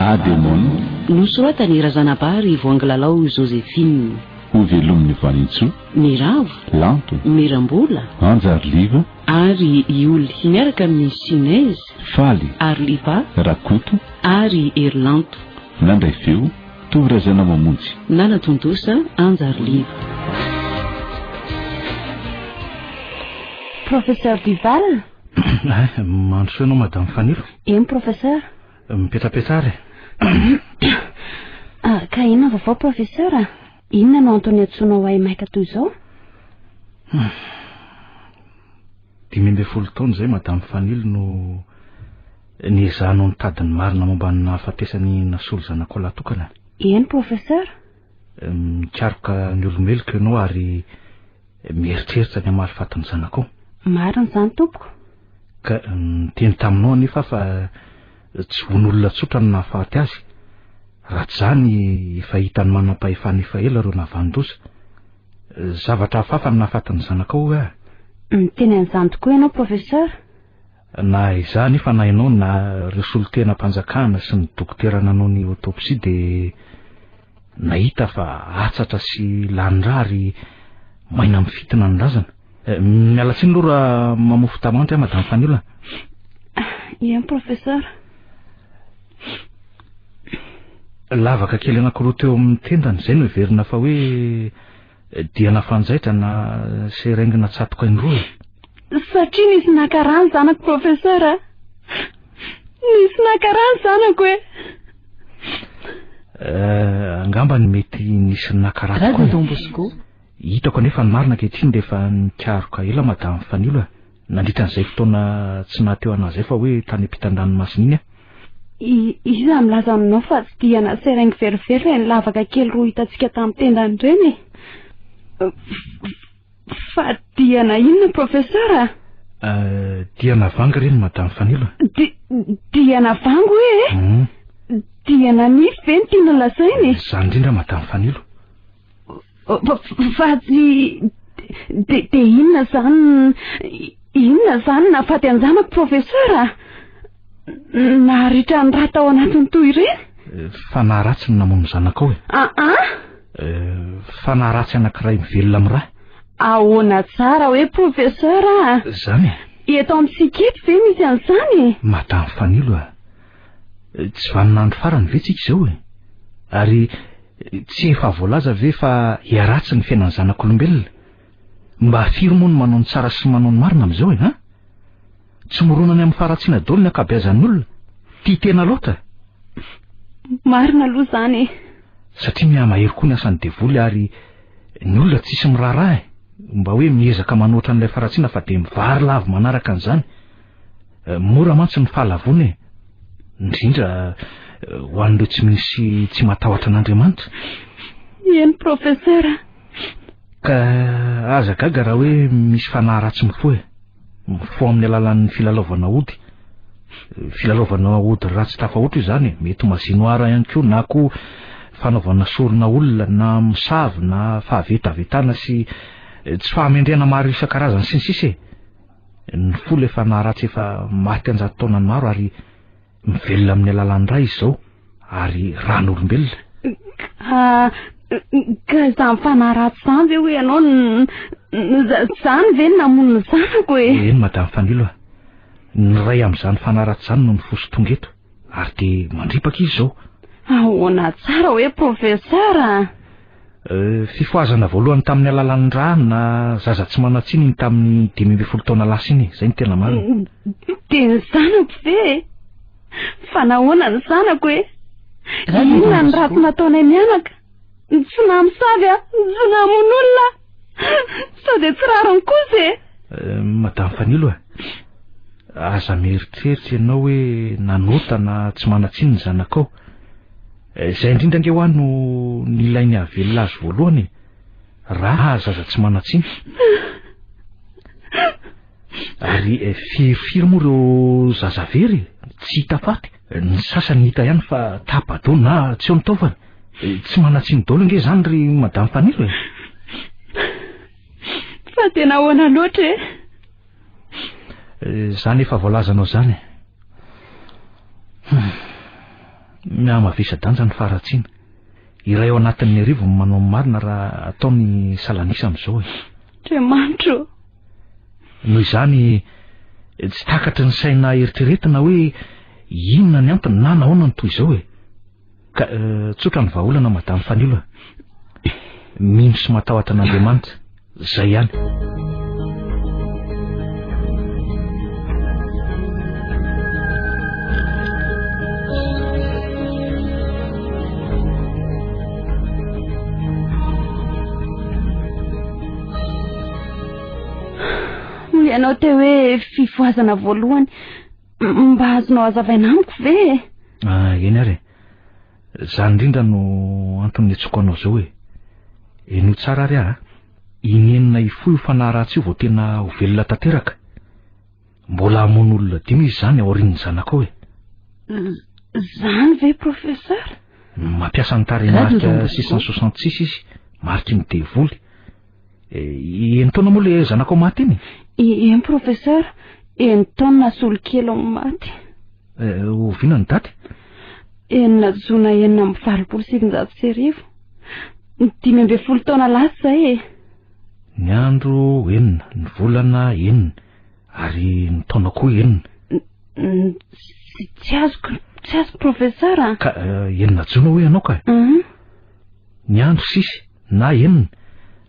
Ademon. Nosoratan'i Razanabary Voangilalao Joséphine. Ho velomin'i Vanintsoa. Miravo. Lanto. Mirambola. Anja ary Liva. Ary Ioly. Miaraka amin'i Sinez. Faly. Ary Liva. Rakoto. Ary Herilanto. Nandray feo, Tovo Razanamamonjy. Nanatontosa, Anja ary Liva. Professeur Duval? Eh, mandroso ianao Madame Fanilo. Eny Professeur. Mipetrapetraha ary e. Ah, ka inona vaovao Professeur? Inona no antony iantsoanao ahy maika toy izao? 15 taona izay Madame Fanilo no niezahanao nitady ny marina momba ny nahafatesan'i Nasolo zanakao lahy tokana. Eny Professeur. Mikaroka ny olo-meloka ianao ary mieritreritra ny hamaly faty ny zanakao. Marina izany tompoko. Ka niteny taminao anefa aho fa tsy vono olona tsotra no nahafaty azy. Raha tsy izany efa hitan'ny manam-pahefana efa ela ireo nahavanon-doza. Zavatra hafahafa no nahafaty ny zanakao hoy aho. Miteny an'izany tokoa ianao Professeur. Na izaho anefa na ianao na ireo solontenam-panjakana sy ny dokotera nanao ny autopsie dia nahita fa hatsatra sy lany rà ary maina mifintina ny razana. Miala tsiny aloha raha mamofo tamandry aho Madame Fanilo a. Eny Professeur. Lavaka kely anankiroa teo amin'ny tendany izay no heverina fa hoe diana fanjaitra na seringue natsatoka indroa e. Satria nisy naka rà ny zanako Professeur a. Nisy naka rà ny zanako e. Angamba ny mety nisy naka rà tokoa e. Don Bosco. Hitako anefa ny marina ankehitriny rehefa nikaroka ela Madame Fanilo a. Nandritra an'izay fotoana tsy nahateo an'ahy izay fa hoe tany ampitan-dranomasina iny aho. Iza milaza aminao fa tsy diana seringue verivery ireny lavaka kely roa hitantsika tamin'ny tendany ireny e? Fa diana inona Professeur a? Diana vangy ireny Madame Fanilo a. Diana vangy hoe e? Diana nify ve no tiana lazaina e? Izany indrindra Madame Fanilo. Fa tsy dia dia inona izany inona izany nahafaty an-janako Professeur a? Naharitra ny rà tao anatiny toy ireny? Fanahy ratsy no namono ny zanakao e. Aa? Fanahy ratsy anankiray mivelona amin'ny rà. Ahoana tsara hoe Professeur a? Izany e. Eto amintsika eto ve misy an'izany e? Madame Fanilo a. Tsy vaninandro farany ve tsika izao e? Ary tsy efa voalaza ve fa hiharatsy ny fiainan'ny zanak'olombelona? Mba firy moa no manao ny tsara sy manao ny marina amin'izao e, ha? Tsy mirona any amin'ny faharatsiana daholo ny ankabeazan'ny olona. Tia tena loatra. Marina aloha izany e. Satria mihamahery koa ny asan'ny devoly ary ny olona tsisy miraharaha e. Mba hoe miezaka manoatra an'ilay faharatsiana fa dia mivary lavo manaraka an'izany. Mora mantsy ny fahalavoana e. Indrindra ho an'ireo tsy mino sy tsy matahotra an'Andriamanitra. Eny professeur. Ka aza gaga raha hoe misy fanahy ratsy mifoha e. Mifoha amin'ny alalan'ny filalaovana ody. Filalaovana ody ratsy tafahoatra io izany e. Mety magie noire ihany koa na koa fanaovana sorona olona na mosavy na fahavetavetana sy tsy fahamendrehana maro isan-karazany sy ny sisa e. Ny folo efa naharatsy efa maty an-jato taonany maro ary mivelona amin'ny alalan'ny ra izy izao ary ran'olombelona. Ka ka izany fanahy ratsy izany ve hoy ianao izany ve no namono ny zanako e? Eny Madame Fanilo a. Ny iray amin'izany fanahy ratsy izany no nifosa tonga eto ary dia mandripaka izy izao. Ahoana tsara hoe professeur a? Fifohazana voalohany tamin'ny alalan'ny rà na zaza tsy manan-tsiny iny tamin'ny 15 taona lasa iny e, izay no tena marina. Dia ny zanako ve e? Fa nahoana ny zanako e? Inona ny ratsy nataonay mianaka? Tsy namosavy aho, tsy namono olona aho. Sao dia tsy rariny kosa e? Madame Fanilo a, aza mieritreritra ianao hoe nanota na tsy manan-tsiny ny zanakao. Izay indrindra ange hoa no nilainy hahavelona azy voalohany e! Raha zaza tsy manan-tsiny. Ary firifiry moa ireo zaza very e? Tsy hita faty. Ny sasany hita ihany fa tapa-doha na tsy eo ny taovany. Tsy manan-tsiny daholo ange izany ry Madame Fanilo e! Fa tena ahoana loatra e? Izany efa voalazanao izany e. Mihamavesa-danja ny faharatsiana. Iray ao anatin'ny arivo ny manao ny marina raha atao ny salanisa amin'izao e. Andriamanitra ô! Noho izany, tsy takatry ny saina eritreretina hoe inona ny antony na nahoana no toy izao e. Ka tsotra ny vahaolana Madame Fanilo a. Mino sy matahotra an'Andriamanitra, zay ihany. Ianao te hoe fifohazana voalohany. Mba azonao hazavaina amiko ve e? Ah, eny ary e. Izany indrindra no antony niantsoako anao izao e. Henoy tsara ary aho a. Inenina hifoha io fanahy ratsy io vao tena ho velona tanteraka. Mbola hamono olona dimy izy izany aorian'ny zanakao e. Izany ve professeur? Mampiasa ny tarehimarika 666 izy, mariky ny devoly. Enin-taona moa le zanakao maty iny? Eny professeur, enin-taona solokely ao maty. Oviana ny daty? 6 jona 1986. 15 taona lasa izay e. Ny andro enina, ny volana enina, ary ny taona koa enina. Tsy azoko, tsy azoko professeur a. Ka enina jona hoy ianao ka. Ny andro sisy na enina,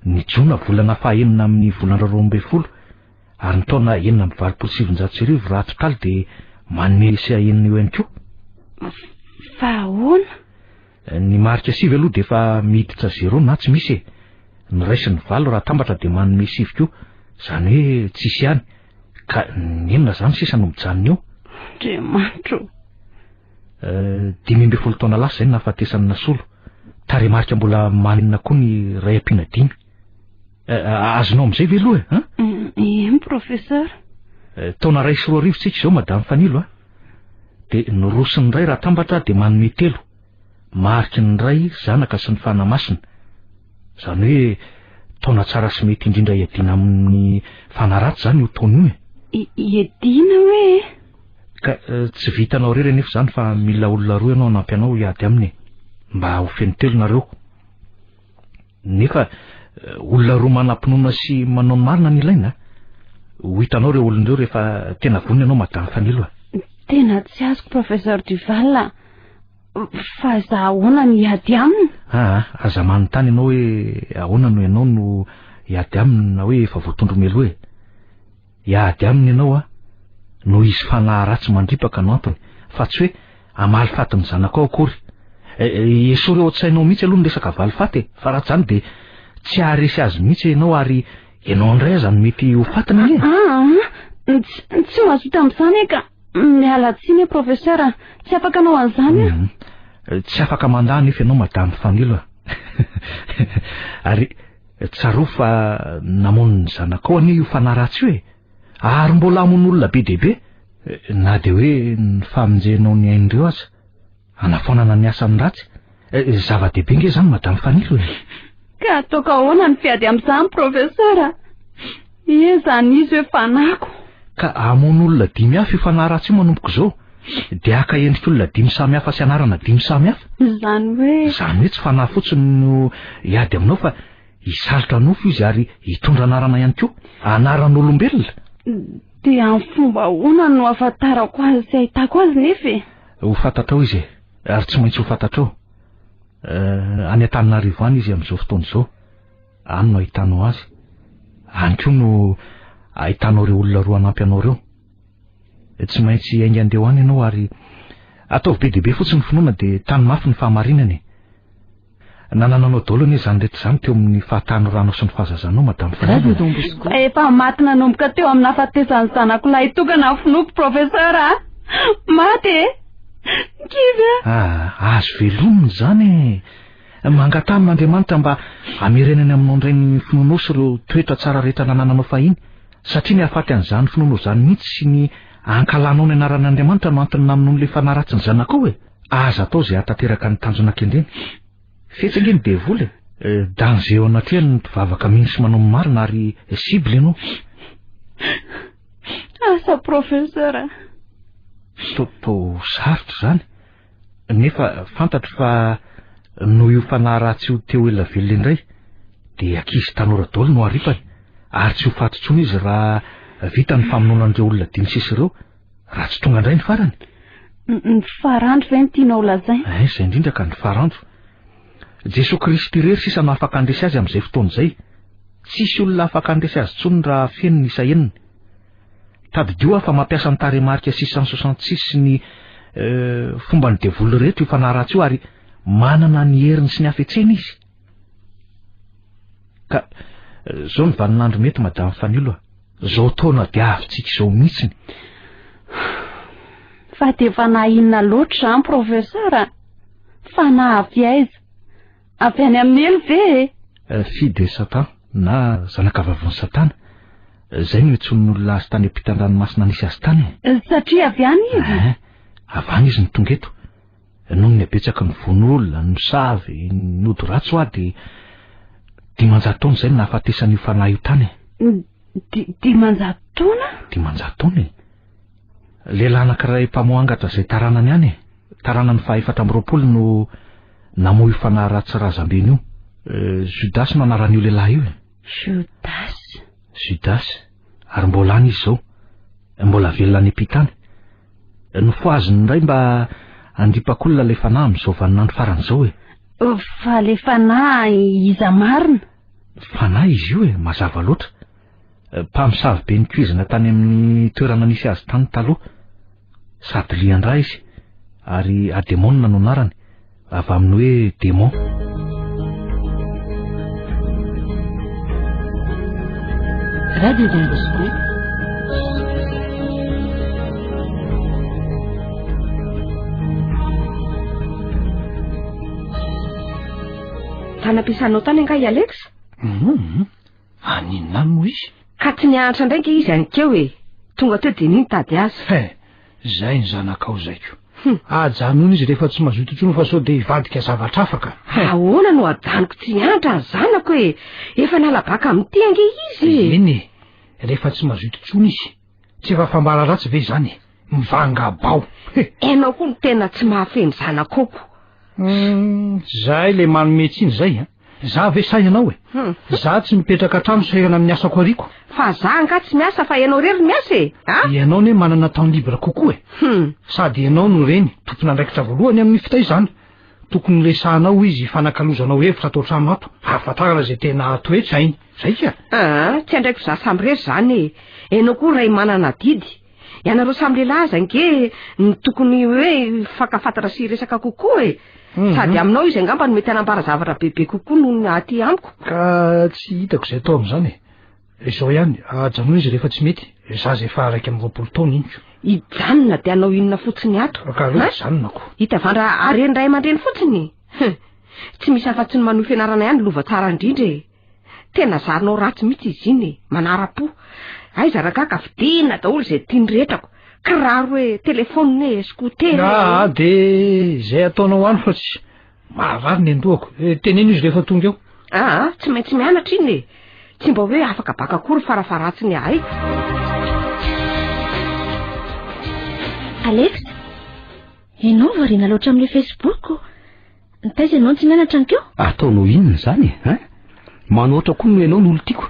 ny jona volana fahaenina amin'ny volana 12 ary ny taona 1986 raha atotaly dia manome isa enina eo ihany koa. Fa ahoana? Ny marika sivy aloha dia efa miditra zéro na tsy misy e. Ny iray sy ny valo raha atambatra dia manome sivy koa, izany hoe tsisy ihany. Ka ny enina izany sisa no mijanona eo. Andriamanitra o! 15 taona lasa izay ny nahafatesan'i Nasolo. Tarehimarika mbola manina koa ny iray ampiana dimy. Azonao amin'izay ve aloha e? An? Eny, professeur. Taona 2001 tsika izao, Madame Fanilo a. Dia ny roa sy ny iray raha atambatra dia manome telo. Mariky ny Ray, Zanaka sy ny Fanahy Masina. Izany hoe taona tsara sy mety indrindra hiadiana amin'ny fanahy ratsy izany io taona io e. Hiadiana hoe? Ka tsy vitanao irery anefa izany fa mila olona roa ianao hanampy anao hiady aminy e. Mba ho feno telo nareo. Nefa olona roa manam-pinoana sy manao ny marina no ilaina. Ho hitanao ireo olona ireo rehefa tena vonona ianao Madame Fanilo a. Tena tsy azoko Professeur Duval a. Fa za ahoana no hiady aminy? Aa, aza manontany ianao hoe ahoana no ianao no hiady aminy na hoe efa voatondro mialoha e. Hiady aminy ianao a, noho izy fanahy ratsy mandripaka no antony, fa tsy hoe hamaly faty ny zanakao akory. Esory ao an-tsainao mihitsy aloha ny resaka valifaty e, fa raha tsy izany dia tsy haharesy azy mihitsy ianao ary ianao indray aza no mety ho fatiny anie. Aa, tsy mazoto amin'izany aho ka. Miala tsiny professeur a, tsy afaka hanao an'izany aho. Tsy afaka mandà anefa ianao Madame Fanilo a. Ary tsarovy fa namono ny zanakao anie io fanahy ratsy io e. Ary mbola hamono olona be dia be, na dia hoe ny famonjenao ny ain'ireo aza. Hanafoanana ny asan'ny ratsy. Zava-dehibe nge izany Madame Fanilo e. Ka ataoko ahoana ny fiady amin'izany Professeur a? Iza n'izy hoe fanako? Ka hamono olona dimy hafa io fanahy ratsy io manomboka izao. Dia haka endrik'olona dimy samy hafa sy anarana dimy samy hafa. Izany hoe? Izany hoe tsy fanahy fotsiny no hiady aminao fa hisalotra nofo izy ary hitondra anarana ihany koa. Anaran'olombelona. Dia amin'ny fomba ahoana no ahafantarako azy sy ahitako azy nefa e? Ho fantatrao izy e, ary tsy maintsy ho fantatrao. Any Antananarivo any izy amin'izao fotoana izao. Any no ahitanao azy. Any koa no ahitanao ireo olona roa hanampy anao ireo. Tsy maintsy hiainga handeha ho any ianao ary ataovy be dia be fotsiny ny finoana dia tano mafy ny fahamarinana e. Nanananao daholo anie izany rehetra izany teo amin'ny fahatanoranao sy ny fahazazanao, Madame Radio Fanilo. Don Bosco. Efa maty nanomboka teo amin'ny nahafatesan'ny zanako lahy tokana ny finoako, Professeur a! Maty e! Kivy aho. Ah, azo velomina izany e! Mangataha amin'Andriamanitra mba hamerenany aminao indray ny finoanao sy ireo toetra tsara rehetra nanananao fahiny, satria ny hahafaty an'izany finoanao izany mihitsy sy ny hankalanao ny anaran'Andriamanitra no antony namonoan'ilay fanahy ratsy ny zanakao e! Aza atao izay hahatanteraka ny tanjona kendreny. Fetsy ange ny devoly e! Danger eo anatrehany ny mpivavaka mino sy manao ny marina ary cible ianao. Asa professeur a! Toa sarotra izany. Nefa fantatro fa noho io fanahy ratsy io te ho ela velona indray dia ankizy tanora daholo no haripany ary tsy ho faty intsony izy raha vita ny famonoana an'ireo olona dimy sisa ireo raha tsy tonga indray ny farany. Ny farandro ve no tianao lazaina? Eh, izay indrindra ka ny farandro. Jesoa Kristy irery sisa no afaka handresy azy amin'izay fotoana izay. Tsisy olona afaka handresy azy intsony raha feno ny isa enina. Tadidio aho fa mampiasa ny tarehimarika 666 sy ny eh, fomban'ny devoly rehetra io fanahy ratsy io ary manana ny heriny sy ny hafetseny izy. Ka eh, zao ny vaninandro mety madame Fanilo a. Zao taona diavintsika izao mihitsiny. Fa dia fanahy inona loatra izany professeur a? Fanahy avy aiza? Avy any amin'ny helo ve e? Eh, fille de Satan na zanakavavin'i Satana. Izay no iantsoan'ny olona azy tany ampitan-dranomasina nisy azy tany e. Satria avy any izy? Eh, avy any izy no tonga eto. Noho ny habetsaky ny vono olona, ny mosavy, ny ody ratsy hoa dia 500 taona izay no nahafatesan'io fanahy io tany e. 500 taona? 500 taona e. Lehilahy anankiray mpamoha angatra izay taranany ihany e. Taranany faha-24 no namoha io fanahy ratsy razambeny io. Judas no anaran'io lehilahy io e. Judas. Judas. Ary mbola any izy izao. Mbola velona any am-pita any. Nofohaziny indray mba handripaka olona ilay fanahy amin'izao vaninandro farany izao e. Fa ilay fanahy iza marina? Fanahy izy io e, mazava loatra. Mpamosavy be nikoizina tany amin'ny toerana nisy azy tany taloha. Sady lian-drà izy, ary Ademona no anarany, avy amin'ny hoe démon. Radio Don Bosco. Tany am-piasanao tany angaha i Alex? Hum, haninona any moa izy? Ka tsy nianatra indray ange izy aninkeo e! Tonga teo dia nitady azy. He, zay ny zanakao zay ko. Ajanony izy rehefa tsy mazoto intsony fa sao dia hivadika zavatra hafa ka. He. Ahoana no ajanoko tsy hianatra ny zanako e? Efa nala-baka amin'ity ange izy e! Eny e, rehefa tsy mazoto intsony izy. Tsy efa fambara ratsy ve izany e? Mivanga-bao. He. Ianao koa no tena tsy mahafehy ny zanakao ko. Hum, zay le manome tsiny zay a. Za ve sa ianao e? Za tsy mipetraka an-trano sahirana amin'ny asako ariko. Fa za angaha tsy miasa fa ianao irery miasa e? A? Ianao ne manana temps libre kokoa e. Sady ianao no reny, tompon'andraikitra voalohany amin'ny fitaizana. Tokony resahanao izy hifanakalozanao hevitra ato an-trano ato, hahafantarana izay tena toe-tsainy. Zay ka. Aa, tsy andraiko za samy irery zany e. Ianao koa ray manana adidy. Ianareo samy lehilahy aza ange no tokony hoe hifankafantatra sy hiresaka kokoa e. Sady aminao izy angamba no mety hanambara zavatra bebe kokoa noho ny aty amiko. Ka tsy hitako izay atao amin'izany e. Izao ihany, ajanony izy rehefa tsy mety. Zaza efa 21 taona iny ko. Hijanona dia hanao inona fotsiny ato? Ka aleo hijanonako. Hitavandra haren'ny ray aman-dreny fotsiny? Hum. Tsy misy afa-tsy ny manohy fianarana ihany lova tsara indrindra e. Tena zarinao ratsy mihitsy izy iny e, manara-po. Aiza rangahy ka vidiana daholo izay tiany rehetrako. Kiraro e, telefaonina e, scooter e. Aa, dia izay ataonao any fa tsy maharary ny andohako. Eh, teneno izy rehefa tonga eo. Aa, tsy maintsy mianatra iny e. Tsy mba hoe afaka baka akory farafaharatsiny ahay. Alex, ianao variana loatra amin'ilay Facebook. Taiza ianao no tsy nianatra ankeo? Ataonao inona izany e, hein? Manoatra koa no ianao no olon-tiako.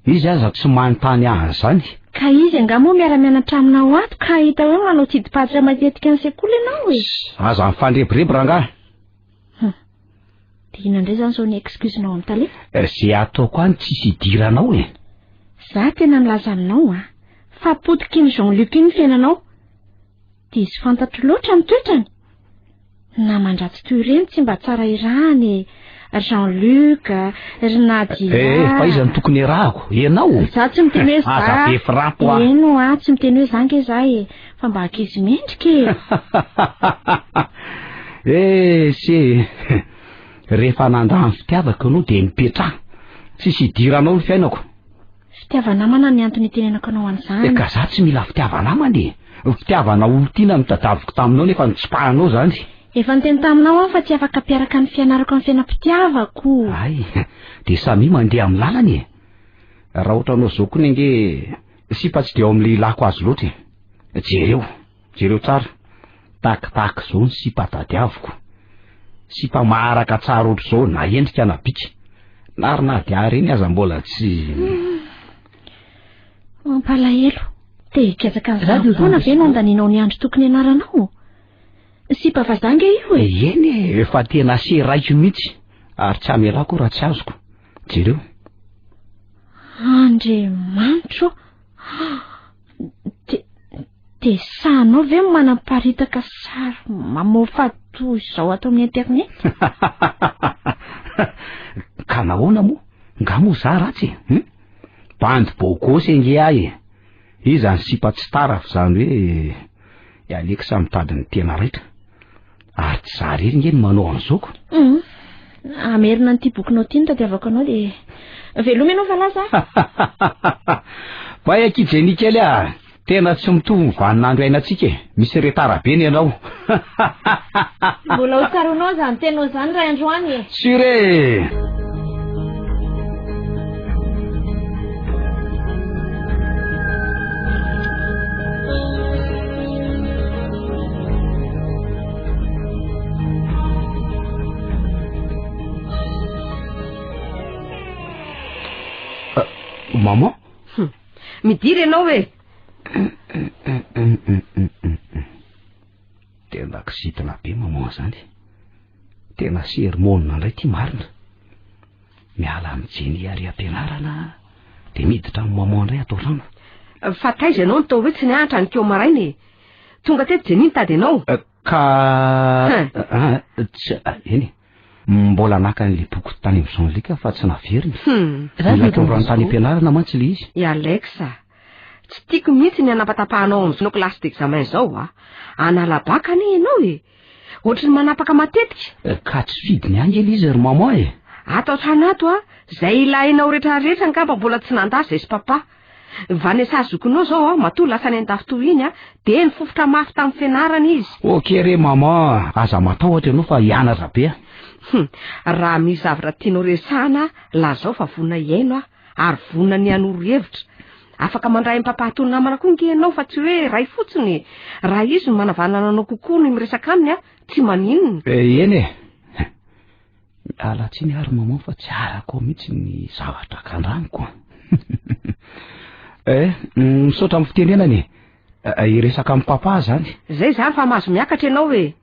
Izy aza tsy manontany ahy an'izany. Ka izy angaha moa miara-mianatra aminao ato ka hita hoe manao tsidi-paritra matetika any sekoly ianao e? Aza mifandrebireby rangahy. Hum. Dia inona indray izany izao ny excuse-nao amin'ny tale? Izay ataoko any tsisy idiranao e. Za tena milaza aminao an, fa potiky iny Jean-Luc iny ny fiainanao. Diso fantatro loatra ny toetrany. Naman-dratsy toy ireny tsy mba tsara irahana e. Ry Jean-Luc, ry Nadia. Eh, fa iza no tokony irahako? Ianao? Za tsy miteny hoe za. Aza be frappe hoa. Eny hoa, tsy miteny hoe za ange za e. Fa mba ankizy mendrika e. Eh, se. Rehefa nandà ny fitiavako ianao dia mipetraha. Tsisy idiranao ny fiainako. Fitiava-namana ny antony itenenako anao an'izany. Ka za tsy mila fitiava-namana e. Fitiavana olon-tiana no tadiaviko taminao nefa notsipahanao izany. Efa niteny taminao aho fa tsy afaka hampiaraka ny fianarako amin'ny fiainam-pitiavako. Hay, dia samia mandeha amin'ny lalany e. Raha ohatranao zao koa ange sipa tsy dia ao amin'ny lehilahiko azy loatra e. Jereo, jereo tsara. Takitaka izao ny sipa tadiaviko. Sipa maharaka tsara ohatr'izao na endrika na bika. Na ry Nadia ireny aza mbola tsy. Mampalahelo. Te hikatsaka an'izany foana ve no andanianao ny andro tokony hianaranao? Sipa vazaha ange io e! Eny e, efa tena seraiko mihitsy ary tsy hamelako raha tsy azoko. Jereo. Andriamanitro ô! Dia, dia sahanao ve ny manaparitaka sary mamoafady toy izao ato amin'ny internet? Ka nahoana moa? Nga moa za ratsy e? Hum? Bandy beau gosse ange ahy e! Iza ny sipa tsy tara fa izany hoe i Alex mitady ny tena raitra. Ary tsy za irery nge no manao an'izao ko. Hum. Hamerina an'ity bokinao ity no tadiavako anao dia veloma ianao fa lasa a. Bay akia Jenny kely a! Tena tsy mitovy ny vaninandro iainantsika e! Misy retard be ny anao. Mbola ho tsaroanao izany teninao izany ray androany e! Sûr e! Maman? Midira ianao e! Tena kizitina be maman zany. Tena sermona indray ty marina. Miala amin'i Jenny ary am-pianarana dia miditra amin'ny maman indray ato an-trano. Fa taiza ianao no toa hoe tsy nianatra ny keo maraina e? Tonga teto Jenny nitady anao. Eh, ka ah, tsy ah, eny e. Mbola naka an'ilay boky tany amin'ny Jean Luc fa tsy naveriny. Hmm. Mila tondrany tany am-pianarana mantsy ilay izy. I Alex, tsy tiako mihitsy ny hanapatapahanao amin'izao classe d'examen izao a. Hanala baka anie ianao e. Ohatry ny manapaka matetika. Eh, ka tsy fidiny any ilay izy ry maman e. Ato an-trano ato a, izay ilainao rehetrarehetra angamba mbola tsy nandà izay sy papa. Vanessa zokinao izao a, matoa lasa any an-dafy toy iny a, dia nifofotra mafy tamin'ny fianarana izy. Ok re maman, aza matahotra ianao fa hianatra be aho. Hum, raha misy zavatra tianao resahana, lazao fa vonona hihaino aho, ary vonona ny hanoro hevitra. Afaka mandray an'i papa toy ny namana koa nge ianao fa tsy hoe ray fotsiny e. Raha izy no manavanana anao kokoa ny miresaka aminy a, tsy maninona. Eh, eny e. Miala tsiny ary maman fa tsy arako mihitsy ny zavatra kandraniko. Eh, misaotra amin'ny fitenenana e. Eh, hiresaka amin'ny papa zany. Zay zany fa mahazo miakatra ianao e.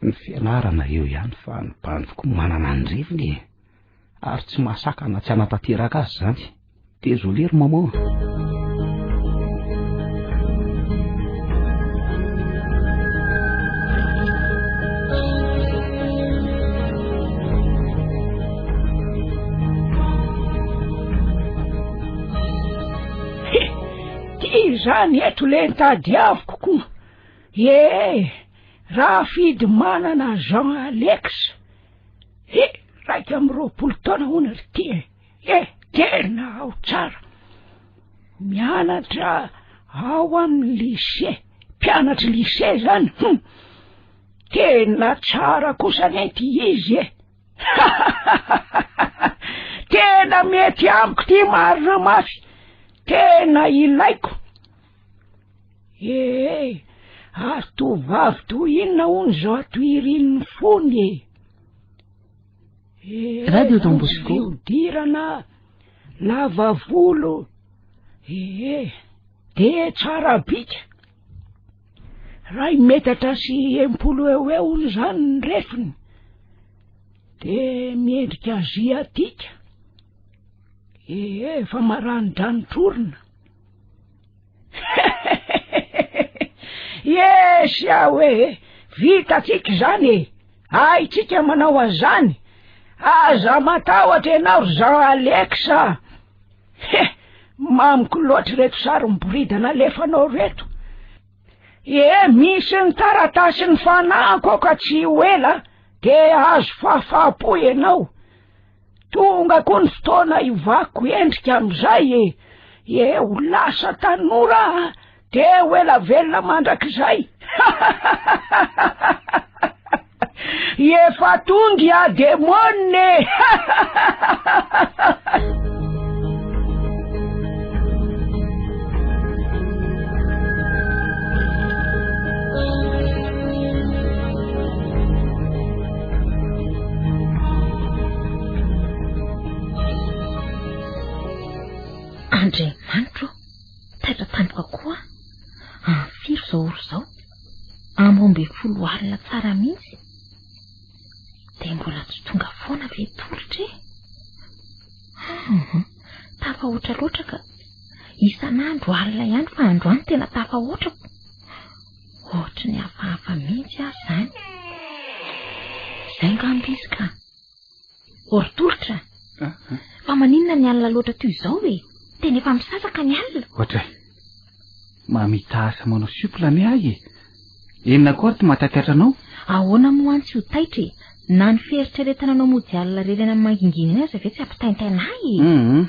Ny fianarana eo ihany fa ny bandy koa manana ny reviny e. Ary tsy mahasakana tsy hanatanteraka azy izany. Désolé ry maman. Ty izany eto le tadiaviko ko. Ee, Rafidimanana Jean Alex. He, 21 taona hono ry ty e. E, tena ao tsara. Mianatra ao amin'ny lycée. Mpianatry lycée zany. Hum. Tena tsara kosa anie ty izy e. Tena mety amiko ty marina mafy. Tena ilaiko. Ee, ary tovovavy toy inona hono izao ato irin'ny fony e? Ee, Radio Don Bosco. Fihodirana, lava volo, ee, de tsara bika. Ray metatra sy 60 eo eo hono izany ny refiny. De miendrika aziatika. Ee, fa maranidranitra orona. Yes aho e! Vitatsika izany e! Haintsika manao an'izany! Aza matahotra ianao ry Jean Alex a! He! Mamiko loatra ireto sary miboridana alefanao ireto. E, misy ny taratasin'ny fanahiko ao ka tsy ho ela dia azo fahafaham-po ianao. Tonga koa ny fotoana hiovako endrika amin'izay e! E, ho lasa tanora aho dia ho ela velona mandrakizay. Efa tonga i Ademona e! Andriamanitro ô! Taitra tampoka koa aho. Amin'ny firy izao ora izao? Amin'ny 12 alina tsara mihitsy. Dia mbola tsy tonga foana ve Tolotra e? Hum, tafahoatra loatra ka. Isan'andro alina ihany fa androany tena tafahoatra ko. Ohatry ny hafahafa mihitsy aho izany. Izay angamba izy ka. Ô ry Tolotra, fa maninona ny alina loatra toy izao e? Tena efa misasaka ny alina. Ohatray. Mamita asa manao souple anie ahy e. Inona koa ary ty mahataitaitra anao? Ahoana moa any tsy ho taitra e? Na ny fieritreretana anao mody alina irery any amin'ny mangingina eny aza ve tsy hampitaintaina ahy e? Hum,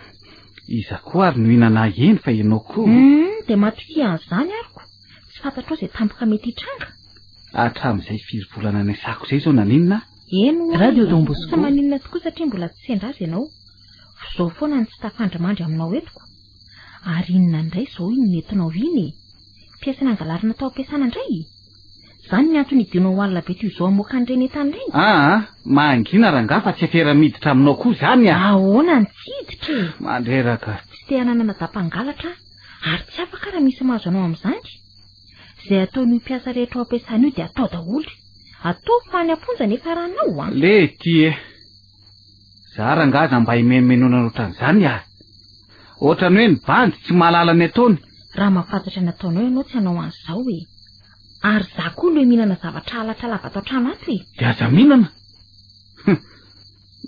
iza koa ary no hihinana ahy eny fa ianao koa. Hum, dia matokia an'izany aroko. Tsy fantatrao izay tampoka mety hitranga. Hatramin'izay firy volana niasako izay izao naninona aho? Eny ho'a Radio e, Don Bosco. tsy maninona tokoa satria mbola tsy sendra azy ianao. F'izao foana no tsy tafandrimandry aminao eto ko. Ary inona indray izao iny nentinao iny e? Piesy nangalarina tao am-piasana indray? Izany ny antony hidianao alina be toy izao hamoaka an'ireny entana ireny? Aa, mangina rangahy fa tsy afera miditra aminao koa izany a! Ahoana ny tsy hiditra e? Mandreraka. Tsy te hananana dapa-hangalatra aho, ary tsy afaka raha misy mahazo anao amin'izany. Izay ataon'io mpiasa rehetra ao am-piasana io dia atao daholo. Ataovy fa any am-ponja nefa ranao an! Lety e! Za rangahy aza mba himenomenonana ohatran'izany ah! Ohatran'ny hoe ny bandy tsy mahalala ny ataony. Raha mahafantatra ny ataonao ianao tsy hanao an'izao e! Ary za koa loe mihinana zavatra halatra lava ato an-trano ato e! Dia aza mihinana! Hum!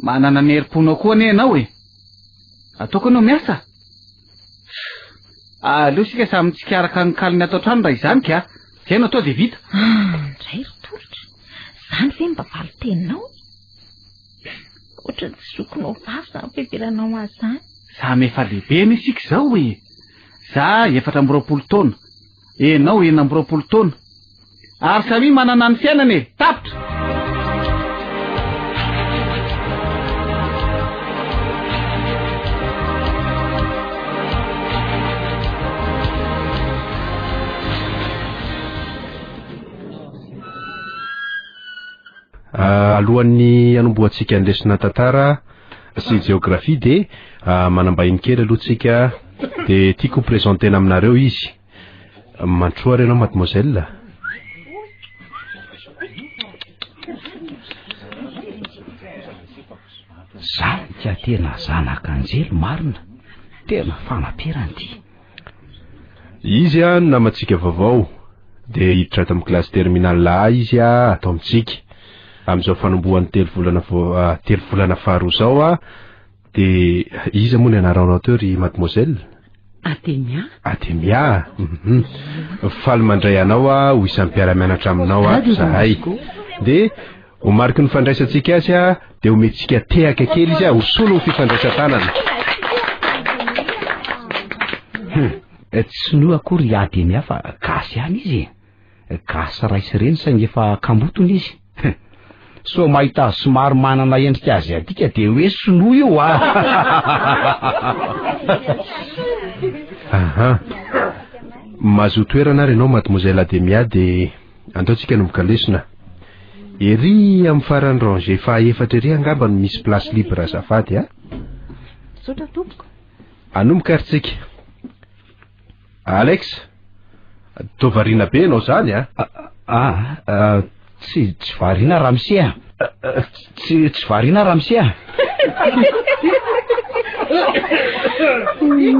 Manana ny herim-ponao koa anie ianao e! Ataoko ianao miasa? Aleo isika samy mitsikaraka ny kaliny ato an-trano raha izany ka! Izay no atao dia vita. Ah, indray ry Tolotra! Izany ve no mba valin-teninao e? Ohatran'ny tsy zokinao vavy izany fiheveranao azy izany. Samy efa lehibe anie isika izao e! Za 24 taona, enao 26 taona. Ary samia manana ny fiainany e! Tapitra! Alohan'ny hanombohantsika ny lesona tantara sy jeografia dia manam-bahiny kely aloha tsika dia tiako ho présenter-na aminareo izy. Mantroa ary ianao mademoiselle. Zany ka tena zanak'anjely marina, tena fanaperana ity. Izy an namantsika vaovao, dia hiditra ato amin'ny classe terminale A izy ato amintsika. Amin'izao fanombohan'ny telo volana vao telo volana faharoa izao an, dia iza moa ny anaranao teo ry mademoiselle? Ademia. Ademia, mhm. Faly mandray anao aho ho isan'ny mpiara-mianatra aminao ato izahay. Dia Ho mariky ny fandraisantsika azy dia omentsika tehaka kely izy ho solon'ny fifandraisan-tanana. Hum, tsy sinoa akory i Ademia fa gasy ihany izy e. Gasy ray sy reny saingy efa kambotony izy. Sao mahita azy somary manana endrika aziatika dia hoe sinoa io ah. Aha. Mazoa toerana ary ianao mademoiselle Ademia dia Andao tsika hanomboka lesona. Ery amin'ny faran'ny rangée faha efatra ery angamba no misy place libre azafady a. Misaotra tompoko. Hanomboka ary tsika. Alex, toa variana be ianao zany a. Ah, ah, tsy tsy variana ramose a. Tsy tsy variana ramose a.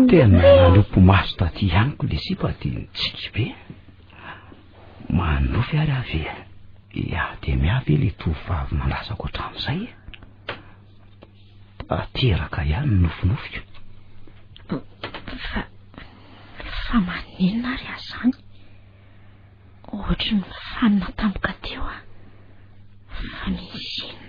Tena nalopy maso taty ihany ko le sipa dia nitsiky be. Manofy ary aho ve? Ia, dia miahy ve ilay tovovavy nandrasako hatramin'izay e? Tanteraka ihany ny nofinofiko. Fa, fa maninona ary aho izany? Ohatry ny fanina tampoka teo aho. Fa misy inona?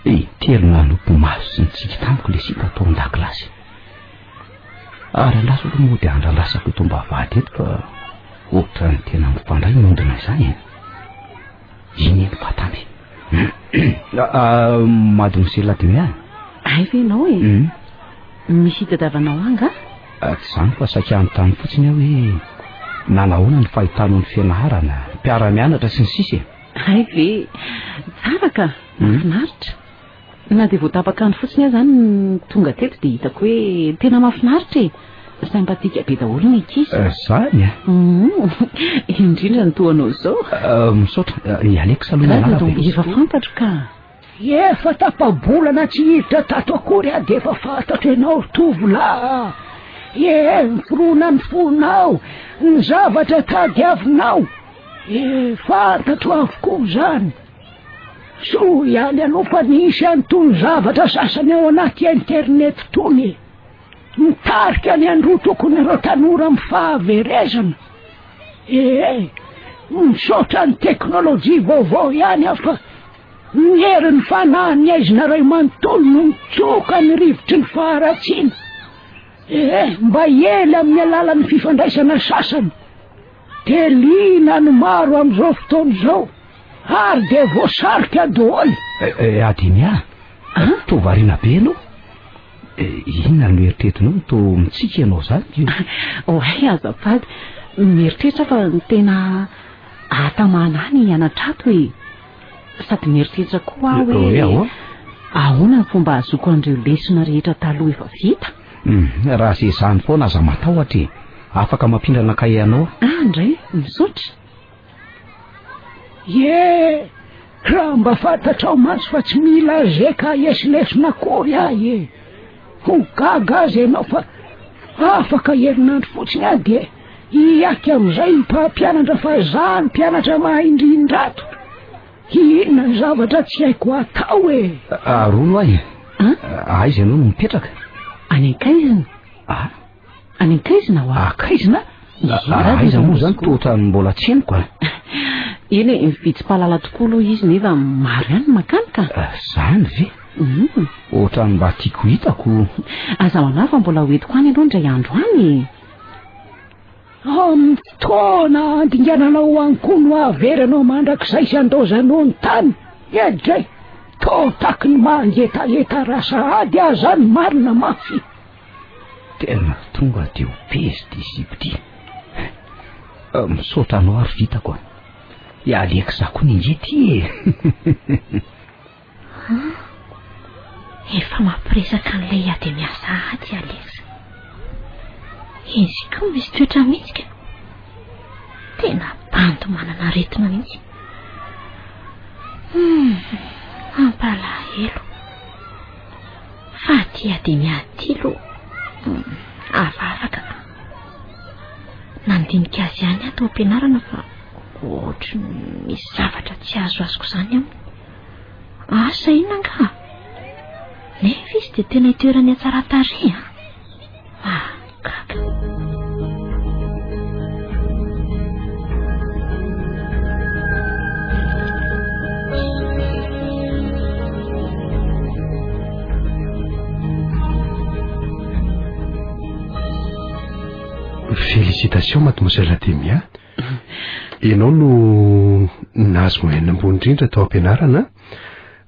Intelo nanopy maso sy nitsiky tamiko ilay sipa tao an-dakilasy. Ary andraso aloha moa dia andrandrasako eto am-bavahady eto fa ohatran'ny tena mifandray ny ondana izany e. Iny eny fatany. Mademoiselle Ademia. Hay ve ianao e? Hmm. Misy itadiavanao ahy angaha? Ah, tsy izany fa saika hanontany fotsiny aho hoe nanahoana ny fahitanao ny fianarana, ny mpiara-mianatra sy ny sisa e. Hay ve? Tsara ka, Hmm. mahafinaritra. Na dia vao tapaka andro fotsiny aho izany no tonga teto dia hitako hoe tena mahafinaritra e. Sympathique be daholo ny ankizy. Eh, Izany e? Hmm. Indrindra ny toa anao izao. Eh, misaotra. Eh, I Alex aloha ny anarako e. Efa fantatro ka. Efa tapa-bolana tsy hiditra tato akory aho dia efa fantatro ianao ry tovolahy a! Ie, ny fironan'ny fonao, ny zavatra tadiavinao. E, fantatro avokoa izany. Soa ihany aloha fa nisy an'itony zavatra sasany ao anaty internet itony e. Mitarika ny androa tokony ireo tanora amin'ny fahaverezana. Ee, misaotra ny teknolojia vaovao ihany aho fa ny herin'ny fanahin'ny aizina iray manontolo no mitsoka ny rivotry ny faharatsiana. Ee, mba hiely amin'ny alalan'ny fifandraisana sasany. Dia liana ny maro amin'izao fotoana izao ary dia voasarika daholo. Eh, eh, Ademia, toa variana be ianao. Eh, inona no eritreretinao no toa mitsiky ianao izany? Oay, azafady. Mieritreritra fa ny tena ahatamana ahy ny hianatra ato e. Sady mieritreritra koa aho hoe Hoe ahoana? ahoana ny fomba ahazoako an'ireo lesona rehetra taloha efa vita? Hmm, raha izay izany foana aza matahotra e. Afaka mampindrana kahie anao aho. Ah, ndray, misaotra. Ie, raha mba fantatrao mantsy fa tsy mila ZKS lesona akory aho e. Ho gaga aza ianao fa afaka herinandro fotsiny aho dia hiaky amin'izay ny mpampianatra fa za ny mpianatra mahay indrindra ato. Inona ny zavatra tsy haiko atao e? Arono ahy. Aiza ianao no mipetraka? Any an-kaizina. Ah. Any an-kaizina hoa. Akaizina? Aiza moa izany toa ohatran'ny mbola tsy henoko a. Eny e, vitsy mpahalala tokoa aloha izy nefa maro ihany ny mankany ka. Izany ve? Ohatran'ny mba tiako hitako. Aza manahy fa mbola ho entiko any aloha indray andro any e. Amin'ny fotoana handingananao any koa no hahaveranao mandrakizay sy handaozanao ny tany. Edrey! Toa taky ny mangetaheta raha sahady aza ny marina mafy. Tena tonga dia ho pezy ity sipa ity. Misaotra anao ary vitako a. I Alexa koa ninge ity e. Efa mampiresaka an'ilay Ademia sahady i Alexa. Izy koa misy toetra mihitsy ka. Tena bandy manana aretina mihitsy. Hmm, mampalahelo. Fa ity Ademia ity aloha, hmm, hafahafa ka. Nandinika azy ihany aho tao am-pianarana fa ohatry ny misy zavatra tsy azoazoko izany aminy. Asa inona angaha? Nefa izy dia tena itoeran'ny hatsaran-tarehy an! Mahagaga. Félicitations mademoiselle Ademia. Ianao no nahazo moyenne ambony indrindra tao am-pianarana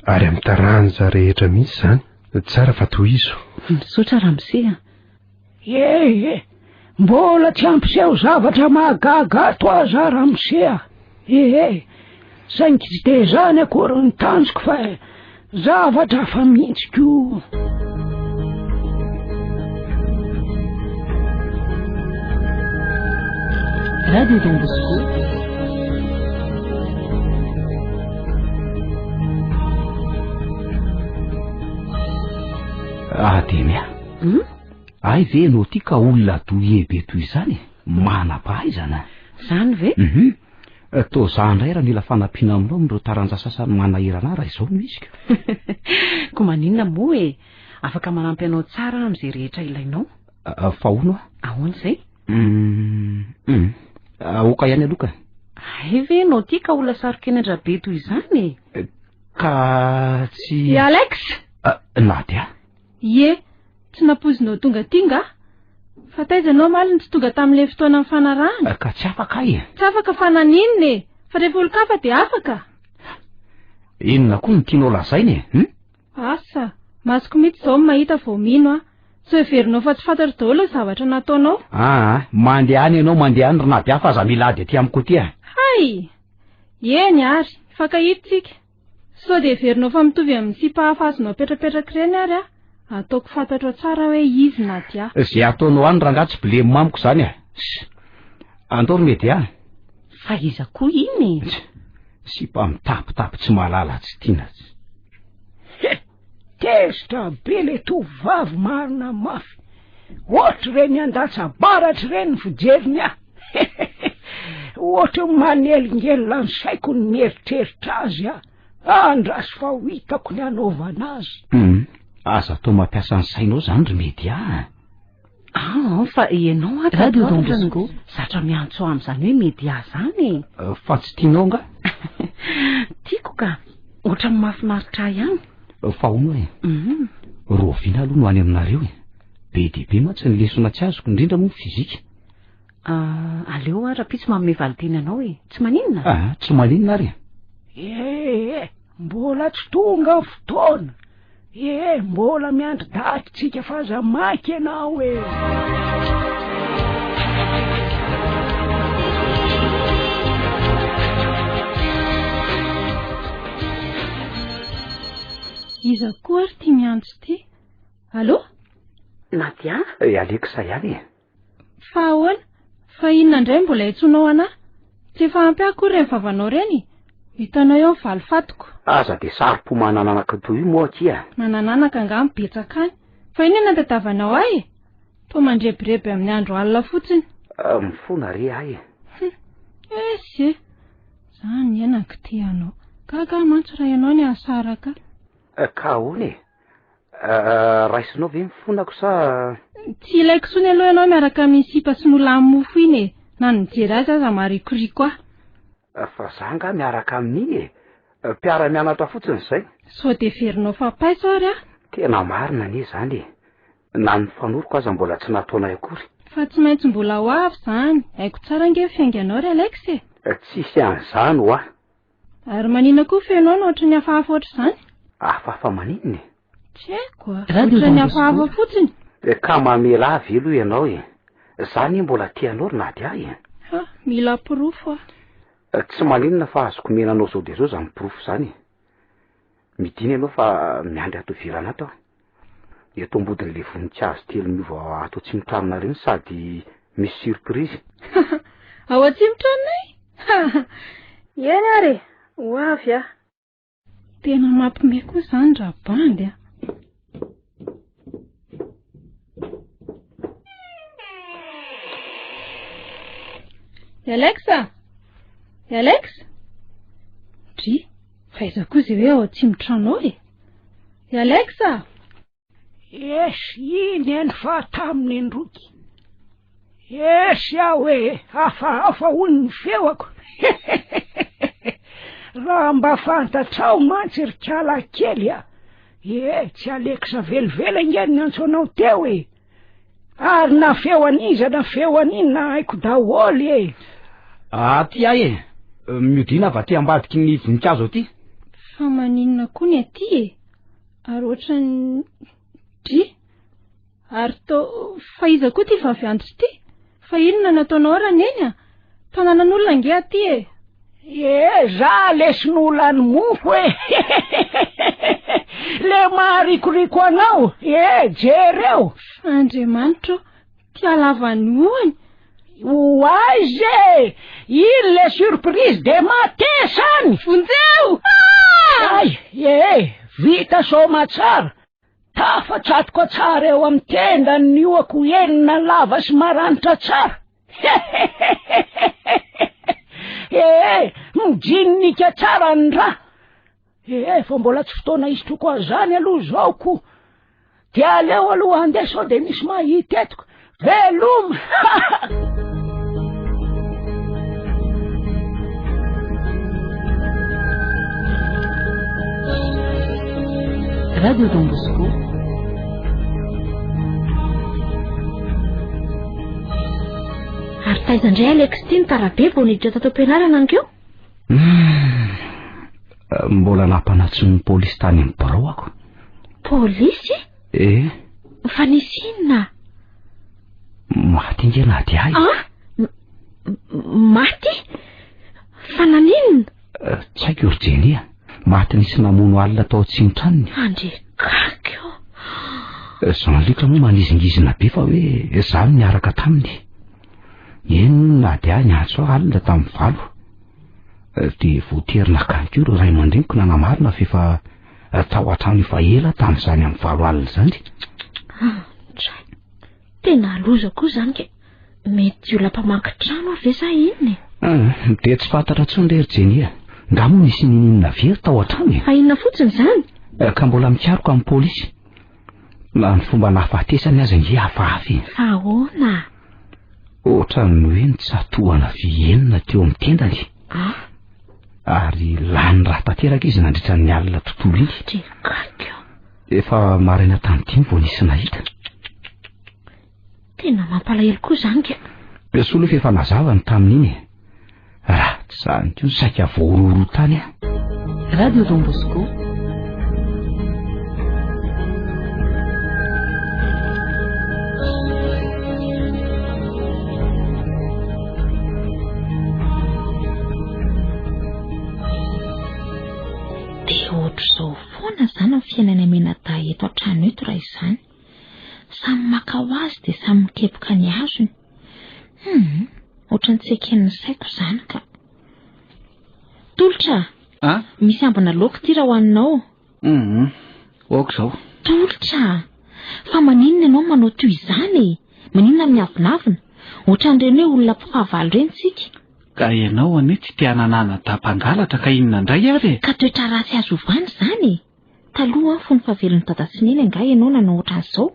ary amin'ny taranja rehetra mihitsy izany. Tsara fa tohizo. Misaotra ramose a. Ie e, mbola tsy hampiseho zavatra mahagaga ato aza ramose a. Ie, saingy tsy dia izany akory ny tanjoko fa zavatra hafa mihitsy koa. Radio Don Bosco. Ademia. Hmm? Ay ve ianao ity ka olona douillet be toy izany e? Manam-pahaizana. Izany ve? Mhm. Toa za indray raha mila fanampiana aminao amin'ireo taranja sasany manahirana ahy raha izao no izy ka. Koa maninona moa e? Afaka manampy anao tsara aho amin'izay rehetra ilainao. Fa hono aho? Ahoana izay? Hum. Aoka ihany aloha ka. Hay ve ianao ity ka olona saro-kenatra be toy izany e? Ka tsy. I Alex? Nadia. Ie, tsy nampoizinao tonga aty nga? Fa taiza ianao omaly no tsy tonga tamin'ilay fotoana nifanarahana? Ka tsy afaka aho e. Tsy afaka fa naninona e? Fa rehefa olon-kafa dia afaka. Inona koa no tianao lazaina e? Hum? Asa, Masoko mihitsy izao no mahita vao mino aho. Sao heverinao fa tsy fantatro daholo ny zavatra nataonao? Aa, mandehana ianao, mandehana ry Nadia fa aza mila ady aty amiko aty a! Hay! Eny ary, hifankahita isika. Sao dia heverinao fa mitovy amin'ny sipa hafa azonao apetrapetraka ireny ary aho? Ataoko fantatrao tsara hoe izy Nadia. Izay ataonao any rangahy tsy blème amiko izany a! Andao ry Media a! Fa iza koa iny e? Sipa mitapitapy tsy mahalala tsy tiana. He! Tezitra be le tovovavy marina mafy. Ohatr'ireny andatsa-baratra ireny ny fijeriny ahy. Ohatry ny manelingelina ny saiko ny mieritreritra azy aho. Andraso fa ho hitako ny hanaovana azy. Hum, aza atao mampiasa ny sainao izany ry Media a. Ah, fa ianao ato Radio ato Don ohatran'ny Bosco. zatra miantso ahy amin'izany hoe Media izany e. Eh, Fa tsy tianao angaha? Tiako ka. Ohatran'ny mahafinaritra ahy ihany. Eh, Fa hono e, Mhm. rahoviana aloha no any aminareo e? Be dia be mantsy ny lesona tsy azoko, indrindra moa ny fizika. Ah, aleo aho rahampitso manome valinteny anao e. Tsy maninona? Ah, tsy maninona ary e. Ee, eh, mbola tsy tonga ny fotoana. Ee, mbola miandry daty tsika fa aza maika ianao e. Iza koa ary ity miantso ity? Allô? Nadia? Eh, Alexa ihany e. Fa ahoana? Fa inona indray mbola iantsoanao anà? Tsy efa ampy ahy akory ireny vavanao ireny? Ho hitanao eo ny valifatiko. Aza dia saro-po manananaka toy io moa akia. Manananaka angaha no betsaka any. Fa inona no tadiavanao ahy e? Toa mandrebireby amin'ny andro alina fotsiny. Ah, mifona re ahy e. Esy e! Za anie nankitia anao. Gaga aho mantsy raha ianao ny hahasaraka ahy. Eh, ka ahoana e? Eh, raisinao ve ny fonako sa... Tsy ilaiko intsony aloha ianao miaraka amin'iny sipa sy nolany mofo iny e. Na ny mijery azy aza marikoriko ahy. Eh, fa za angaha miaraka amin'iny e. Eh, mpiara-mianatra fotsiny izay. Sao dia heverinao fa paiso ary aho? Tena marina anie izany e. Na ny fanoroko aza mbola tsy nataonay akory. Fa tsy maintsy mbola ho avy izany. Haiko tsara ange ny fiainganao ry Alex e. Eh, tsisy an'izany hoa. Ary manina koa fenao no ohatran'ny hafahafa ohatr'izany? Hafahafa maninona e? Tsy haiko a. Ohatran'ny hafahafa fotsiny. Eh, ka mamela ahy ve aloha ianao e? Za anie mbola tia anao ry Nadia e. Ha, mila porofo aho. Eh, tsy maninona fa azoko omena anao zao dia zao izany porofo izany e. Midina ianao fa miandry ato ivelany ato aho. Eto ambodin'ilay voninkazo telo miova ato atsimo-tranonareo iny sady misy surprise. Ao atsimo-tranonay? Eny ary e, ho avy aho. Tena mampime koa izany rabandy a. Alexa! Alexa! Dry, fa aiza koa izay hoe ao atsimo-trano ao e? I Alexa! Esy, iny eny fa tamin'ny indroky. Esy aho e, hafahafa hono ny feoko. Raha mba fantatrao mantsy ry kala kely a. Ee, tsy Alexa velively ange ny niantso anao teo e. Ary na feo an'iza na feo an'inona haiko daholo e. Aty ahy e, miodina avy aty ambadiky ny voninkazo aty. Fa maninona koa ny aty e? Ary ohatran'ny dry. Ary to fa iza koa ity vavy antitra ity? Fa inona no ataonao Raneny a? Tanànan'olona ange aty e. Ee, za lesy no lany mofo e! Le maharikoriko anao, ee, jereo! Fa Andriamanitra ô, ty halavan'ny hohony! Ho aiza e! Iny le surprise de matesa any! Vonjeo! Ay, ee, vita soamatsara! Tafatsatoka tsara eo amin'ny tendany ny hohako enina lava sy maranitra tsara! Ee, mijininika tsara ny rà. Ee, fa mbola tsy fotoana hisotroako an'izany aloha izao ko. Dia aleo aloha handeha sao dia misy mahita eto. Veloma! Radio Don Bosco. Ary taiza indray Alex ity ny tarabe vao niditra tato am-pianarana ankeo? Hmm. Mbola nampanatsin'ny polisy tany amin'ny birao ako. Polisy? Eh. Fa nisy inona? Maty ange Nadia e. Ah? Maty? Fa naninona? Eh, tsy haiko ry Jenny a. Maty nisy namono alina tao atsimo-tranony. Andrekaky ô. Eh, Jean-Luc moa manizingizina be fa hoe izaho no niaraka taminy. Eny hono Nadia niantso ahy alina tamin'ny valo. Eh, dia voatery nakany koa ireo ray aman-dreniko nanamarina fa efa tao an-trano efa ela tamin'izany amin'ny valo alina izany. Andray. Tena loza koa izany ke. Mety olona mpamaky trano aho ve sa inona e? Ah, dia tsy fantatra intsony re ry Jenny a. Nga moa nisy niniana very tao an-trano e? Fa inona fotsiny izany? Eh, ka mbola mikaroka amin'ny polisy. Na ny fomba nahafatesany aza ange hafahafa e. Fa ahoana? Ohatran'ny hoe nitsatohana vy enina teo amin'ny tendany. Ah? Ary lany rà tanteraka izy nandritra ny alina tontolo iny. Drekako. Efa maraina tamin'ny dimy vao nisy nahita. Tena mampalahelo koa izany ka. Soa aloha fa efa nazava ny tamin'iny e. Raha tsy izany koa saika voarohirohy tany aho. Radio Don Bosco. Dia ohatr'izao foana izany ny fiainana mianadahy eto an-trano eto raha izany. Samy maka ho azy dia samy mikepoka ny azony. Hum, ohatran'ny tsy eken'ny saiko izany ka. Tolotra a! Misy ambina laoka ity raha hohaninao. Hum, ok izao. Tolotra a! Fa maninona ianao manao toy izany e? Maninona miavonavona? Ohatran'ireny hoe olona mpifahavalo ireny tsika. Ka ianao anie tsy te hanana anadahy mpangalatra ka inona indray ary e? Ka toetra ratsy azo ovana izany e! Taloha an, fony fahavelon'i Dada sy Neny angaha ianao nanao ohatran'izao?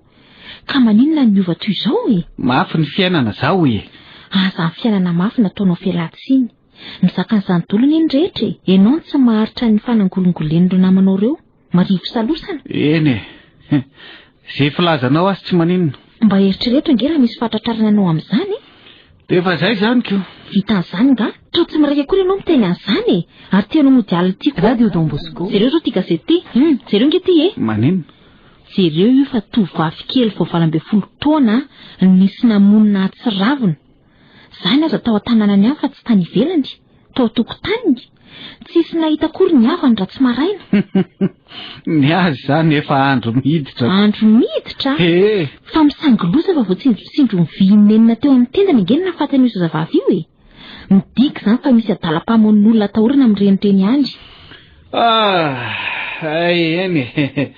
Ka maninona no niova toy izao e? Mafy ny fiainana zao e! Aza ny fiainana mafy nataonao fialan-tsiny. Mizaka an'izany dolo anie ny rehetra e! Ianao no tsy maharitra ny fanangolingolen'ireo namanao ireo. Marivo salosana. Eny e! Izay filazanao azy tsy maninona. Mba eritrereto ange raha misy fahatratrarana anao amin'izany e! Dia efa izay izany ko. Vitan'izany nga? Toa tsy miraika akory ianao miteny an'izany e! Ary te hanao mody alina ity koa. Radio Don Bosco. Jereo izao ity gazety ity. Hum, jereo nge ity e! Maninona? Jereo io fa tovovavy kely vao 18 taona no nisy namono nahatsiravina. Izany aza tao an-tanànany ihany fa tsy tany ivelany. Tao an-tokotaniny. Tsisy nahita akory ny havany raha tsy maraina. Ny azy izany efa andro miditra. Andro miditra? Ee. Fa misangy loza fa voatsindrotsindron'ny vy inenina teo amin'ny tendany ange ny nahafaty an'io zazavavy io e. Midika izany fa misy adala mpamono olona atahorana mirenireny any. Ah, hay eny e.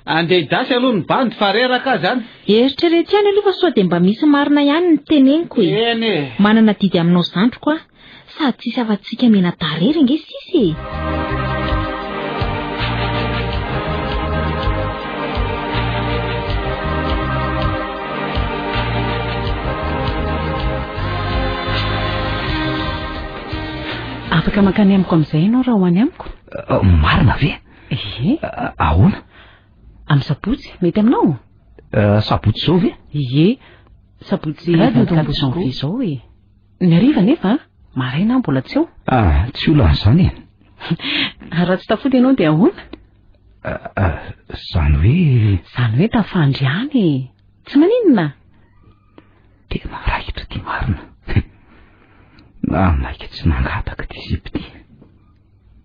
Andeha hidasy aloha ny bandy fa reraka aho izany. Eritrereto ihany aloha fa sao dia mba misy marina ihany ny teneniko e. Eny e. Manana adidy aminao zandriko aho. Sady tsisy afa-tsika mianadahy irery ange sisa e. Afaka mankany amiko amin'izay ianao raha ho any amiko. Eh, marina ve? Ie. Eh, ahoana? Amin'ny sabotsy, mety aminao? Eh, sabotsy izao ve? Ie. Sabotsy 24 janvier izao e. Ny hariva anefa an, maraina aho mbola tsy eo. Ah, tsy olana izany e. Raha tsy tafody ianao dia ahoana? Ah, ah, izany hoe... Izany hoe tafandry ihany e. Tsy maninona? Tena raikitra ity marina. Nanaiky tsy nangataka ity zipo ity.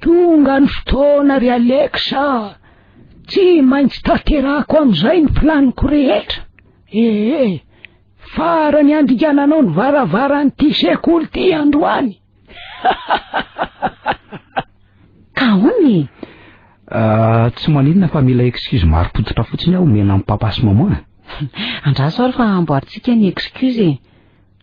Tonga ny fotoana ry Alex a! Tsy maintsy tanterahako amin'izay ny planiko rehetra. Ee, farany handingananao ny varavaran'ity sekoly ity androany. Ka ahoana e? Ah, tsy maninona fa mila excuse marim-pototra fotsiny aho omena an'i papa sy maman. Andraso ary fa amboarintsika ny excuse e.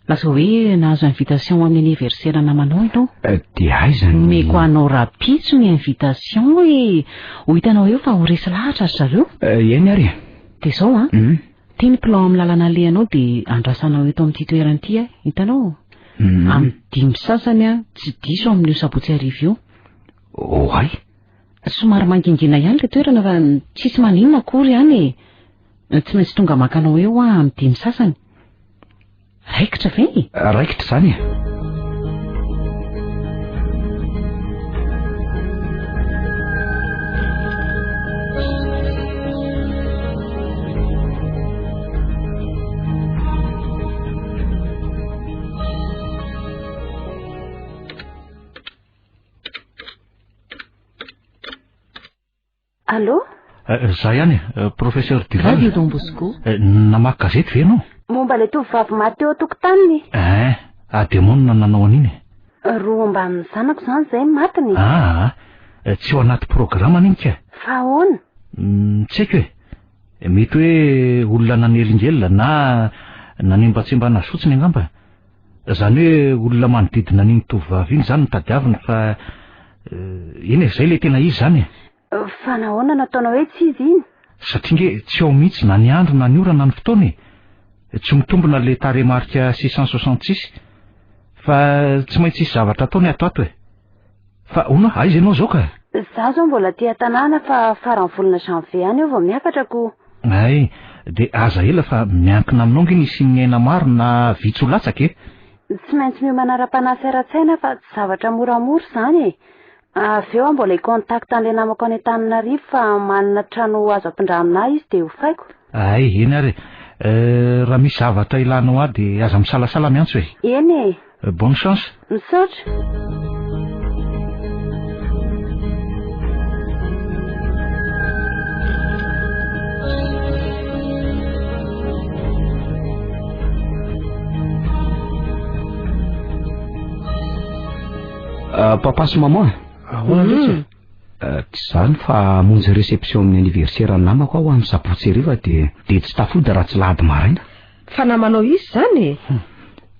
Lazao hoe nahazo invitation ho amin'ny anniversaire namanao ianao. Eh, dia aiza ny... Omeko anao rahampitso ny invitation e. Ho hitanao eo fa ho resy lahatra ry zareo. Eh, eny ary e. Dia izao an. Mm. Ity ny plan amin'ny lalana alehanao dia andrasanao eto amin'ity toerana ity aho. Hitanao? Mm. Amin'ny dimy sasany an, tsy diso amin'io sabotsy hariva io. Oay. Somary mangingina ihany ilay toerana fa tsisy maninona akory any e. Tsy maintsy tonga maka anao eo aho amin'ny dimy sasany. Raikitra ve e? Raikitra izany e. Allô? Za ihany e, professeur Duval. Radio Don Bosco. Namaky gazety ve ianao? Momba ilay tovovavy maty teo an-tokotaniny. Ein, ademona no nanao an'iny e. Roa mbamin'ny zanako izany izay matiny. Aa, tsy ao anaty programa an'iny ka. Fa ahoana? Tsy haiko e. Mety hoe olona nanelingelina na nanembantsembana azy fotsiny angamba. Izany hoe olona manodidina an'iny tovovavy iny izany no tadiaviny fa eny e, izay ilay tena izy izany e. Fa nahoana no ataonao hoe tsy izy iny? Satria nge tsy ao mihitsy na ny andro na ny ora na ny fotoana e. Tsy mitombina ilay tarehimarika 666. Fa tsy maintsy hisy zavatra ataony ato ato e. Fa hono aho, aiza ianao izao ka? Izaho izao mbola aty an-tanàna fa faran'ny volana janvier any aho vao miakatra ko. Hay, dia aza ela fa miankina aminao nge ny hisian'ny aina maro na vitsy ho latsaka e. Tsy maintsy miomana ara-panahy sy ara-tsaina fa tsy zavatra moramora izany e. Avy eo aho mbola hi-contact an'ilay namako any Antananarivo fa manana trano azo ampindramina ahy izy dia hofaiko. Hay, eny ary e. Raha misy zavatra ilanao ahy dia aza misalasala miantso e. Eny e. Bonne chance. Misaotra. Papa sy maman. Ahoana letsy e? Tsy izany fa hamonjy réception amin'ny anniversaire ny namako aho amin'ny sabotsy hariva dia dia tsy tafody raha tsy lahady maraina. Fa namanao iza izany e?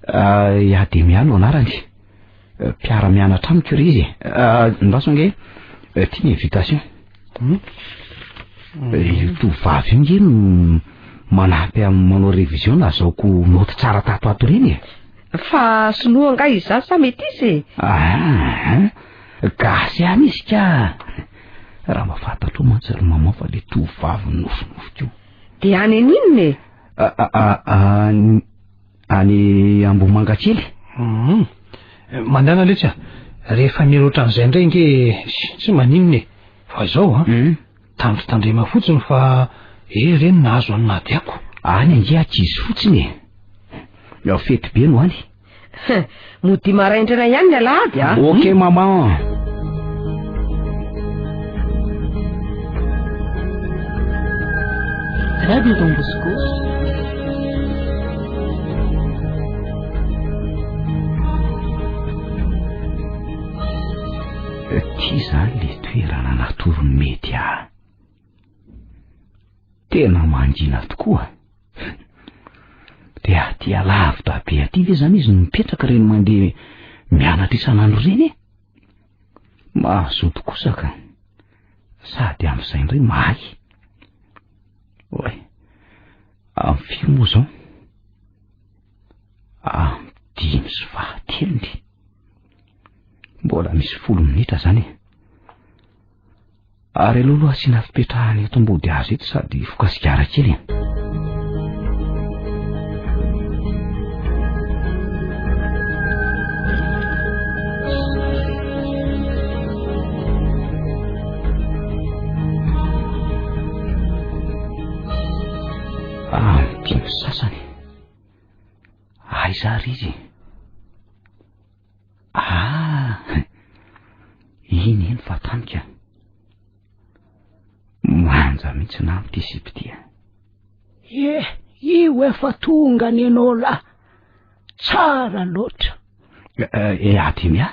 I Ademia no anarany. Mpiara-mianatra amiko ry izy e. Andraso ange, ity ny invitation. Io tovovavy io nge no manampy amin'ny manao révision nahazaoko naoty tsara tato ato ireny e. Fa sinoa angaha izaho sa metisy e? Ah, gasy ihany izy ka. Raha mba fantatrao mantsy ry maman fa le tovovavy nofinofiko io. Dia any aninona e? Any Ambohimangakely. Hum. Mandehana letsy a. Rehefa mila ohatran'izay indray nge tsy maninona e. Fa izao an. Hmm. Tandrintandrema fotsiny fa eh reny nahazo an'i Nadiako. Any ange ankizy fotsiny e. Ao fety be no any. Modia maraindraina ihany ny alahady a. Ok maman. Radio Don Bosco. Ty zany le toerana natoron'ny media. Tena mangina tokoa. Dia aty alavitra be aty ve zany izy no mipetraka ireny mandeha mianatra isan'andro ireny e? Mahazoto kosa ka. Sady amin'izay indray mahay. Oay, amin'ny firy moa izao? Amin'ny dimy sy fahatelony. Mbola misy folo minitra zany e. Ary aleo aloha asiana fipetrahana eto ambody hazo eto sady hifoka sigara kely e. Ah, dimy sasany. Aiza ary izy? Ah! Iny eny fa tanika. Manja mihitsy na ity sipa ity. Eh, io efa tonga ny anao lahy. Tsara loatra. Eh, eh Ademia.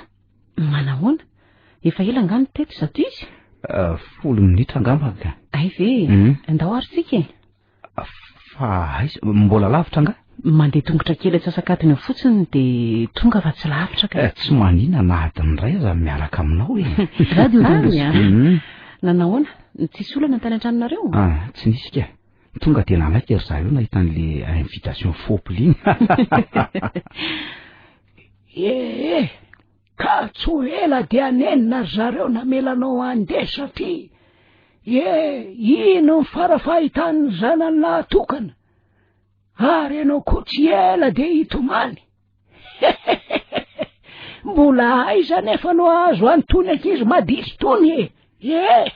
Manahoana? Efa ela angaha no teto izato izy? Eh, folo minitra angamba ka. Hay ve? Andao ary tsika e. Fa aiza? Mbola lavitra angaha? Mandeha tongotra kely antsasak'adiny eo fotsiny dia tonga fa tsy lavitra ka. Eh, tsy manina na adiny iray aza miaraka aminao e. Radio Don Bosco. Nanahoana? Tsisy olana tany an-tranonareo? Ah, tsy nisy ka. Tonga dia nanaiky ry zareo nahita an'le invitation fopla iny. Ee, Ka tsy ho ela dia hanenina ry zareo namela anao handeha satria e ino ny fara-fahitan'ny zanany lahatokana ary ianao koa tsy ela dia hitomany. Mbola aiza anefa no azo an'itony ankizy maditry itony e? E!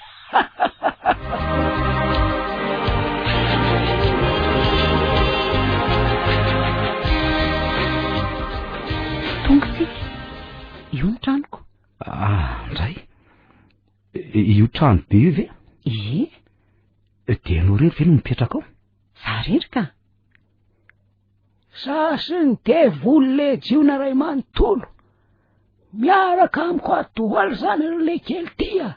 Tonga tsika. Io ny tranoko. Ah, ndray. Io trano be io ve? Ie. Dia ianao irery ve no mipetraka ao? Za irery ka. Za sy ny devoly lejiona iray manontolo. Miaraka amiko ato daholo izany ry lekely ty a.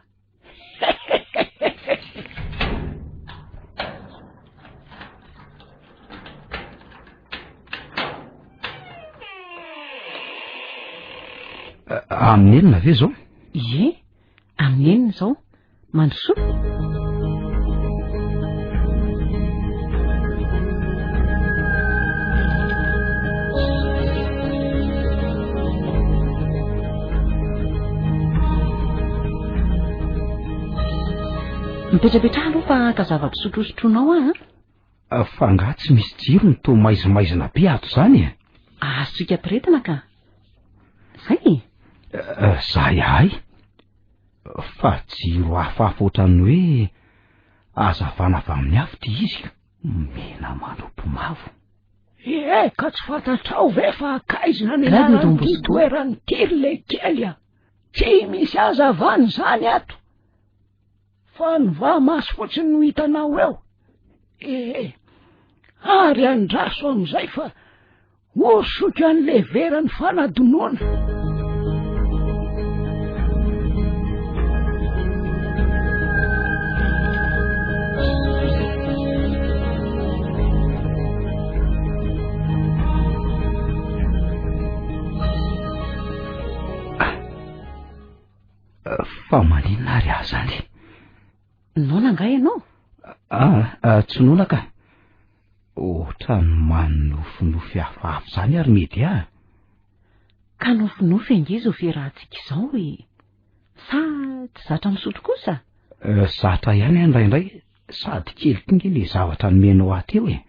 Amin'ny enina ve izao? Ie, amin'ny enina izao. Mandrosoa. Mipetrapetraha aloha fa haka zava-pisotro hosotroinao aho an. Ah, fa angaha tsy misy jiro no toa maizimaizina be ato izany e? Azontsika ampiretina ka. Zay e. Eh, zay ahay. Fa jiro hafahafa ohatran'ny hoe hazavana avy amin'ny afo ity izy ka. Mena manopy mavo. Ie, ka tsy fantatrao ve fa akaizina ny anaran'ity toerana ity ry lekely a? Tsy misy hazavana izany ato. Fa ny vaha-maso fotsiny no hitanao eo. Ee, ary andraso amin'izay fa hosoiko an'le veran'ny fanadinoana. Fa maninona ary aho zany? Noana angaha ianao? Ah, ah, tsy noana ka. Ohatran'ny manofinofy hafahafa izany ary Media. Ka nofinofy ange izao fiarahantsika izao e. Sa tsy zatra misotro kosa? Eh, zatra ihany aho indraindray, sady kely koa nge le zavatra nomenao ahy teo e.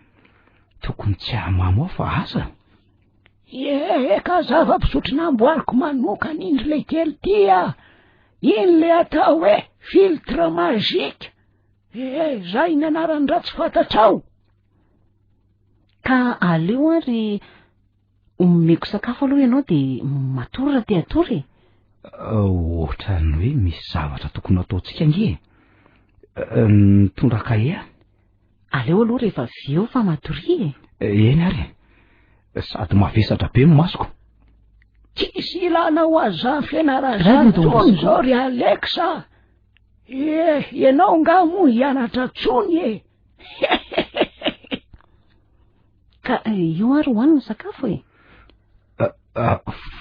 Tokony tsy hahamamo aho fa asa. Ie, ka zava-pisotro namboariko manokana iny ry lekely ty a! Iny le atao hoe filtre magique. Ee, zay ny anarany raha tsy fantatrao. Ka aleo ary omeko sakafo aloha ianao dia matory raha te hatory e. Ohatran'ny hoe misy zavatra tokony hataontsika ange e. Mitondra kahie aho. Aleo aloha rehefa avy eo fa matoria e. Eny ary e. Sady mavesatra be ny masoko. Tsisy ilanao azy izany fianarana izany intsony izao ry Alex a! Eh, ianao angaha moa hianatra intsony e! Ka io ary hohanina ny sakafo e.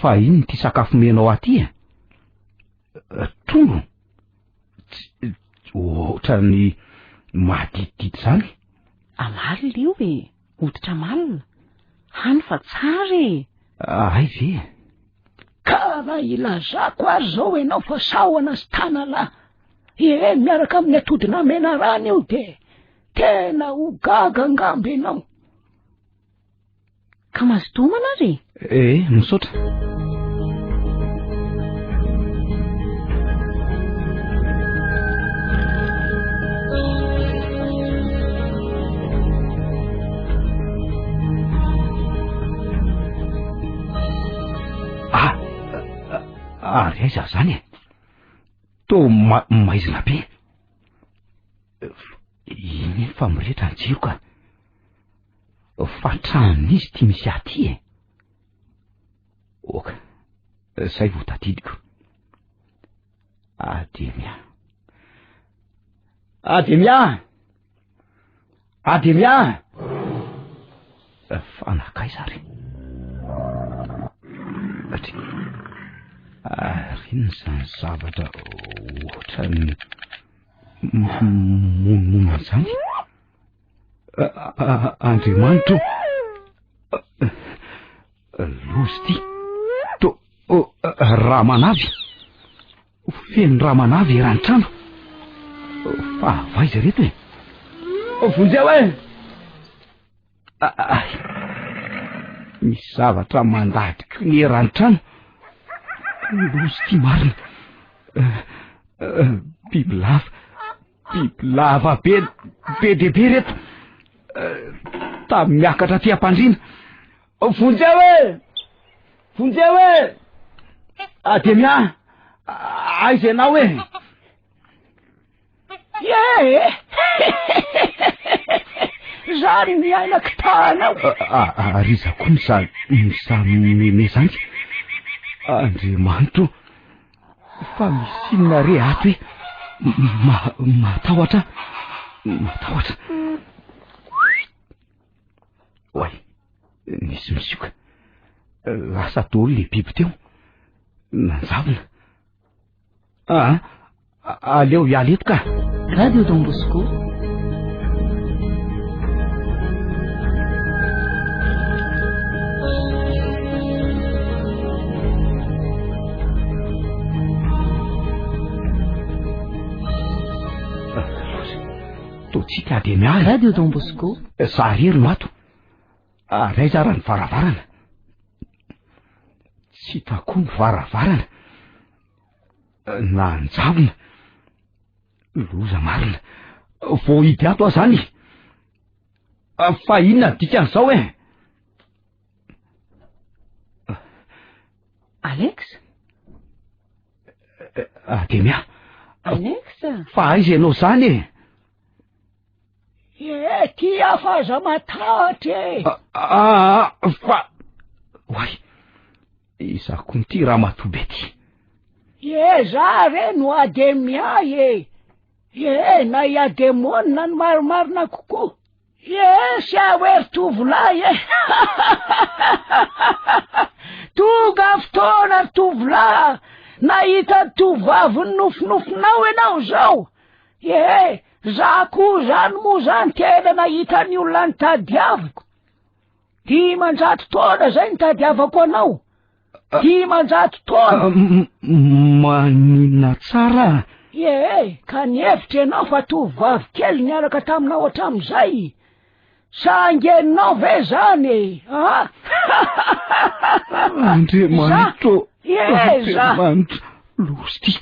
Fa inona ity sakafo omenao ahy ity e? Trondro? Tsy, ohatran'ny maditidity izany. Amalona io e, hoditra amalona. Hany fa tsara e. Hay ve e? Ka raha ilazako ary izao ianao fa sahona sy tanalahy, ee miaraka amin'ny atodina menarana io dia tena ho gaga angamba ianao. Ka mazotoa homana ary e! Ee, misaotra. Ah, ary aiza izany e? Toa maizina be. Iny fa mirehitra ny jiro ka. Fa tranon'izy ity misy ahy ity e. Oka, zay vao tadidiko. Ademia. Ademia! Ademia! Fa nankaiza ary? Atria. Ary inona izany zavatra ohatran'ny mamonomono an'izany? Andriamanitro loza ity to ramanavy feno ramanavy eran'ny trano fa avaiza reto e vonjeo e misy zavatra mandady koa ny eran'ny trano loza ity marina bibilava Biby lava be, be dia be reto. Tamy miakatra aty am-pandriana. Vonjeo e! Vonjeo e! Ademia, aiza ianao e? Ie! Zany ny aina kitahanao. Ary iza koa no sahy misahy meme zany? Andriamanitro, fa misy inona re ato e? Ma- Matahotra aho, matahotra. Oay, nisy misioka. Lasa daholo le biby teo. Nanjavona. Ah, aleo hiala eto ka. Radio Don Bosco. Toa tsy hita dia miala. Radio Don Bosco. Za irery no ato. Ary aiza ara ny varavarana? Tsy hita koa ny varavarana. Nanjavona. Loza marina. Voahidy ato aho zany. Fa inona ny dikan'izao e? Alex? Ademia. Alex? Fa aiza ianao zany e? E, ty aho fa aza matahotra e. Ah, fa... Oay, iza koa ity ramatoa be ty? E, za re no Ademia e. E, na i Ademona no marimarina kokoa. Yes aho e ry tovolahy e! Tonga fotoana ry tovolahy nahita ny tovovavin'ny nofinofinao ianao izao. Ee, za koa zany moa zany tena nahita ny olona nitadiaviko. 500 taona zay nitadiavako anao. 500 taona. Maninona tsara? Ee, ka nihevitra ianao fa tovovavy kely niaraka taminao hatramin'izay. Saingy henonao ve izany e? Ah! Andriamanitro, Ee, za. Andriamanitro, loza ity.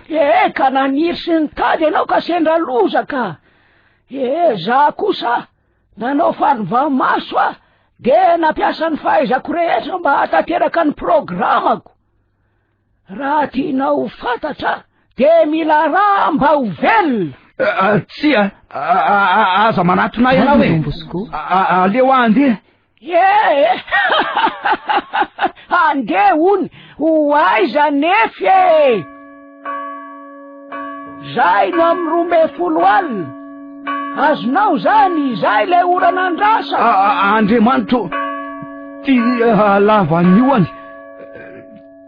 Ee, ka naniry sy nitady ianao ka sendra loza ka. Ee, za kosa Nanao fanova-maso aho dia nampiasa ny fahaizako rehetra mba hahatanteraka ny programako. Raha tianao ho fantatra dia mila rà mba ho velona. Ah, tsia, aza manatona ahy ianao e. Aleo aho handeha. Ee, handeha hono, ho aiza nefy e? Zay no amin'ny 12 alina. Azonao zany, izay ilay ora nandrasako. Andriamanitro, ty halavan'ny ohany,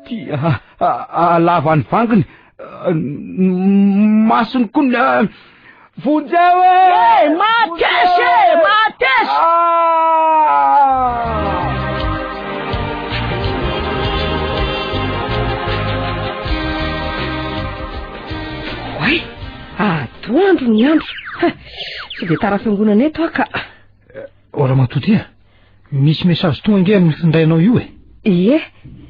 ty halavan'ny vanginy, masony koa ny... Vonjeo e! Eh, matesy e! Matesy! Oay, atoandro ny andro. Ha, tsy dia tara fiangonana eto aho ka. O ramatoa ty a, misy message tonga ange amin'ny findainao io e. Ie,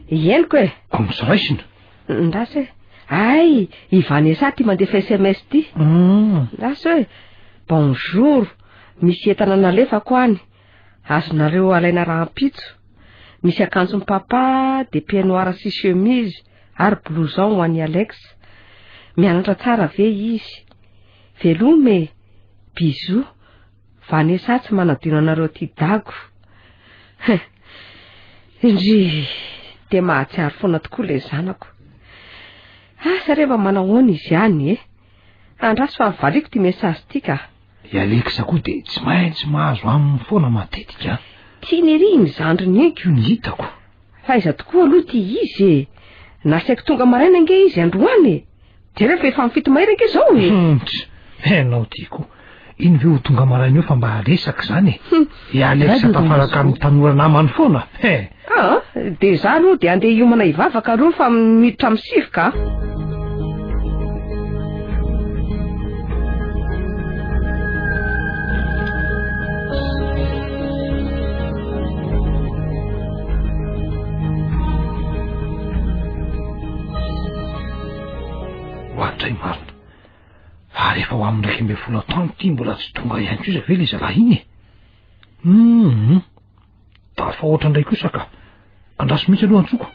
henoko e. Ko misy raisina. Ndraso e. Hay, i Vanessa ty mandefa SMS ty. Ndraso e. Bonjour, misy entana nalefako any. Azonareo alaina rahampitso. Misy akanjon'i papa, dia peignoir sy chemise ary blouson ho an'i Alex. Mianatra tsara ve izy? Veloma e. Bisous. Vanessa tsy manadino anareo aty Dago. Hein. Indry, dia mahatsiaro foana tokoa ilay zanako. Asa re mba manahoana izy any e. Andraso fa valiako ity message ity ka. I Alex koa dia tsy maintsy mahazo aminy foana matetika an. Tiany ery iny zandriny iny. Io ny hitako. Fa aiza tokoa aloha ity izy e. Nasaiko tonga maraina ange izy androany e. Jereo fa efa amin'ny 7 mahery ange izao e. Hum, ianao ity koa. Iny ve ho tonga maraina eo fa mba resaka izany e. I Alex tafaraka amin'ny tanora namany foana. He. Ah, dia za aloha dia andeha hiomana hivavaka aloha fa miditra amin'ny 9 ka. Oadray marina. Ary efa ho amin'ny 11 atoandro ity mbola tsy tonga ihany kosa ve ilay zalahy iny e? Hum, tafahoatra indray kosa ka. Andraso mihitsy aloha antsoko.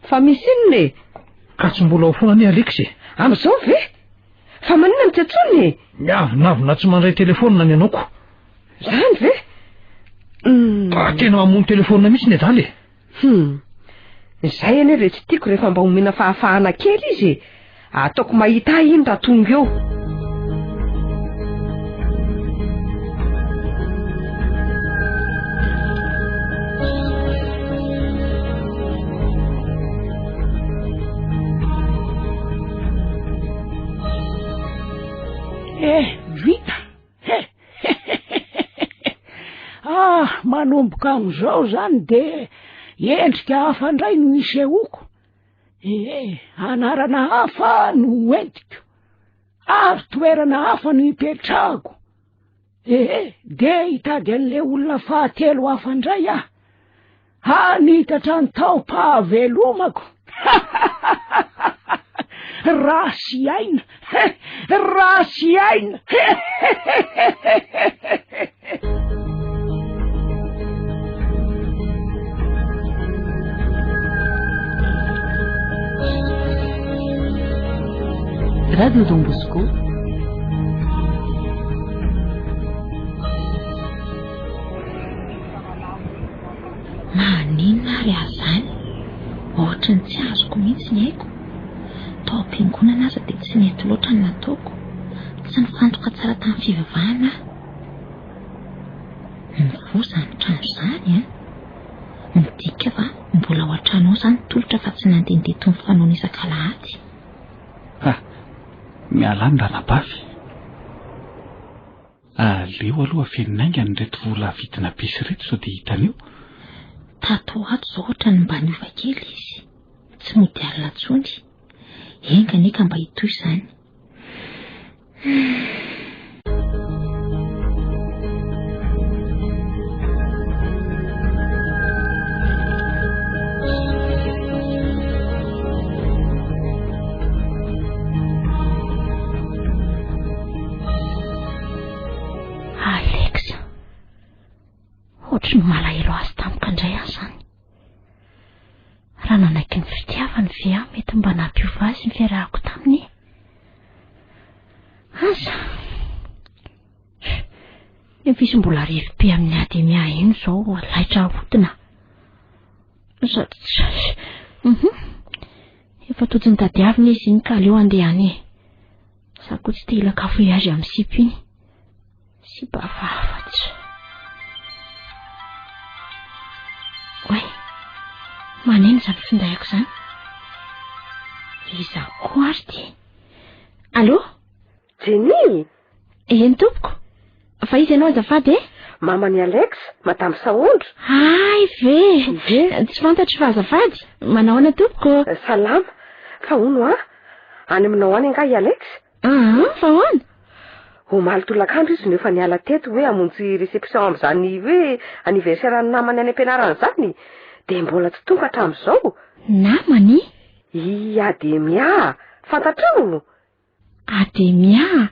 Fa misy inona e? Ka tsy mbola ao foana anie Alex e. Amin'izao ve? Fa maninona no tsy antsoiny e? Miavonavona tsy mandray telefaonina ny anaoko. Zany ve? Ka tena mamono telefaonina mihitsy ny adala e. Hum. Izay anie ilay tsy tiako rehefa mba omena fahafahana kely izy e. Ataoko mahita ahy iny raha tonga eo. Eh, vita! Ah, manomboka amin'izao izany dia endrika hafa indray no nisehoako. Ee, anarana hafa no hoentiko, ary toerana hafa no hipetrahako. Ee, dia hitady an'ilay olona fahatelo hafa indray aho. Hanitatra ny taom-pahavelomako. Rasy aina, rasy aina. Radio Don Bosco. Maninona ary aho izany? Ohatry ny tsy azoko mihitsy ny aiko. Tao am-piangonana aza dia tsy nety loatra ny nataoko. Tsy nifantoka tsara tamin'ny fivavahana aho. Mivoha izany trano izany an! Midika fa mbola ao an-trano ao izany Tolotra fa tsy nandehandeha toy ny fanaony isak'alahady. Ha! Miala any ranabavy. Aleo aloha afenina haingana ireto vola vidina bus ireto sao dia hitany eo. Tato ho ato izao ohatran'ny mba niova kely izy. Tsy mody alina intsony. Enga anie ka mba hitohy izany. Alex, ohatry ny malahelo azy tampoka indray aho izany. Raha nanaiky ny fitiavany ve aho mety mba nampiova azy ny fiarahako taminy? Aza. Nefa izy mbola revy be amin'ny ademia iny izao laitra ahodina. Sady tsy... Mhm. Efa tojo nitadiavina izy iny ka aleo handeha any e. Za koa tsy te hila cafouillage amin'ny sipa iny. Sipa hafahafa tsy. Oay, maneno izany findaiko izany. Iza koa ary ity? Allô? Jenny! Eny tompoko. Fa iza ianao azafady e? Maman'i Alex, Madame Sahondra. Hay ve! Ie. Tsy fantatro fa azafady. Manahoana tompoko? Salama. Fa hono hoa, any aminao any angaha i Alex? Aa, fa ahoana? Omaly tolakandro izy no efa niala teto hoe hamonjy réception amin'izany hoe anniversaire-n'ny namany any am-pianarana izany, dia mbola tsy tonga hatramin'izao. Namany? I Ademia, fantatrao? Ademia?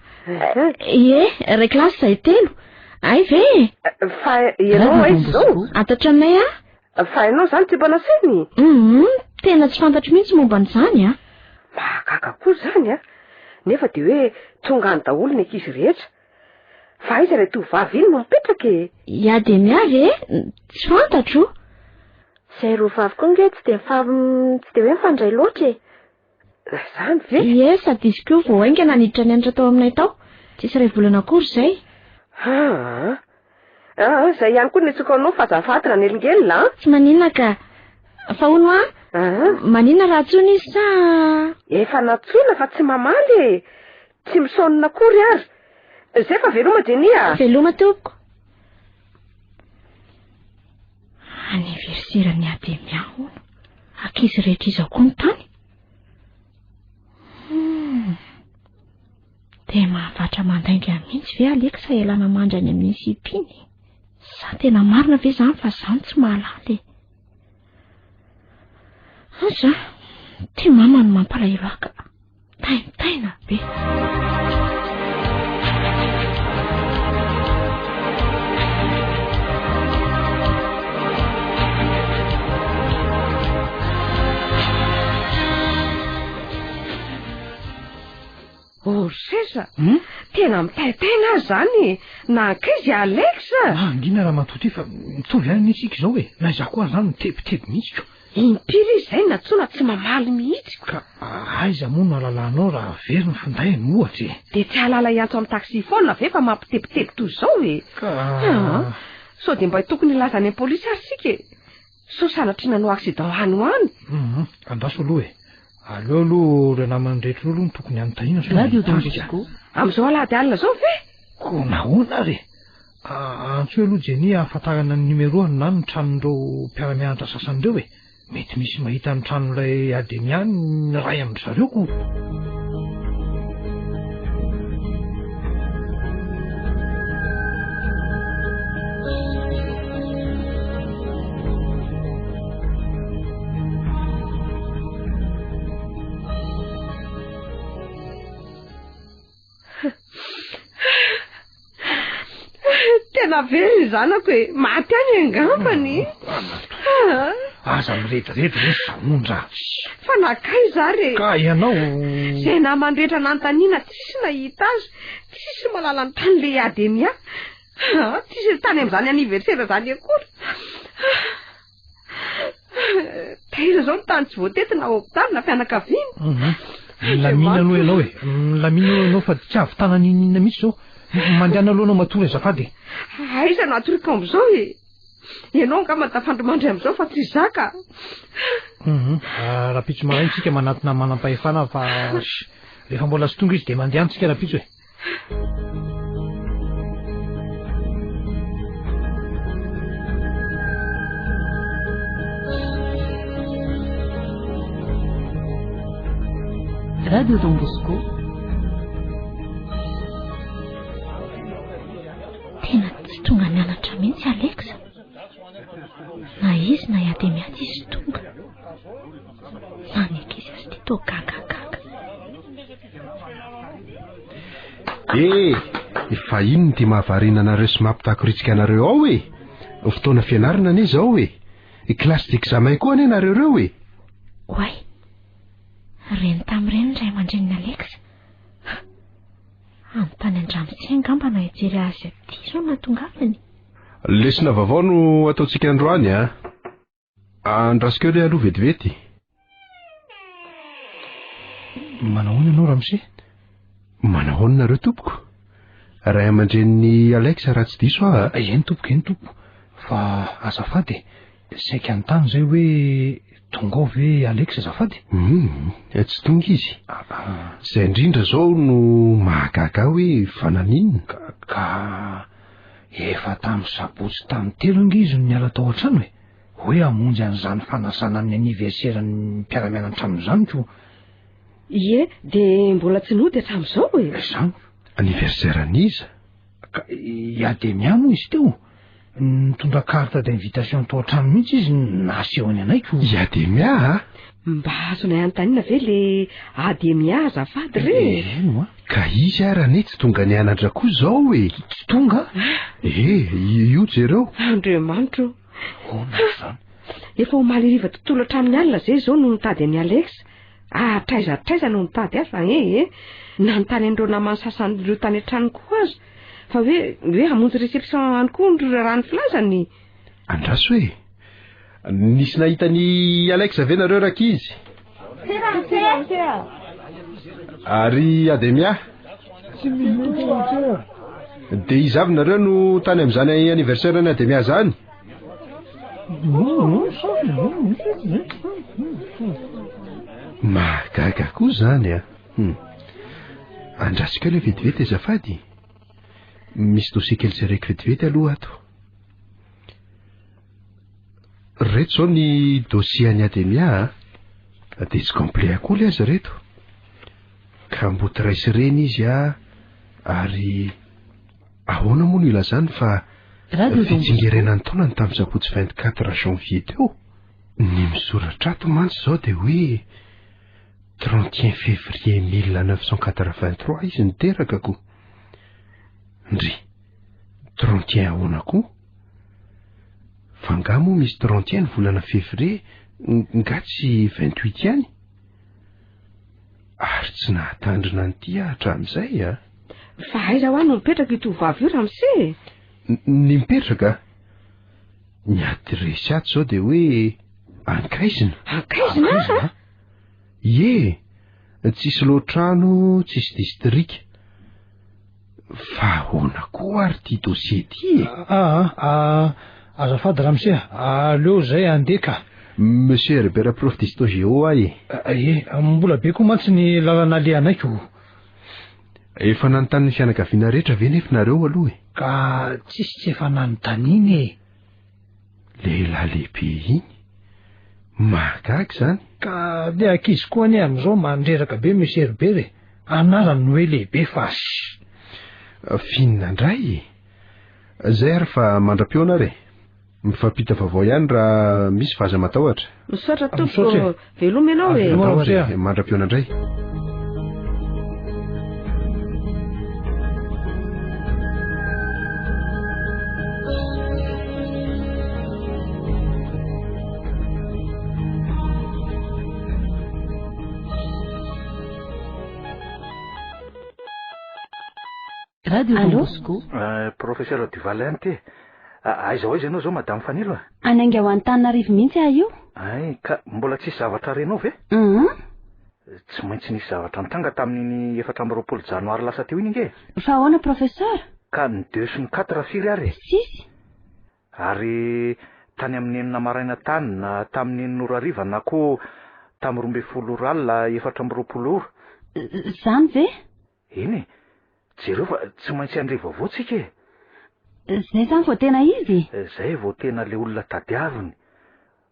Ie, iray kilasy izahay telo. Hay ve e? Fa ianao aiza izao? Ato an-tranonay aho. Fa ianao izany tsy mba nasainy? Hum, tena tsy fantatro mihitsy momba an'izany an. Mahagaga koa izany an. Nefa dia hoe tonga any daholo ny ankizy rehetra. Fa aiza ilay tovovavy iny no mipetraka e? I Ademia ve? Tsy fantatro. Izay roa vavy koa ange tsy dia tsy dia hoe mifandray loatra e. Izany ve? Ie, sady izy koa vao haingana niditra nianatra tao aminay tao. Tsisy iray volana akory izay. Aa! Aa, izay ihany koa no niantsoako anao fa azafady nanelingelina an! Tsy maninona ka. Fa hono hoa, maninona raha antsoina izy sa. Efa nantsoina fa tsy mamaly e! Tsy misaonina akory ary. Izay fa veloma Jenny a! Veloma tompoko. Anniversaire-n'ny Ademia hono. Ankizy rehetra izao koa ny tany. Hmm. Dia mahavatra mandainga mihitsy ve Alexa ialana mandry any amin'ny sipa iny? Sa tena marina ve izany fa izaho tsy mahalala e? Aza, ty mama no mampalahelo ahy ka. Taintaina be. Tena mitaintaina aho izany e! Nankaiza i Alex? Mangina ramatoa ity fa mitovy ihany anie isika izao e! Na izaho koa ary izany mitebiteby mihitsy ko! Impiry izy izay nantsoina tsy mamaly mihitsy ko! Ka aiza moa no ahalalanao raha very ny findainy ohatra e? Dia tsy hahalala hiantso amin'ny taxi-phone ve fa mampitebiteby toy izao e? Ka. Aa! Sao dia mba tokony hilaza any amin'ny polisy ary isika e? Sao sanatria nanao accident any ho any? Hum, andraso aloha e. Aleo aloha ireo namany rehetra ireo aloha no tokony hanontaniana sao Radio Don mitarika. Bosco. Amin'izao alahady alina izao ve? Koa nahoana ary e? Antsoy aloha Jenny hahafantarana ny numéro-ny na ny tranon'ireo mpiara-mianatra sasany ireo e. Mety misy mahita ny tranon'ilay Ademia ny iray amin-dry zareo ko. Tena very ny zanako e, maty any angambany. Aza mirediredy re Sahondra. Fa nankaiza ary e? Ka ianao. Izay namany rehetra nanontaniana tsisy nahita azy, tsisy mahalala ny tany le Ademia. Tsisy tany amin'izany anniversaire izany akory. Taiza izao ny tany tsy voatety na hopitaly na fianakaviana. Mhm. Milamina aloha ianao e. Milamina aloha ianao fa tsy ahavitana n'inon'inona mihitsy izao. Mandehana aloha ianao matory azafady e. Aiza no hatoriko amin'izao e? Ianao angamba tafandrimandry amin'izao fa tsy zaka. Mhm. Ah, rahampitso maraina isika manatona manam-pahefana fa rehefa mbola tsy tonga izy dia mandehana isika rahampitso e. Radio Don Bosco. Tena tsy tonga nianatra mihitsy Alex. Na izy na i Ademia tsisy tonga. Na ny ankizy aza ity toa gagagaga. Eh, fa inona ity mahavariana anareo sy mampitakoritsika anareo ao e? Fotoana fianarana anie izao e. Classe d'examen koa anie nareo ireo e. Oay, reny tamin'ireny ny ray aman-drenin'i Alex. Hanontany an-dramose angamba na hijery azy aty izao no nahatongavany. Lesona vaovao no ataontsika androany a. Andraso kely aloha vetivety. Manahoana ianao ramose? Manahoana nareo tompoko? Ray aman-drenin'i Alex raha tsy diso aho a. Eny tompoko, eny tompoko. Fa azafady e, saika hanontany izay hoe tonga ao ve Alex azafady? Hum, tsy tonga izy. Izay indrindra izao no mahagaga ahy hoe fa naninona? Ka efa tamin'ny sabotsy tamin'ny telo ange izy no niala tao an-trano e. Hoe hamonjy an'izany fanasana ny anniversaire-n'ny mpiara-mianatra aminy izany ko. Ie, dia mbola tsy nody hatramin'izao e. Izany. Anniversaire an'iza? Ka i Ademia moa izy teo. Nitondra carte d'invitation tao an-trano mihitsy izy nasehony anay ko. I Ademia a? Mba azonay anontaniana ve le Ademia azafady re? Eny oa. Ka izy ary anie tsy tonga nianatra koa izao e. Tsy tonga? Eh, io jereo. Andriamanitro o. Ahoana izany? Efa omaly hariva tontolo hatramin'ny alina izay izao no nitady an'i Alex. Hatraiza hatraiza no nitady azy fa eh eh. Nanontany an'ireo namany sasany ireo tany an-tranony koa aza. Fa hoe hoe hamonjy réception any koa ny raha ny filazany. Andraso e. Nisy nahita an'i Alex ve nareo rankizy? Ary Ademia? Dia iza avy nareo no tany amin'izany anniversaire an'i Ademia zany? Mahagaga koa zany a. Hmm. Andraso kely vetivety azafady. Misy dossier kely jereko vetivety aloha ato. Reto zao ny dossier an'i Ademia a. Dia tsy complet akory aza reto. Kamboty ray sy reny izy a, ary ahoana moa no ilazany fa fitsingerenan'ny taonany tamin'ny sabotsy 24 janvier teo? Ny misoratra ato mantsy izao dia hoe 31 février 1983 izy no teraka ko. Ndry, 31 ahoana koa? Fa nga moa misy 31 ny volana février, nga tsy 28 ihany? Ary tsy nahatandrina an'ity aho hatramin'izay a! Fa aiza hoa no mipetraka io tovovavy io ramose e? Ny mipetraka? Ny adiresy ato izao dia hoe Ankaizina. Ankaizina? Ie, tsisy loatrano, tsisy distrika. Fa ahoana koa ary ity dossier ity e? Aa, ah, azafady ramose a, aleo zay andeha ka. Monsieur Herbert prof d'histo géo aho e. Ie, mbola be koa mantsy ny lalana alehanay ko. Efa nanontany ny fianakaviana rehetra ve nefa nareo aloha e? Ka tsisy tsy efa nanontaniana e. Lehilahy lehibe iny. Mahagaga izany. Ka le ankizy koa anie amin'izao mandreraka be Monsieur Herbert e. Anarany no hoe lehibe fa ss. F'inona indray e? Zay ary fa mandra-pihaona ary e. Mifampita vaovao ihany raha misy fa aza matahotra. Misaotra tompoko. Veloma ianao e. Andao ary e, mandra-pihaona indray. Radio Don Bosco. Professeur Duval ihany ity e. Aiza ho aiza ianao izao Madame Fanilo a? Hanainga ho Antananarivo mihitsy aho io. Hay, ka mbola tsisy zavatra renao ve? Hum. Tsy maintsy nisy zavatra nitranga tamin'iny 24 janoary lasa teo iny ange e. Fa ahoana Professeur? Ka ny deux sy ny quatre firy ary e? Six. Ary tany amin'ny enina maraina tany na tamin'ny enina ora hariva na koa tamin'ny 12 ora alina 24 ora. Izany ve? Eny e! Jereo fa tsy maintsy handre vaovao tsika e! Zay zany vao tena izy? Zay vao tena le olona tadiaviny.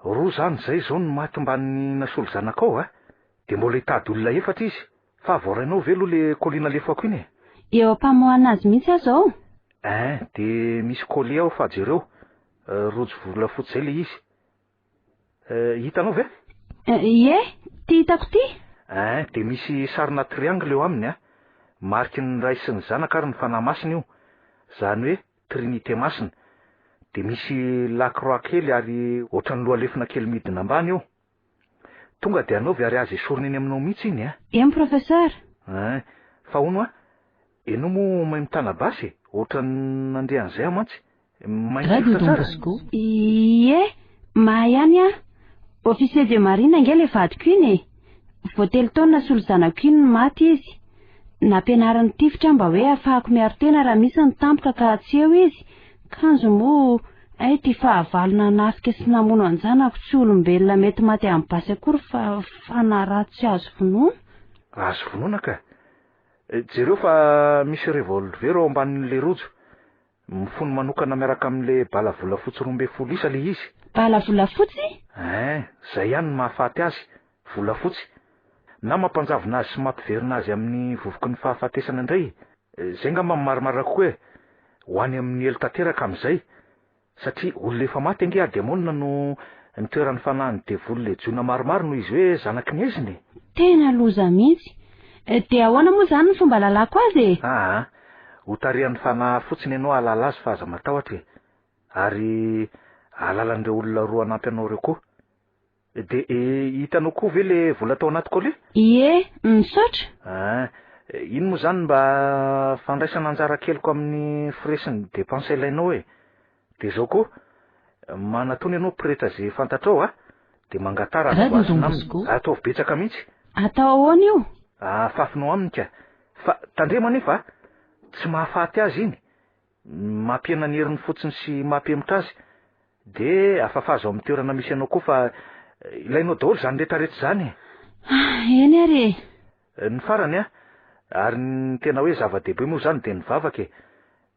Roa zany zay zao no maty mban'ny nasolo zanakao a! De mbola hitady olona efatra izy. Fa voarainao ve aloha le colis nalefako iny e? Eo am-pamoahana azy mihitsy aho zao. Ein, de misy colis ao fa jereo. Rojo volafotsy zay le izy. Hitanao ve? Ie, ty hitako ty. Ein, dia misy sarina triangle eo aminy an. Mariky ny Ray sy ny Zanaka ary ny Fanahy Masina io. Izany hoe Trinite Masina. Dia misy la croix kely ary ohatran'ny lohalefona kely midina ambany eo. Tonga dia anaovy ary azo esorina eny aminao mihitsy iny an. Eny Professeur. Ein, fa hono an, ianao moa mahay mitana basy e? Ohatran'ny nandre an'izay aho mantsy. Mahay Radio mitifitra Don tsara? Bosco. Ie, mahay ihany aho. Officier de marine ange ilay vadiko iny e. Vao telo taona nasolo zanako iny no maty izy. Nampianariny tifitra aho mba hoe ahafahako miaro tena raha misy ny tampoka ka tsy eo izy. Kanjo moa, hay ity fahavalo nanafika sy namono an-janako tsy olombelona mety maty amin'ny basy akory fa fanahy ratsy tsy azo vonoina. Azo vonoina ka. Jereo fa misy revolver ao ambanin'ilay rojo. Mifono manokana miaraka amin'ilay bala volafotsy 12 isa ilay izy. Bala volafotsy? Ein, izay ihany no mahafaty azy, volafotsy. Na mampanjavona azy sy mampiverina azy amin'ny vovoky ny fahafatesana indray. Izay angamba no marimarina kokoa e. Ho any amin'ny helo tanteraka amin'izay. Satria olona efa maty ange Ademona no nitoeran'ny fanahin'ny devoly lejiona maromaro noho izy hoe zanaky ny haizina e! Tena loza mihitsy. Dia ahoana moa izany ny fomba ahalalako azy e? Aa, ho tarihan'ny fanahy fotsiny ianao hahalala azy fa aza matahotra e! Ary hahalala an'ireo olona roa hanampy anao ireo koa. Dia hitanao koa ve le vola tao anaty colis? Ie, misaotra. Ah, iny moa izany mba fandraisana anjara keliko amin'ny frais sy ny dépenses ilainao e. Dia izao koa, manatona ianao pretra izay fantatrao a, dia mangataha raha Radio voasina Don aminy. Bosco. Ataovy betsaka mihitsy. Atao ahoana io? Afafinao aminy ka. Fa tandremo anefa a, tsy mahafaty azy iny. Mampihena ny heriny fotsiny sy mampihemotra azy. Dia afafazo amin'ny toerana misy anao koa fa ilainao daholo izany rehetrarehetra izany e. Ah, eny ary e. Ny farany an, ary ny tena hoe zava-dehibe moa izany dia ny vavaka e.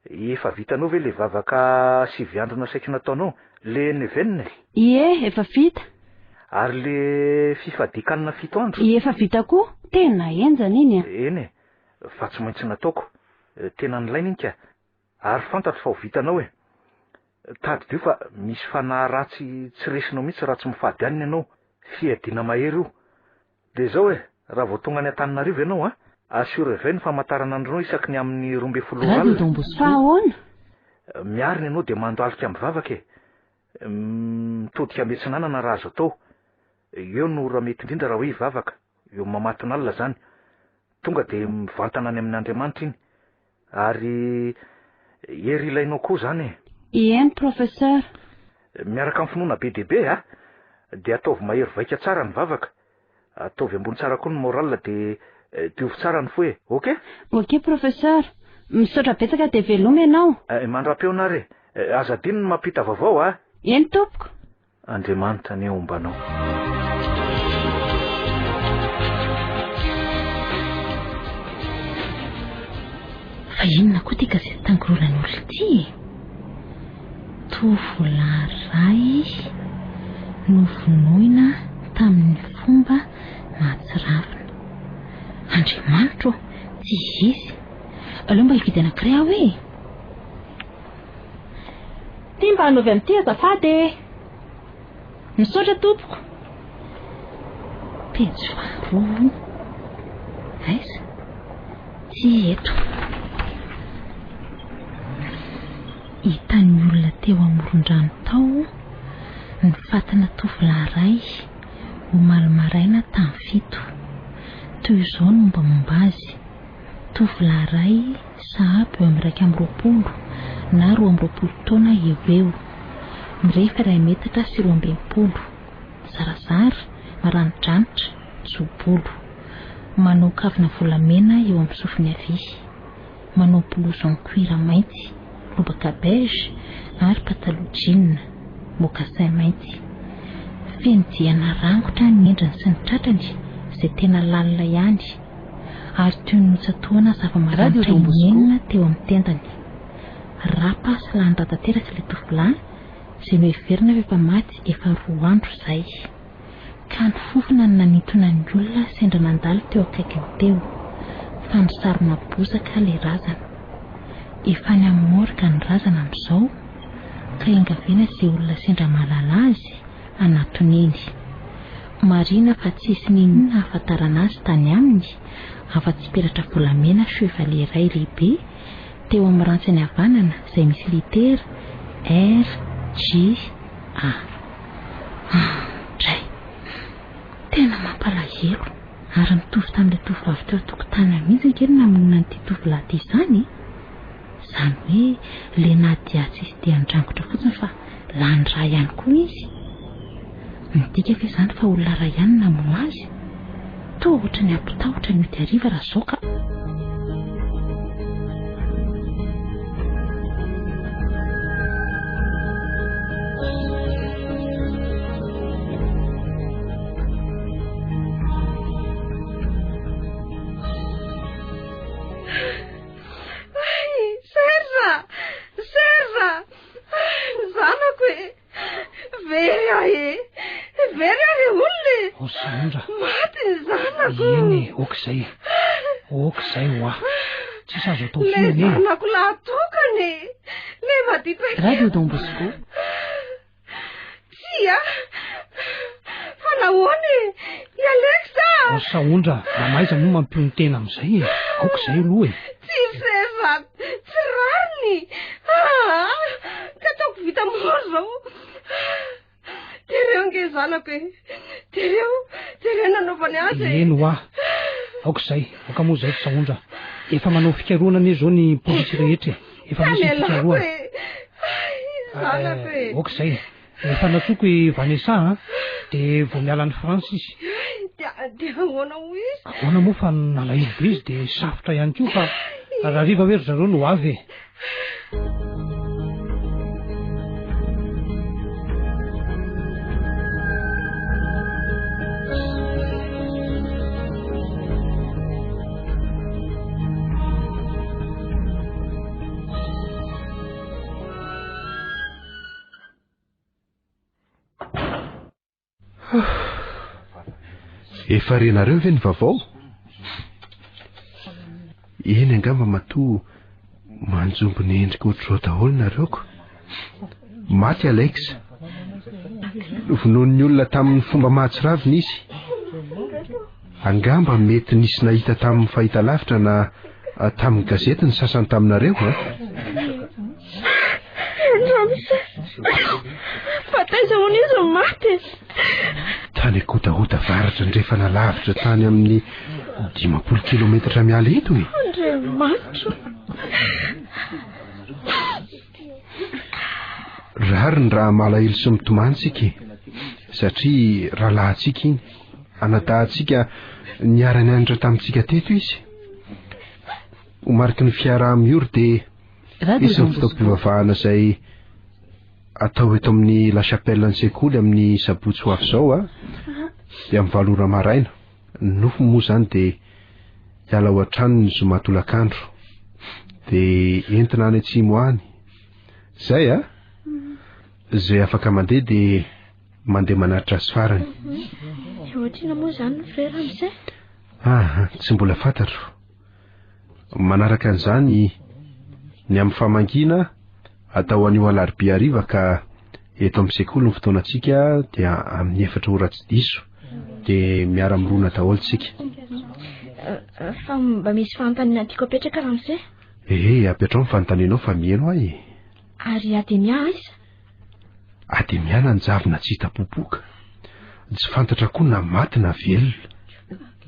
Efa vitanao ve ilay vavaka sivy andro nasaiko nataonao? Le neuvaine e? Ie, efa vita. Ary le fifadian-kanina fito andro? Efa vita koa. Tena henjana iny an. Eny e, fa tsy maintsy nataoko. Tena nilaina iny ka. Ary fantatro fa ho vitanao e. Tadidio fa misy fanahy ratsy tsy resinao mihitsy raha tsy mifady hanina ianao. Fiadiana mahery io. Dia izao e, raha vao tonga any Antananarivo ianao an, asio réveil ny famantaranandronao isaky ny amin'ny 12 ora Radio alina. Don Bosco. Fa ahoana? Miarina ianao dia mandohalika mivavaka e. Mitodika miatsinanana raha azo atao. Eo no ora mety indrindra raha hoe hivavaka. Eo mamatonalina izany. Tonga dia mivantana any amin'Andriamanitra iny. Ary hery ilainao koa izany e. Eny professeur. Miaraka amin'ny finoana be dia be a! Dia ataovy mahery vaika tsara ny vavaka. Ataovy ambony tsara koa ny moral dia diovy tsara ny fo e! Ok? Ok professeur. Misaotra betsaka dia veloma ianao. Mandra-pihaona ary e! Aza adino ny mampita vaovao a! Eny tompoko. Andriamanitra anie homba anao. Fa inona koa ity gazety tangoronan'olona ity e? Tovolahy iray novonoina tamin'ny fomba mahatsiravina. Andriamanitro ô, tsy izy. Aleo mba hividy anankiray aho e! Ty mba anaovy an'ity azafady e! Misaotra tompoko. Pejy faharoa. Aiza? Ty eto. Hitan'ny olona teo amoron-drano tao ny fatina tovolahy iray omaly maraina tamin'ny fito. Toy izao ny mombamomba azy. Tovolahy iray sahabo eo amin'ny 21 na 22 taona eo ho eo. Mirefy iray metatra sy 62. Zarazara, maranidranitra, tso-bolo. Manao kavina volamena eo amin'ny sofiny havia. Manao blouson cuir mainty, lobaka beige ary pataloha jean, mocassin mainty. Feno diana rangotra ny endriny sy ny tratrany izay tena lalina ihany. Ary toy ny notsatohana zava-maranitra inenina teo amin'ny tendany. Rapa sy lany ra tanteraka ilay tovolahy izay noheverina fa efa maty efa roa andro izay. Ka ny fofona no nanintona ny olona sendra nandalo teo akaikiny teo, fa nisarona bozaka ilay razana. Efa any amin'ny morgue ny razana amin'izao, ka iangaviana izay olona sendra mahalala azy hanatona eny. Marihina fa tsisy n'inon'inona ahafantarana azy tany aminy afa-tsy peratra volamena chevalier iray lehibe teo amin'ny rantsany havanana izay misy litera R, J, A. Dray! Tena mampalahelo! Ary mitovy tamin'ilay tovovavy teo an-tokotany mihitsy ange ny namonoana an'ity tovolahy ity izany e! Izany hoe ilay Nadia tsisy dian-drangotra fotsiny fa lany rà ihany koa izy. Midika ve izany fa olona iray ihany no namono azy? Toa ohatran'ny hampitahotra ny ody hariva raha izao ka. Ay, Serge! Serge! Ny zanako e! Very aho e! Very aho ry olona e! Oh, Sandra. Maty ny zanako. Eny e, ok izay e. Ok izay hoa. Tsisy azo atao Le intsony anie. zanako lahatokana e! Le maditra kely. Radio Don Bosco. Tsia! Fa nahoana e? I Alex a! Oh, Sahondra, mba mahaiza moa mampionon-tena amin'izay e. Aoka izay aloha e. Tsy Serge, tsy rariny. Ah, ka ataoko vita mora izao. Jereo ange zanako e. Jereo, jereo nanaovany azy e. Eny hoa. Aoka izay, aoka moa izay ry Sahondra. Efa manao fikarohana anie izao ny polisy rehetra e. Efa misy ny fikarohana. Zanako e. Aoka izay. Efa nantsoiko i Vanessa an. Dia vao miala any France izy. Dia dia ahoana hoy izy? Ahoana moa fa nalahelo be izy dia safotra ihany koa fa rahariva hoe ry zareo no avy e. Efa renareo ve ny vaovao? Eny angamba matoa manjombona endrika ohatr'izao daholo nareo ko. Maty Alex. Novonoin'ny olona tamin'ny fomba mahatsiravina izy. Angamba mety nisy nahita tamin'ny fahitalavitra na tamin'ny gazety ny sasany taminareo an? Ramose, fa taiza hono izy no maty e? Tany Ankotahoda avaratra andrefana lavitra tany amin'ny 50 kilometatra miala eto e. Andriamanitra. Rariny raha malahelo sy mitomany tsika e. Satria rahalahintsika iny, anadahintsika niara-nianatra tamintsika teto izy. Ho mariky ny fiaraha-miory dia hisy ny fotoam-pivavahana izay atao eto amin'ny La Chapelle ny sekoly amin'ny sabotsy ho avy izao a, dia amin'ny valo ora maraina. Ny nofo moa izany dia hiala ao an-trano ny zoma tolakandro. Dia entina any atsimo any. Izay a! Izay afaka mandeha dia mandeha manatitra azy farany. Ohatrina moa izany ny frais ramose? Ah, tsy mbola fantatro. Manaraka an'izany ny amin'ny famangiana atao anio alarobia hariva ka eto amin'ny sekoly ny fotoanantsika dia amin'ny efatra ora tsy diso dia miara-mirona daholo tsika. Eh, fa mba misy fanontaniana tiako apetraka ramose. Ee, apetrao ny fanontanianao fa miheno ahy e. Ary Ademia aiza? Ademia nanjavona tsy hita popoka. Tsy fantatra koa na maty na velona.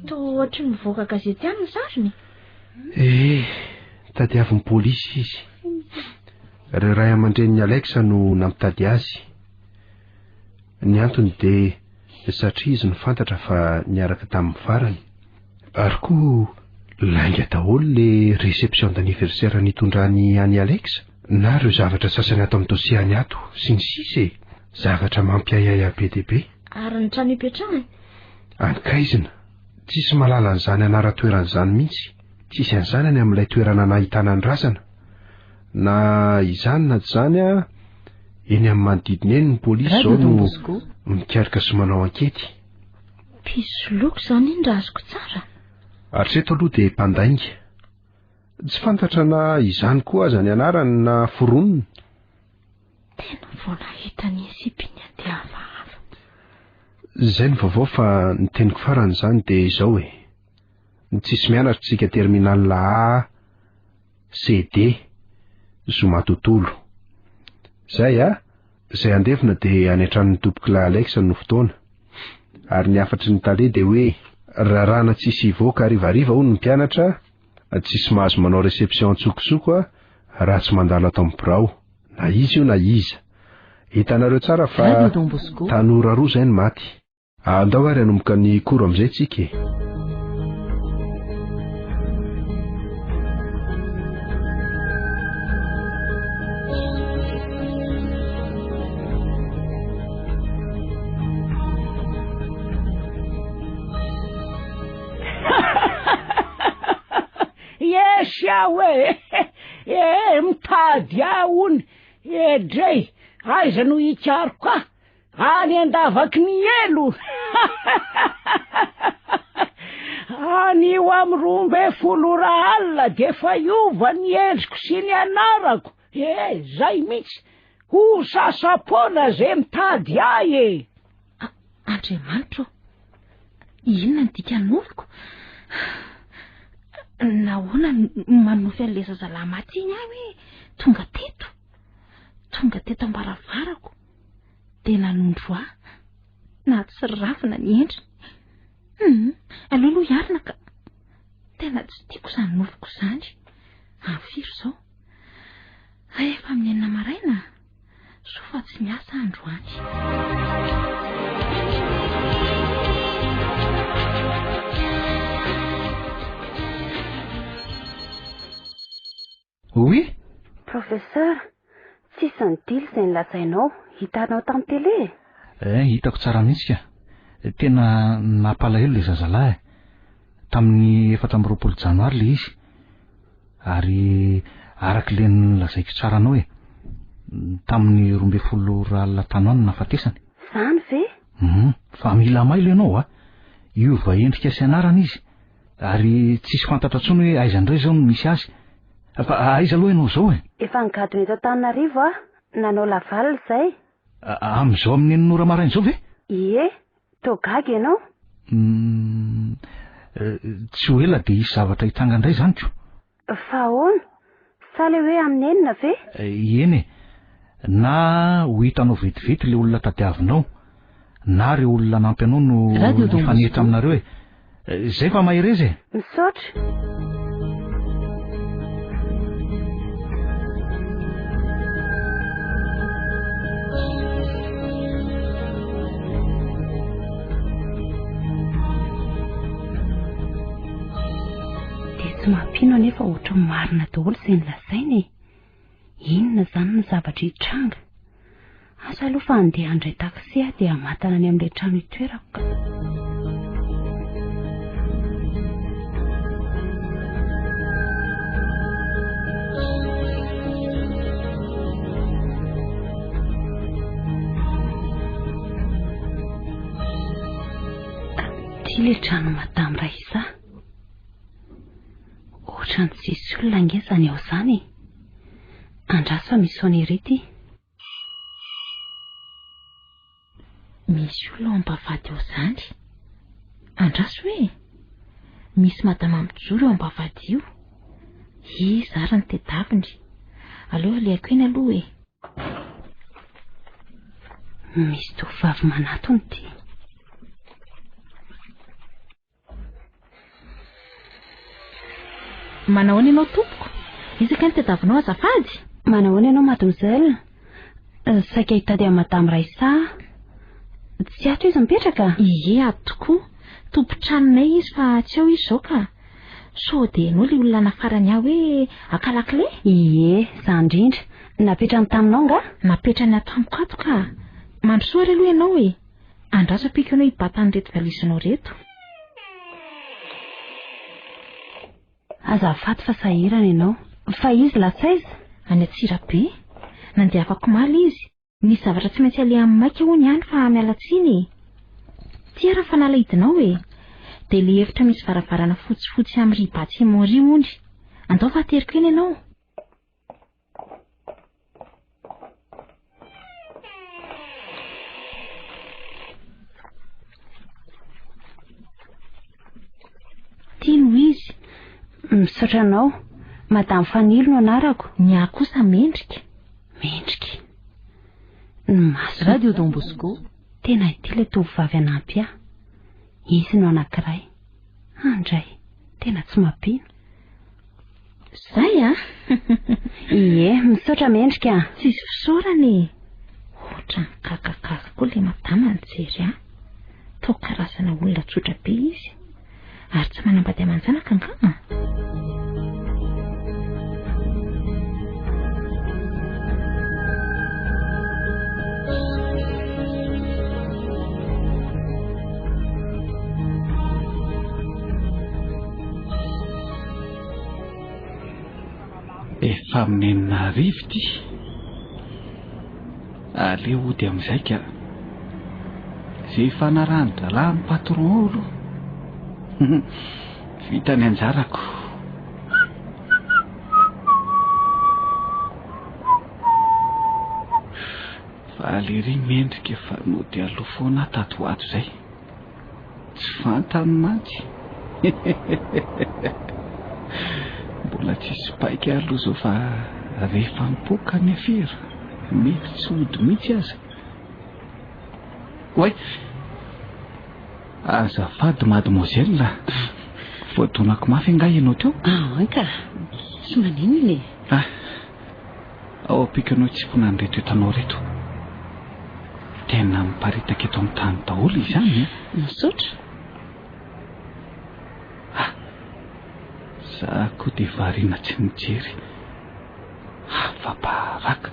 Toa ohatry ny mivoaka gazety ihany ny sariny. Ee, tadiavin'ny polisy izy. Ireo ray aman-drenin'i Alex no nampitady azy. Ny antony dia satria izy no fantatra fa niaraka tamin'ny farany. Ary koa lainga daholo le réception d'anniversaire nitondrany an'i Alex na ireo zavatra sasany ato amin'ny dossier any ato sy ny sisa e! Zavatra mampiahiahy ahy be dia be. Ary ny trano ipetrahany? Ankaizina. Tsisy mahalala an'izany anaran-toerana izany mihitsy. Tsisy an'izany any amin'ilay toerana nahitana ny razana. Na izany na tsy izany an, eny amin'ny manodidina eny ny polisy izao no mikaroka sy manao ankety. Mpisoloky izany iny raha azoko tsara? Hatreto aloha dia mpandainga. Tsy fantatra na izany koa aza ny anarany na foroniny. Tena vao nahita an'iny sipa iny aho dia hafahafa. Izay ny vaovao fa ny teniko farany izany dia izao e. Tsisy mianatra isika terminal A, C, D, zoma tontolo. Izay a, izay handevina dia any an-tranon'ny tompokolahy Alex no fotoana. Ary ny hafatry ny tale dia hoe raràna tsisy hivoaka harivariva hono ny mpianatra, tsisy mahazo manao réception an-tsokosoko raha tsy mandalo ato amin'ny birao, na iza io na iza. Hitanareo tsara fa tanora roa izay no maty. Andao ary hanomboka ny cours amin'izay tsika e. Yes aho e! Eh, mitady ahy hono. Edrey, aiza no hikaroka ahy? Any an-davaky ny helo! Anio amin'ny 12 ora alina dia efa hiova ny endriko sy ny anarako. Eh, zay mihitsy. Ho sasa-poana ze mitady ahy e! Andriamanitro ô! Inona ny dikan'oloko? Nahoana no manofy an'ilay zazalahy maty iny aho hoe tonga teto? Tonga teto am-baravarako. Dia nanondro ahy. Nahatsiravina ny endriny. Hum, aleo aloha hiarina ka. Tena tsy tiako izany nofiko izany. Amin'ny firy izao? Hay efa amin'ny enina maraina. Soa fa tsy miasa androany. Oui? Professeur, tsisy ny deal izay nolazainao, hitanao tamin'ny télé e? Eh, hitako tsara mihitsy ka. Tena nampalahelo ilay zazalahy e. Tamin'ny 24 janoary ilay izy. Ary araka ilay nolazaiko tsara anao e, tamin'ny 12 ora alina tany ho any no nahafatesany. Izany ve? Hum, fa mila mailo ianao a. Hiova endrika sy anarana izy. Ary tsisy fantatra intsony hoe aiza indray izao no misy azy. Fa aiza aloha ianao izao e? Efa nigadona eto Antananarivo aho, nanao laval izay. Amin'izao amin'ny enina ora maraina izao ve? Ie, toa gaga ianao? Hum, tsy ho ela dia hisy zavatra hitranga indray izany ko. Fa ahoana? Sa le hoe amin'ny enina ve? Eny e! Na ho hitanao vetivety le olona tadiavinao, na ireo olona hanampy anao no hifanehitra aminareo e! Izay fa mahereza e! Misaotra! mampino anefa ohatran'ny marina daholo izay nolazainy e. Inona izany ny zavatra hitranga? Asa aloha fa handeha handray taxi aho dia hamatana any amin'ilay trano itoerako ka. Ity ilay trano Madame Raissa. Ohatran'ny tsisy olona ange izany ao izany e. Andraso fa misy sonnerie ity. Misy olona ao am-bavahady ao izany. Andraso e. Misy madama mijoro eo am-bavahady io. Iza ary ny tedaviny? Aleo alehako eny aloha e. Misy tovovavy manatona ity. Manahoana ianao tompoko? Iza kay no tadiavinao azafady? Manahoana ianao mademoiselle? Saika hitady an'i madame Raissa aho. Tsy ato izy mipetraka? Ie, ato tokoa. Tompon-tranonay izy fa tsy ao izy izao ka. Sao dia ianao ilay olona nafarany ahy hoe haka lakile? Ie, izaho indrindra. Napetrany taminao angaha? Napetrany ato amiko ato ka. Mandrosoa ary aloha ianao e. Andraso ampiako ianao hibata an'ireto valizinao ireto. Azafady fa sahirana ianao. Fa izy lasa aiza? Any Antsirabe. Nandeha afak'omaly izy. Nisy zavatra tsy maintsy alehany maika hono ihany fa miala tsiny e. Ty ary ny fanalahidinao e. Dia ilay efitra misy varavarana fotsifotsy amin'ny ry bâtiment ry hono. Andao fa ateriko eny ianao. Ty no izy. Misaotra anao. Madame Fanilo no anarako. Ny ahy kosa Mendrika. Mendrika. Ny maso. Radio Don Bosco. Tena ity ilay tovovavy hanampy ahy. Izy no anankiray. Andray, tena tsy mampino. Zay a! Ie, misaotra Mendrika a! Tsisy fisaorana e! Ohatran'ny gagagaga koa ilay madama nijery ahy. Toa karazana olona tsotra be izy. Ary tsy manambady aman-janaka angaha? Efa amin'ny 6000 ity. Aleo hody amin'izay ka. Izay ifanarahan-drahalahy amin'ny patron ao aloha. Vita ny anjarako. Faly ery mendrika fa nody aloha foana aho tato ho ato izay. Tsy fantany mantsy. Mbola tsisy paika aloha izao fa rehefa mipoaka ny afera, mety tsy hody mihitsy aza. Oay! Azafady mademoiselle, voadonako mafy angaha ianao teo? Ah, ka. Tsy maninona e. Ah, Ao ampiako anao hitsimpona an'ireto entanao ireto. Tena miparitaka eto amin'ny tany daholo izany e. Misaotra. Ah, za koa dia variana tsy nijery. Afa-baraka.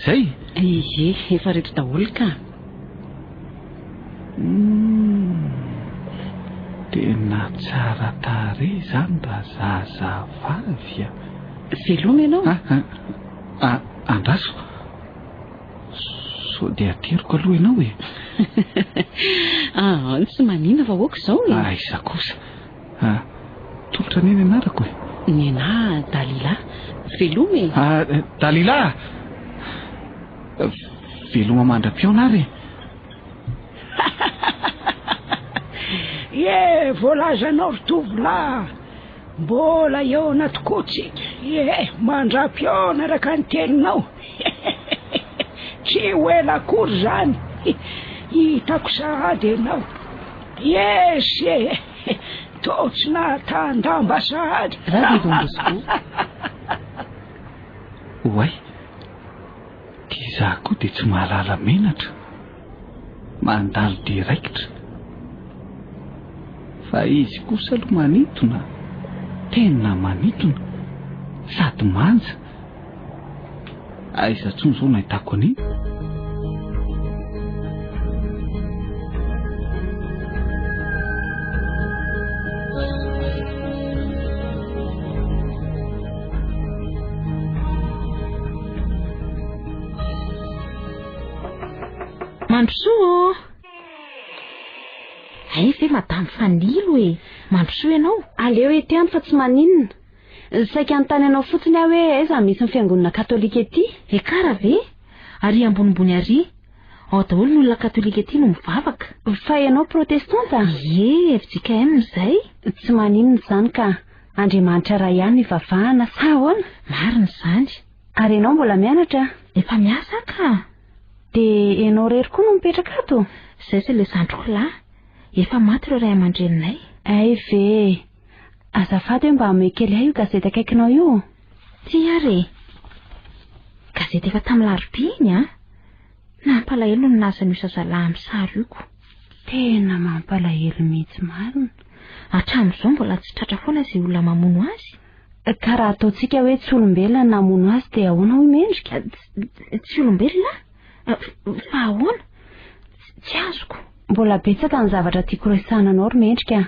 Zay? Ie, efa reto daholo ka. Humm, tena tsara tarehy izany razazavavy a! Veloma ianao? Ah, ah, ah, andraso. Sao dia ateriko aloha ianao e? Ah, tsy maninona fa ok izao e. Aiza kosa. Ah, tolotra anie ny anarako e. Ny anah Dalila. Veloma e. Ah, Dalila! Veloma mandra-pihaona ary e! Ie, voalazanao ry tovolahy, mbola hihaona tokoa tsika. Ie, mandra-pihaona araka ny teninao. Tsy ho ela akory izany. Hitako sahady ianao. Yes e, toa tsy nahatan-damba sahady. Radio Don Bosco. Oay, Ty za koa dia tsy mahalala menatra, mandalo dia raikitra. Fa izy kosa aloha manintona, Tena manintona sady manja. Aiza intsony izao no ahitako an'iny? Mandrosoa ô! Hay ve madame Fanilo e! Mandrosoa ianao. Aleo ety ihany fa tsy maninona. Saika hanontany anao fotsiny aho hoe aiza no misy ny fiangonana katolika ety? Ekara ve? Ary ambonimbony ary. Ao daholo ny olona katolika ety no mivavaka. Fa ianao protestanta? Ie, fjkm izay. Tsy maninona izany ka. Andriamanitra iray ihany no ivavahana, sa ahoana? Marina izany. Ary ianao mbola mianatra? Efa miasa aho ka. Dia ianao irery koa no mipetraka ato? Izay sy ilay zandriko lahy. Efa maty ireo ray aman-dreninay. Hay ve e! Azafady hoe mba omeo kely ahy io gazety akaikinao io. Ty ary e! Gazety efa tamin'ny larobia iny an! Nampalahelo ny nilaza an'io zazalahy amin'ny sary io ko. Tena mampalahelo mihitsy marina. Hatramin'izao mbola tsy tratra foana izay olona mamono azy. Ka raha ataontsika hoe tsy olombelona ny namono azy dia ahoana hoy Mendrika? Tsy olombelona? Fa ahoana? Tsy azoko. Mbola betsaka ny zavatra tiako resahana anao ry Mendrika a.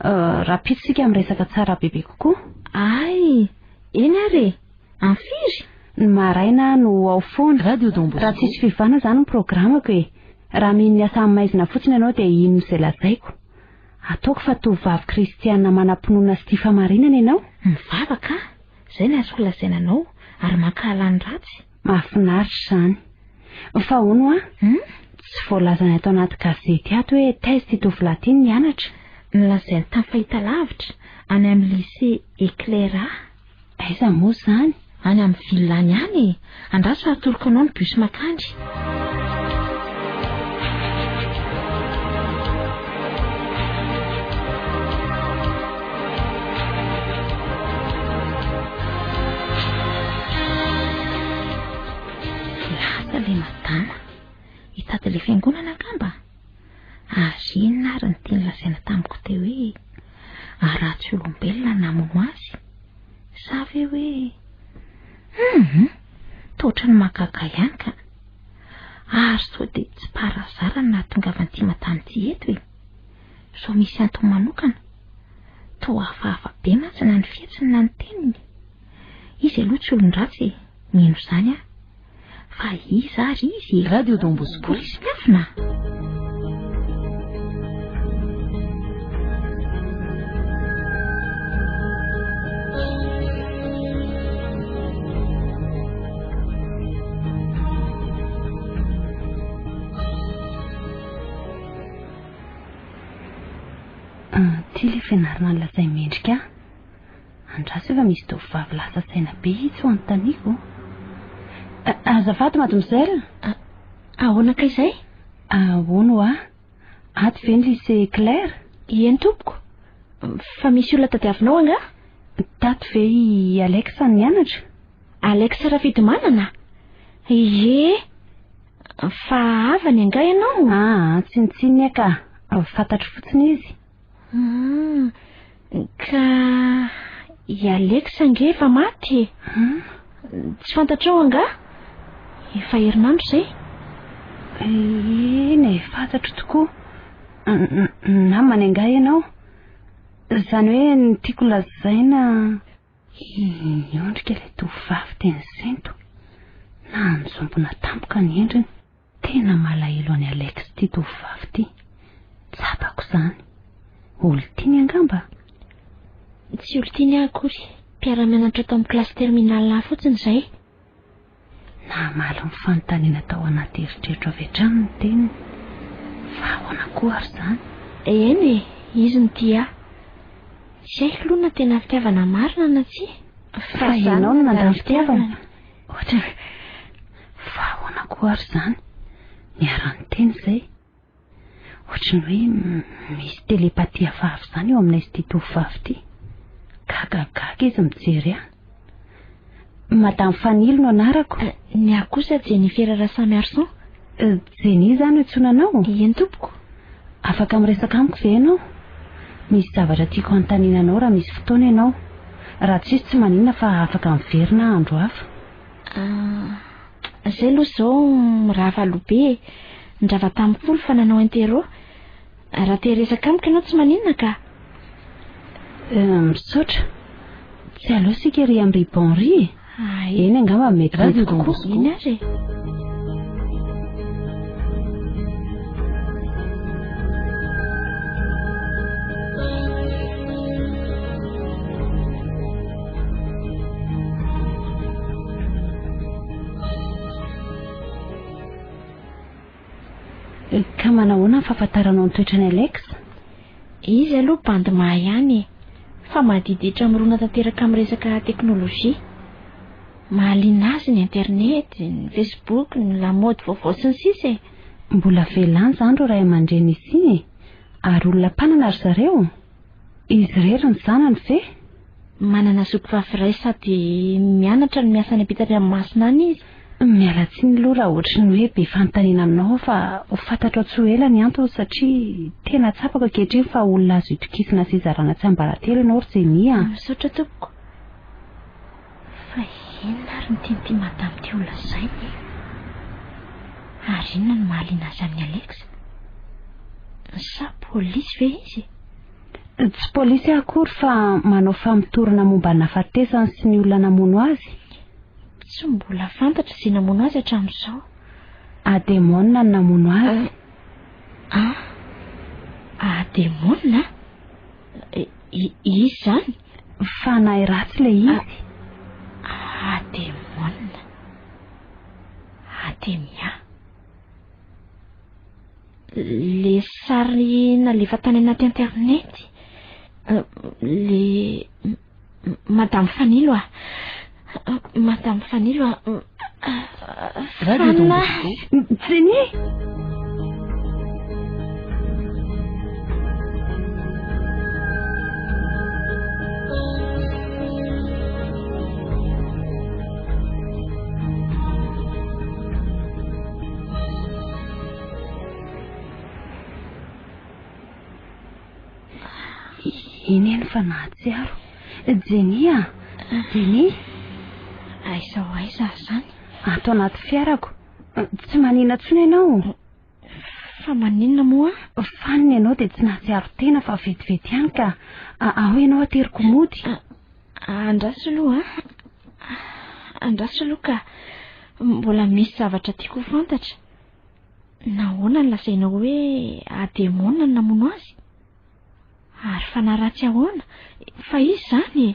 Rahampitso isika miresaka tsara bebe kokoa. Ay, eny ary e. Amin'ny firy? Ny maraina no ao foana. Radio Don Bosco. Raha tsisy fiovana izany ny programako e. Raha mino ny asa amin'ny maizina fotsiny ianao dia hino izay lazaiko. Ataoko fa tovovavy kristiana manam-pinoana sy tia fahamarinana ianao. Mivavaka aho. Izay no azoko lazaina anao ary mankahala ny ratsy. Mahafinaritra izany. Fa hono hoa, tsy voalazany ato anaty gazety ato hoe taiza ity tovolahy ity no nianatra? Nolazainy tamin'ny fahitalavitra, any amin'ny lycée Eclair. Aiza moa izany? Any amin'ny ville any ihany e! Andraso fa hatoroko anao ny bus mankany. Lasa ilay madama. Hitady ilay fiangonana angamba? Ary inona ary ny tiany lazaina tamiko teo hoe aratsy olombelona namono azy? Sa ve hoe hum toa ohatran'ny mahagaga ihany ka. Ary sao dia tsy par hasard no nahatongavan'ity madama ity eto e? Sao misy antony manokana? Toa hafahafa be mantsy na ny fihetsiny na ny teniny. Izy aloha tsy olon-dratsy e, mino izany aho. Fa iza ary izy e? Radio Don Bosco. Polisy miafina? Ity ilay fianarana nolazain'i Mendrika ahy. Andraso efa misy tovovavy lasa saina be itsy ho anontaniako. Azafady mademoiselle. Ahoana kay izay? Ahoana hoa? Ato ve ny lycée Claire? Eny tompoko. Fa misy olona tadiavinao angaha? Tato ve i Alex no nianatra? Alex Rafidimanana? Ie. Fa havany angaha ianao? Aa, tsinontsinona ka. Fantatro fotsiny izy. Ah, ka i Alex ange efa maty e. Tsy fantatrao angaha? Efa herinandro izay. Eny e, fantatro tokoa. Namany angaha ianao? Izany hoe ny tiako lazaina... Niondrika ilay tovovavy dia nisento. Nanjombona tampoka ny endriny. Tena malahelo an'i Alex ity tovovavy ity. Tsapako izany. Olon-tiany angamba? Tsy olon-tiany aho akory. Mpiara-mianatra tao amin'ny kilasy terminale A fotsiny izahay. Namaly ny fanontaniana tao anaty eritreritro avy hatrany ny teniny. Fa ahoana koa ary izany? Eny e, izy no tia ahy. Tsy haiko aloha na tena fitiavana marina na tsia. Fa ianao no nandà ny fitiavana. Ohatra, fa ahoana koa ary izany? Niara-niteny izay. Ohatry ny hoe misy télépathie hafahafa izany eo aminay sy ity tovovavy ity. Gagagaga izy mijery ahy. Madame Fanilo no anarako. Ny ahy kosa Jennifer Rasamiarison. Jenny izany no antsoina anao? Eny tompoko. Afaka miresaka amiko ve ianao? Misy zavatra tiako hanontaniana anao raha misy fotoana ianao. Raha tsisy tsy maninona fa afaka miverina aho andro hafa. Ah, zay aloha izao mirava aloha be e. Nirava tamin'ny folo fa nanao interro. Raha te hiresaka amiko ianao tsy maninona ka. Euh, misaotra. Tsy aleo isika ery amin'ny ruban ry e. Eny angamba metimety kokoa. Eny ary e. Ka manahoana ny fahafantaranao ny toetran'i Alex? Izy aloha bandy mahay ihany e, fa madiditra mirona tanteraka amin'ny resaka teknolojia. Mahaliana azy ny internet, ny facebook, ny lamaody vaovao sy ny sisa e. Mbola velona izany ireo ray aman-dreny ity e, ary olona mpanana ry zareo? Izy irery ny zanany ve? Manana zoky vavy iray sady mianatra no miasa any ampitan-dranomasina any izy. Miala tsiny aloha raha ohatry ny hoe be fanontaniana aminao aho fa ho fantatrao tsy ho ela ny antony satria tena tsapako ankehitriny fa olona azo itokisana sy izarana tsiambaratelo ianao ry Jenny a! Misaotra tompoko. Fa inona ary no tian'ity madame ity ho lazaina e? Ary inona no mahaliana azy amin'i Alex? Sa polisy ve izy? Tsy polisy aho akory fa manao famotorana momba ny nahafatesany sy ny olona namono azy. Tsy mbola fantatra izay namono azy hatramin'izao. Ademona no namono azy. Ah, ademona? Iza izany? Fanahy ratsy ilay izy. Ademona. Ademia. Le sary nalefa tany anaty internet. Le Madame Fanilo a. Madame Fanilo a. Fanahy. Jenny! Iny eny fa nahatsiaro. Jenny a! Jenny! Aiza ho aiza aho izany? Ato anaty fiarako. Tsy maninona intsony ianao? Fa maninona moa? Fanina ianao dia tsy nahatsiaro tena fa vetivety ihany ka. Ao ianao ateriko mody. Andraso aloha a. Andraso aloha ka. Mbola misy zavatra tiako ho fantatra. Nahoana no lazainao hoe ademona no namono azy? Ary fanahy ratsy ahoana? Fa iza izany e?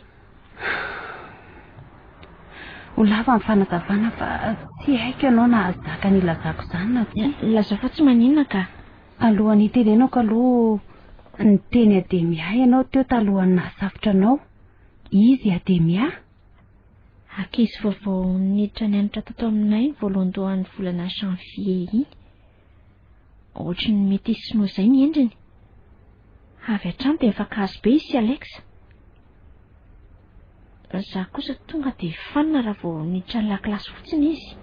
Ho lava ny fanazavana fa tsy haiko ianao na hahazaka ny hilazako izany na tsia. Lazao fa tsy maninona ka. Alohan'ny hitenenako aloha, niteny Ademia ianao teo talohan'ny nahasafotra anao. Iza i Ademia? Ankizy vaovao niditra nianatra tato aminay ny voalohandohan'ny volana janvier iny. Ohatry ny metisy sinoa izay ny endriny. Avy hatrany dia nifankahazo be izy sy Alex. Izaho kosa tonga dia fanina raha vao niditra ny lakilasy fotsiny izy.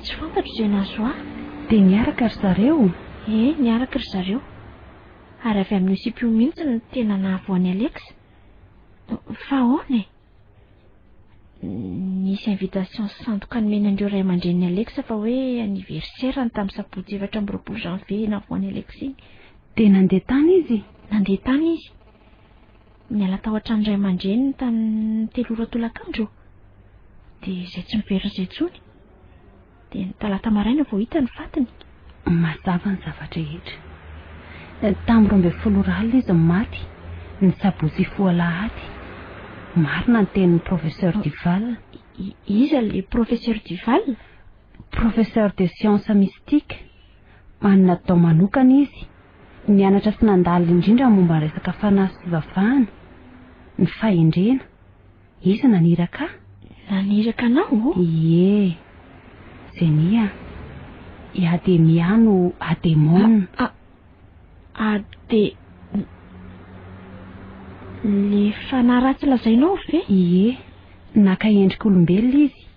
Tsy fantatro izay nahazo ahy. Dia niaraka ry zareo? Ie, niaraka ry zareo. Ary avy amin'io sipa io mihitsy no tena nahavoa an'i Alex. Fa ahoana e? Nisy invitation sandoka nomeny an'ireo ray aman-drenin'i Alex fa hoe anniversaire-ny tamin'ny sabotsy 24 janvier nahavoan'i Alex iny. Dia nandeha tany izy? Nandeha tany izy. Niala tao an-trano ray aman-dreniny tamin'ny telo ora tolakandro. Dia izay tsy miverina izay intsony. Dia ny talata maraina vao hita ny fatiny. Mazava ny zava-drehetra. Tamin'ny 12 ora alina izy no maty, ny sabotsy hifoha alahady. Marina ny tenin'ny Professeur Duval. Iza ilay Professeur Duval? Professeur de sciences mystiques. Manana don manokana izy. Nianatra sy nandalina indrindra momba ny resaka fanahy sy fivavahana. Ny fahendrena. Izy naniraka ahy. Naniraka anao? Ie. Zenia. I Ademia no Ademona. A, Ade... Le fanahy ratsy lazainao ve? Ie. Naka endrik'olombelona izy.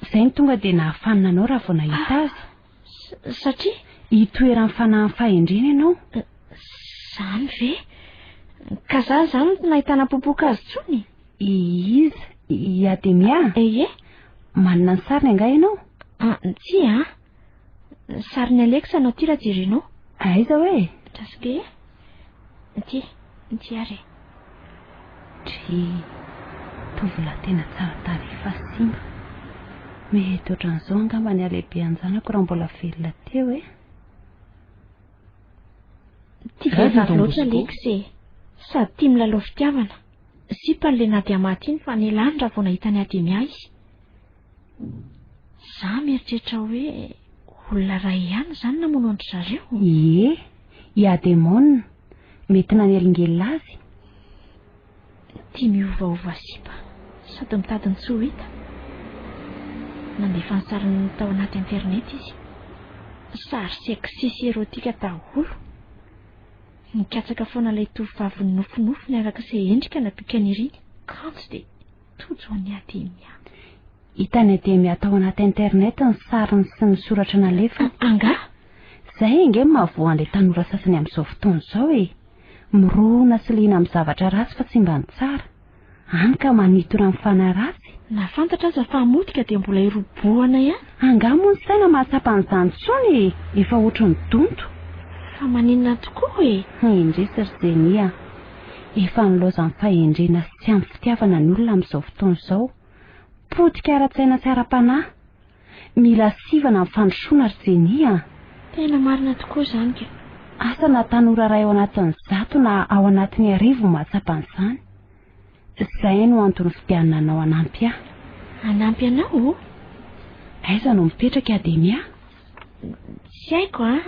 Izay no tonga dia nahafanina anao raha vao nahita azy. Satria? Itoeran'ny fanahin'ny fahendrena ianao. Izany ve? Ka za izany no nahitana popoka azy intsony? Iza? I Ademia? Ie. Manana ny sariny angaha ianao? Ah, tsia a. Ny sarin'i Alex no aty raha jerenao. Aiza hoe? Trasike. Ity, ity ary e. Dry, tovolahy tena tsara tarehy fa simba. Mety ohatran'izao angamba ny halehibean-janako raha mbola velona teo e. Tia vehivavy loatra Alex e. Sady tia milalao fitiavana. Sipany le Nadia maty iny fa nelany raha vao nahita an'i Ademia izy. Za mieritreritra hoe olona iray ihany izany namono an-dry zareo. Ie, i Ademona. Mety nanelingelina azy. Tia miovaova sipa sady mitady ny tsy ho hita. Nandefa ny sariny tao anaty internet izy. Sary sexy sy erotika daholo. Nikatsaka foana ilay tovovavy nofinofiny araka izay endrika na bikany iriny, kanjo dia tojo an'i Ademia. Hitan'i Ademia tao anaty internet ny sariny sy ny soratra nalefany. Angaha? Izay ange no mahavoa an'ilay tanora sasany amin'izao fotoana izao e! Mirona sy liana amin'ny zavatra ratsy fa tsy mba ny tsara. Hany ka manintona ny fanahy ratsy. Na fantatra aza fa hamotika dia mbola hirobohana ihany. Angaha moa ny saina mahatsapa an'izany intsony e! Efa ohatry ny donto. Fa maninona tokoa e? Indrisy ry Jenny a! Efa nilaozan'ny fahendrena sy tsy ampy fitiavana ny olona amin'izao fotoana izao. Potika ara-tsaina sy ara-panahy. Mila sivana ny fandrosoana ry Jenny a! Tena marina tokoa izany ka! Asa na tanora iray ao anatin'ny zato na ao anatin'ny arivo no mahatsapa an'izany. Izay no antony nifidianana anao hanampy ahy. Hanampy anao? Aiza no mipetraka i Ademia? Tsy haiko an,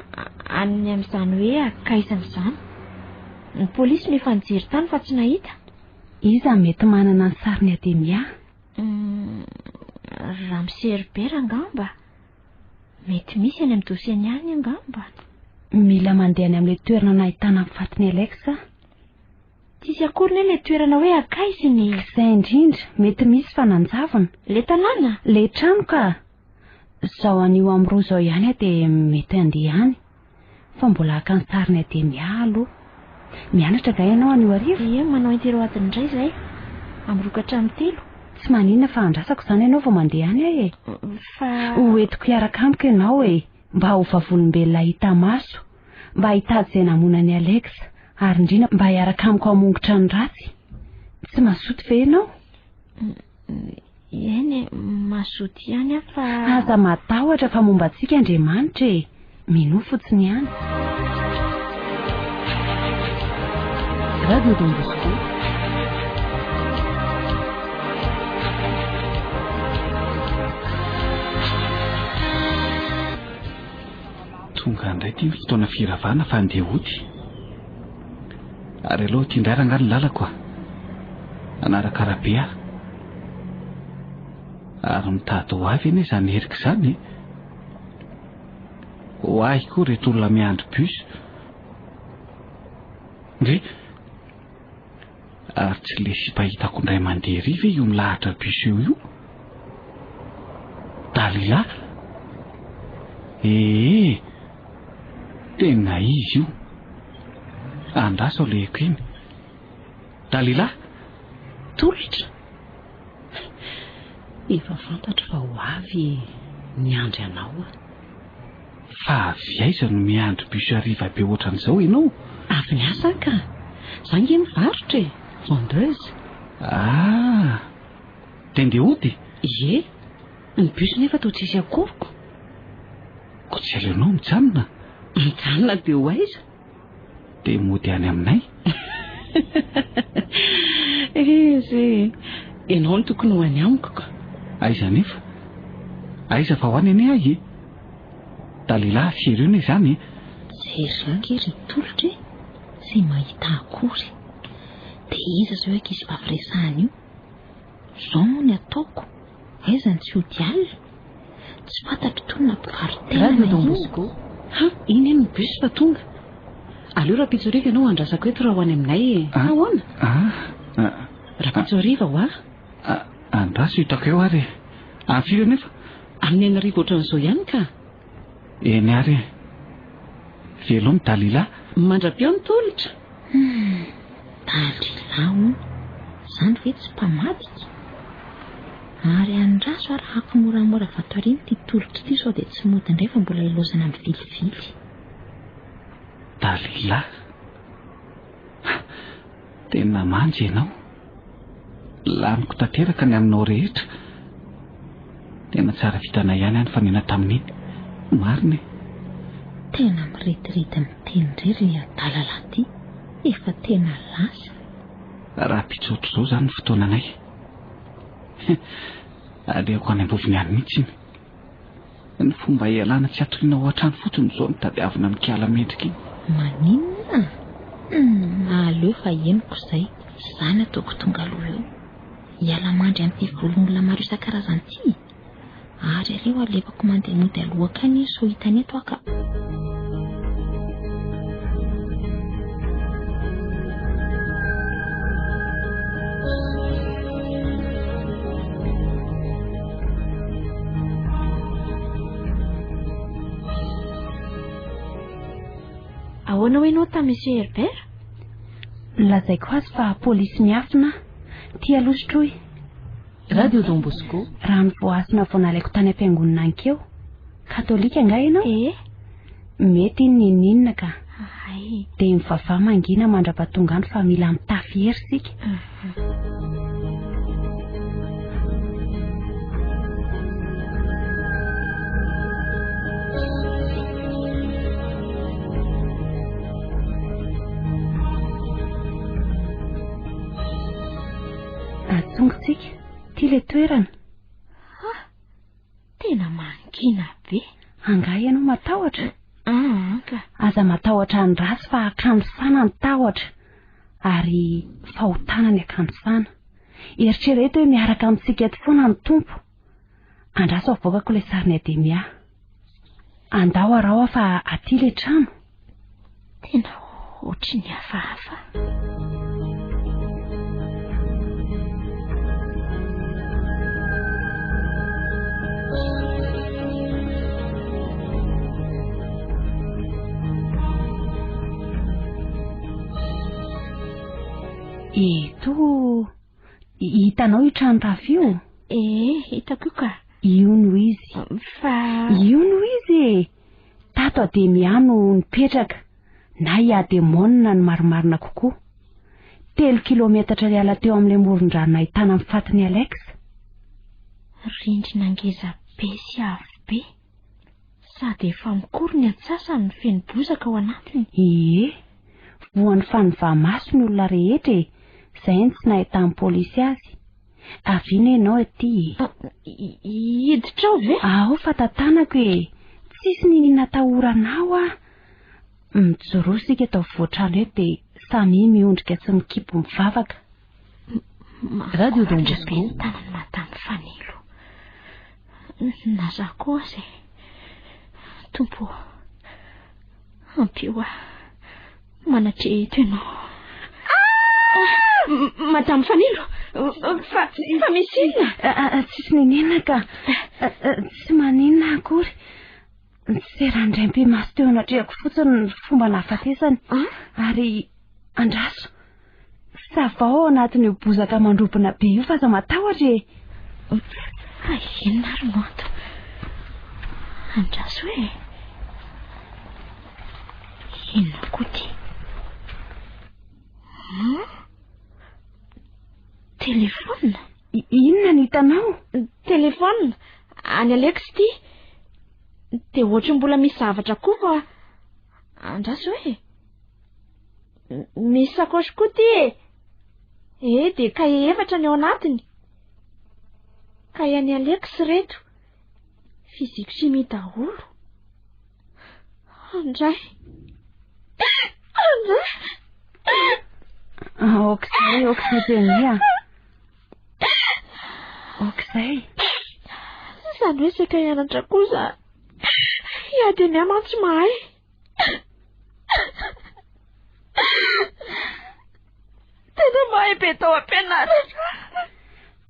any amin'izany hoe akaizana izany. Ny polisy no efa nijery tany fa tsy nahita. Iza no mety manana ny sarin'i Ademia? Ramose Herbert angamba. Mety misy any amin'ny dossier-ny any angamba. Mila mandeha any amin'ilay toerana nahitana ny fatin'i Alex aho. Tsisy akory ne ilay toerana hoe akaizina e. Izay indrindra, mety misy fa nanjavona. Ilay tanàna? Ilay trano ka. Izao anio amin'ny roa izao ihany aho dia mety handeha any. Fa mbola haka ny sariny Ademia aloha. Mianatra angaha ianao anio hariva? Ie, manao interro adiny iray izahay. Amin'ny roa ka hatramin'ny telo. Tsy maninona fa andrasako izany ianao vao mandeha any aho e. Fa. Ho entiko hiaraka amiko ianao e. Mba ho vavolombelona hita maso. Mba hitady izay namono an'i Alex. Ary indrindra mba hiaraka amiko hamongotra ny ratsy. Tsy mazoto ve ianao? Eny e, mazoto ihany aho fa... Aza matahotra fa momba antsika Andriamanitra e! Minoa fotsiny ihany. Radio Don Bosco. Tonga indray ity ny fotoana firavana fa andeha hody. Ary aloha ity indray rangahy ny lalako a. Hanaraka arabe aho. Ary mitady ho avy anie izany heriko izany e. Ho ahy koa ireto olona miandry bus. Ndry. Ary tsy le sipa hitako indray mandeha ery ve io milahatra bus eo io? Dalila? Ee, tena izy io. Andraso alehiko iny. Dalila? Tolotra? Efa fantatro fa ho avy e, miandry anao aho. Fa avy aiza no miandry bus hariva be ohatran'izao ianao? Avy niasa aho ka. Za nge mivarotra e, vendeuse. Ah! Dia ndeha hody? Ie. Ny bus nefa toa tsisy akoriko. Koa tsy aleonao mijanona? Mijanona dia ho aiza? Dia mody any aminay. Izy e! Ianao no tokony ho any amiko ka. Aiza anefa? Aiza fa ho any anie ahy e? Dalila, sérieux ne izany e? Sérieux ange ry Tolotra e! Tsy mahita akory. Dia iza izao ankizivavy resahana io? Izao moa ny ataoko, aiza ny tsy hody alina? Tsy fantatro itony na mpivaro-tena Radio na Don inona. Bosco. Ha, iny eny ny bus fa tonga. Aleo rahampitso hariva ianao andrasako eto raha ho any aminay e. Sa ahoana? Ah, Rahampitso hariva ho ahy. Andraso hitako eo ary e. Amin'ny firy anefa? Amin'ny enina hariva ohatran'izao ihany ka. Eny ary e. Veloma Dalila. Mandra-peo ny tolotra. Hum, Dalila hono. Izany ve tsy mpamadika? Ary andraso arahako moramora vato aoriana ity tolotra ity sao dia tsy mody indray fa mbola lalaozana mivilivily. Dalila, tena manja ianao. Laniko tanteraka ny aminao rehetra. Tena tsara vitana ihany aho nifanena tamin'iny. Marina e. Tena mirediredy miteny indray ry adala lahy ity. Efa tena lasa. Rahampitso ohatr'izao izany ny fotoananay. Aleoko any am-bovony any mihitsy iny. Ny fomba hialana tsy hatoriana ao an-trano fotsiny izao no tadiavina amin'i Kiala mendrika iny. Maninona? Humm, aleo fa henoko izay. Izany ataoko tonga aloha eo. Hiala mandry amin'ity volon'olona maro isan-karazany ity? Ary aleo alefako mandeha mody aloha akany izy sao hitany eto aho ka. Ahoana hoy ianao tamin'i Monsieur Herbert? Nolazaiko azy fa polisy miafina aho. Tia aloha sotroy. Radio Don Bosco. Rano voahasina vao nalaiko tany am-piangonana ankeo. Katolika angaha ianao? Ee. Mety iny n'inon'inona ka. Hay. Dia mivavaha mangina mandra-pahatonga any fa mila mitafy hery isika. Atsongotsika. Ity ilay toerana. Ha! Tena mangina be. Angaha ianao matahotra? Aa ka. Aza matahotra ny ratsy fa akanjosana ny tahotra. Ary fahotana ny akanjosana. Eritrereto hoe miaraka amintsika eto foana ny Tompo. Andraso avoakako ilay sarin'i Ademia. Andao araho aho fa aty ilay trano. Tena ohatry ny hafahafa. Eto, hitanao io trano rava io? Ee, hitako io ka. Io no izy. Fa... Io no izy e! Tato Ademia no nipetraka, na i Ademona no marimarina kokoa. Telo kilometatra hiala teo amin'ilay moron-drano nahitana ny fatin'i Alex. Rindrina ngeza be sy avo be, sady efa mikoro ny antsasany no feno bozaka ao anatiny. Ie, voan'ny fanova-maso ny olona rehetra e, izay no tsy nahitan'ny polisy azy. Aviana ianao aty e. Hiditra ao ve? Ao fa tantanako e. Tsisy niniana atahorana ao aho. Mijoroa isika eto afovoan-trano eto dia samia miondrika sy mikipy mivavaka. Radio Don Bosco. Be ny tanan'i Madame Fanilo. Na za koa aza e. Tompo ô, ampio aho. Manatreha eto ianao. Ah! Madame Fanilo, fa, fa misy inona? Ah, ah, ah, tsisy nenena ka. Tsy maninona akory. Niseran-draim-pimaso teo anatrehako fotsiny ny fomba nahafatesany. Ary andraso. Savao ao anatin'io bozaka mandrobona be io fa aza matahotra e. Fa inona ary no antony? Andraso e. Inona koa ity? Hmm? Telefaonina? Inona no hitanao? Telefaonina, any Alex ity. Dia ohatry ny mbola misy zavatra koa fa andraso e. Misy sakaosy koa ity e. Eh, dia kahie efatra ny ao anatiny. Kahie an'i Alex ireto. Physique chimie daholo. Andray. Andray. Aok'izay, aok'izay Jenny a. Aok'izay. Izany hoe saika hianatra koa za. Hiady ny ahy mantsy mahay. Tena mahay be tao am-pianarana.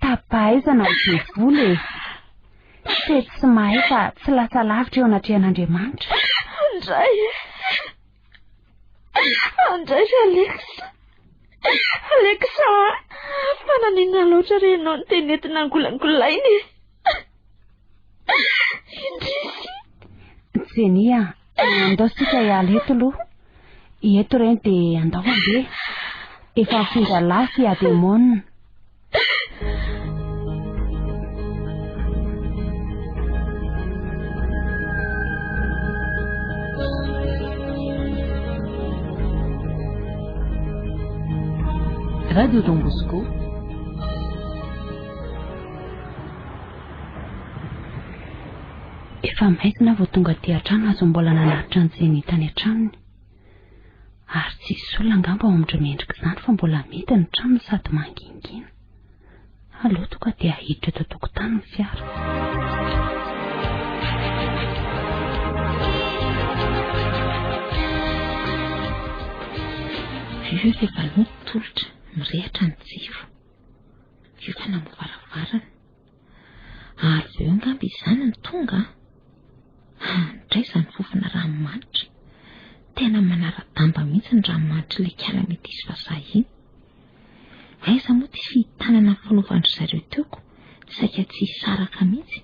Tapahaizana ny devoly e. Tsy tsy mahay fa tsy lasa lavitra eo anatrehan'Andriamanitra. Andray. Andray ry Alex. Alexa, fa naninona loatra re ianao no teny entina angolangolaina e? Indrisy. Jenny a, andao sika hiala eto aloha. Eto ireny dia andao handeha. Efa nifindra lasy i Ademona. Radio Don Bosco. Efa maizina vao tonga aty an-trano aza mbola nanatitra an'i Jenny tany an-tranony. Ary tsy hisy olona angamba ao amin-dry Mendrika izany fa mbola mihidy ny tranony sady mangingina. Aleo tonga dia hiditra eto an-tokotany ny fiara. Vieux efa aloha ny tolotra, mirehitra ny jiro. Hiofana amin'ny varavarana. Ary avy eo angamba izany no tonga an! Ndray izany fofona ranomanitra. Tena manara-damba mihitsy ny ranomanitr'ilay kala metisy vazaha iny. Aiza moa ity fihitanana nifanaovan-dry zareo teo ko saika tsy hisaraka mihitsy.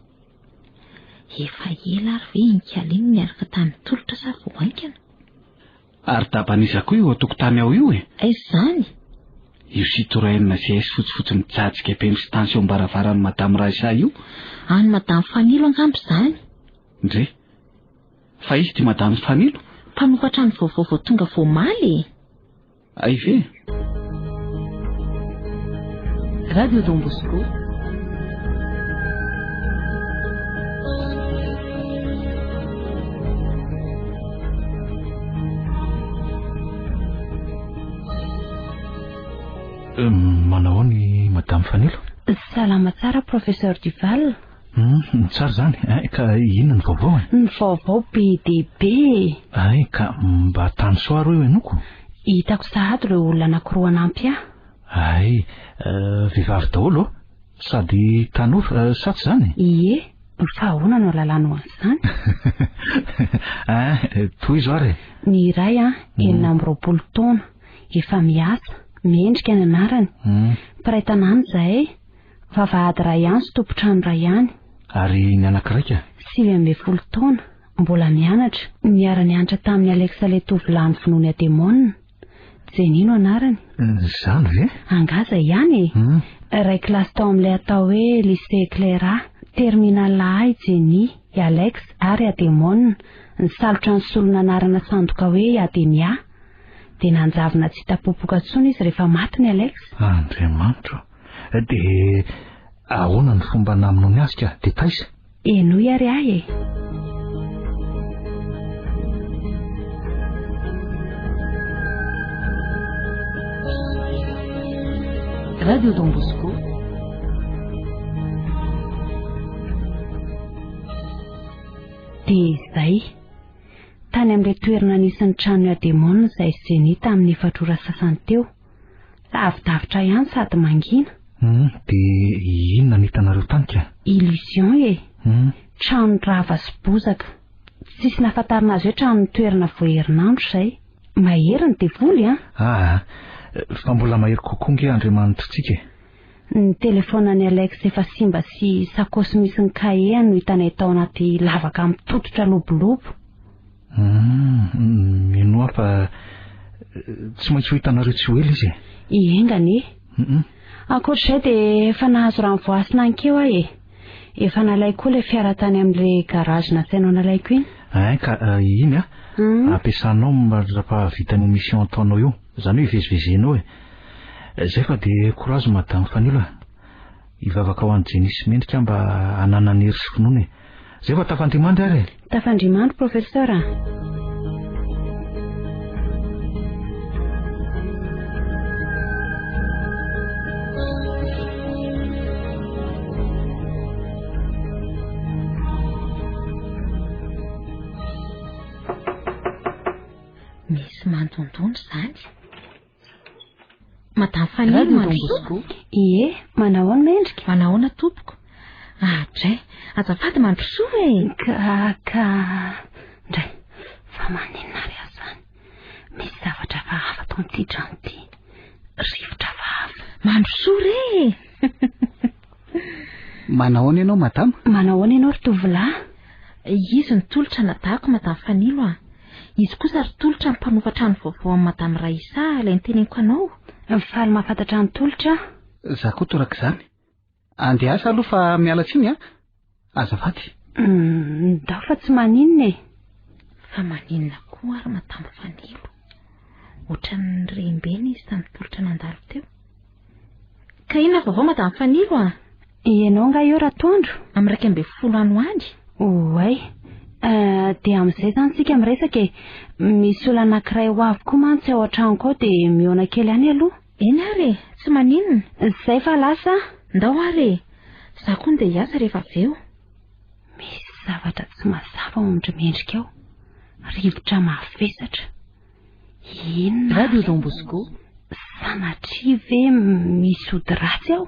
Efa ela ary ve iny kala iny niaraka tamin'ny tolotra sa vao haingana? Ary daban'iza koa io an-tokotany ao io e? Aiza izany? Io Citroën GS fotsifotsy mijajika be mistansy eo am-baravaran'i Madame Raissa io. An'i Madame Fanilo angamba izany. Ndre. Fa iza ity Madame Fanilo? Mpanofa trano vaovao vao tonga vao omaly e. Hay ve? Radio Don Bosco. Manao ahoana i Madame Fanilo? Salama tsara Professeur Duval. Hum, tsara izany. Eh, ka inona ny vaovao e? Ny vaovao be dia be e. Ay, ka mba tany soa ary hoe henoko? Hitako sahady ireo olona anankiroa hanampy ahy. Ay, eh, vehivavy daholo ô? Sady tanora, eh, sa tsy izany? Ie, fa ahoana no ahalalanao an'izany? Eh, tohizo ary e. Ny iray an, 26 taona, efa miasa, mendrika ny anarany. Mpiray tanàna izahay. Vavahady iray ihany sy tompon-trano iray ihany. Ary ny anankiray ka? 19 taona, mbola mianatra, niara-nianatra tamin'i Alex ilay tovolahy novonoiny Ademona. Jenny no anarany. Izany ve? Angaha izay ihany e! Iray kilasy tao amin'ilay atao hoe Lycée Cléra, Terminal A i Jenny, i Alex ary Ademona, nisalotra ny solon'anarana sandoka hoe Ademia. Dia nanjavona tsy hita popoka intsony izy rehefa maty ny Alex. Andriamanitro! Dia ahoana ny fomba namonoany azy ka? Dia taiza? Henoy ary ahy e! Radio Don Bosco. Dia izay. Tany amin'ilay toerana nisy ny tranon'i Ademona izay Zeni tamin'ny efatr'ora sasany teo. Lavidavitra ihany sady mangina. Hum, dia inona no hitanareo tany ka? Illusion e! Hum. Trano rava sy bozaka. Tsisy nahafantarina azy hoe trano toerana vao herinandro izay. Mahery ny devoly an! Aa, fa mbola mahery kokoa nge Andriamanitritsika e! Ny telefaonan'i Alex efa simba sy sakaosy misy ny kahie no hitanay tao anaty lavaka mitototra lobolobo. Hum, minoa fa tsy maintsy ho hitanareo tsy ho ela izy e. Enga anie. Ankoatr'izay dia efa nahazo rano voasina ankeo aho e. Efa nalaiko koa ilay fiara tany amin'ilay garage nasainao nalaiko iny. Ein ka iny a, ampiasanao mandra-pahavita ny mission ataonao io. Izany hoe hivezivezenao e. Izay fa dia courage madame Fanilo a. Hivavaka ho an'i Jenny sy Mendrika mba hananany hery sy finoana e. Zay fa tafandrimandry ary e! Tafandrimandry Professeur a! Misy mandondona izany. Madame Fanilo mandrosoa. Ie, manahoana Mendrika? Manahoana tompoko? Ah, dray, azafady mandrosoa e. Ka, ka, dray, fa maninona ary aho izany? Misy zavatra hafahafa ato amin'ity trano ity. Mandrosoa re e! Manahoana ianao madama? Manahoana ianao ry tovolahy? Izy no Tolotra anadahiko madame Fanilo a! Izy kosa ry Tolotra ny mpanofa trano vaovao amin'i madame Raissa ilay niteneniko anao. Faly mahafantatra an'i Tolotra aho. Za koa torak'izany. Andeha asa aloha fa miala tsiny a! Azafady. Ndao fa tsy maninona e! Fa maninona koa ary madame Fanilo? Ohatran'ny rembena izy tamin'ny tolotra nandalo teo. Ka inona vaovao madame Fanilo a? Ianao angaha eo ratoandro? Amin'ny 11 any ho any. Oay. Dia amin'izay izany isika miresaka e. Misy olona anankiray ho avy koa mantsy ao an-tranoko ao dia mihaona kely any aloha. Eny ary e, tsy maninona. Izay fa lasa aho. Ndao ary e. Izaho koa ndeha hiasa rehefa avy eo. Misy zavatra tsy mazava ao amin-dry Mendrika ao. Rivotra mavesatra. Inona Radio Don Bosco. Sanatria ve misy ody ratsy ao?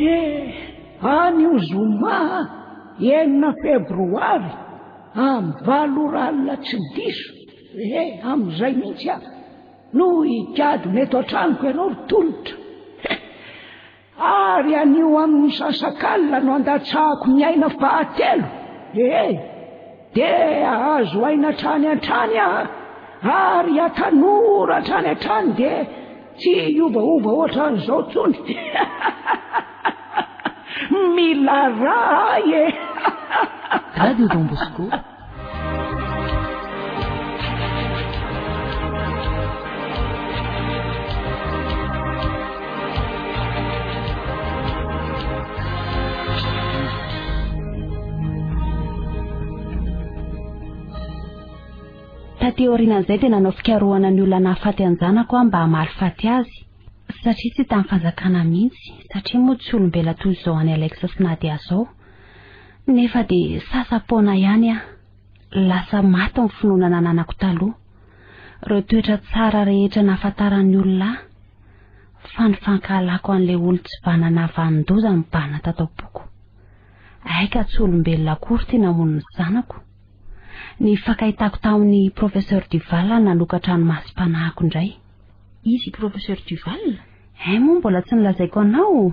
Eh, anio zoma enina febroary amin'ny valo ora alina tsy diso. Eh, amin'izay mihitsy aho no higadona eto an-tranoko ianao ry Tolotra. Ary anio amin'ny misasakalina no andatsahako ny aina fahatelo. Eh, dia hahazo aina hatrany hatrany aho, ary hatanora hatrany hatrany dia tsy hiovaova ohatran'izao intsony. Mila rà ahy e! Radio Don Bosco. Taty aorianan'izay dia nanao fikarohana ny olona nahafaty an-janako aho mba hamaly faty azy. Satria tsy hitan'ny fanjakana mihitsy, satria moa tsy olombela toy izao an'i Alex sy Nadia izao. Nefa dia sasa-poana ihany aho. Lasa maty ny finoana nananako taloha. Ireo toetra tsara rehetra nahafantaran'ny olona ahy. Fa ny fankahalako an'ilay olon-tsy vanana vanon-doza no bana tato am-poko. Hay ka tsy olombelona akory ity namono ny zanako. Ny fankahitako tamin'ny Professeur Duval nanokatra ny masom-panahiko indray. Izy i Professeur Duval? Hay moa mbola tsy nolazaiko anao?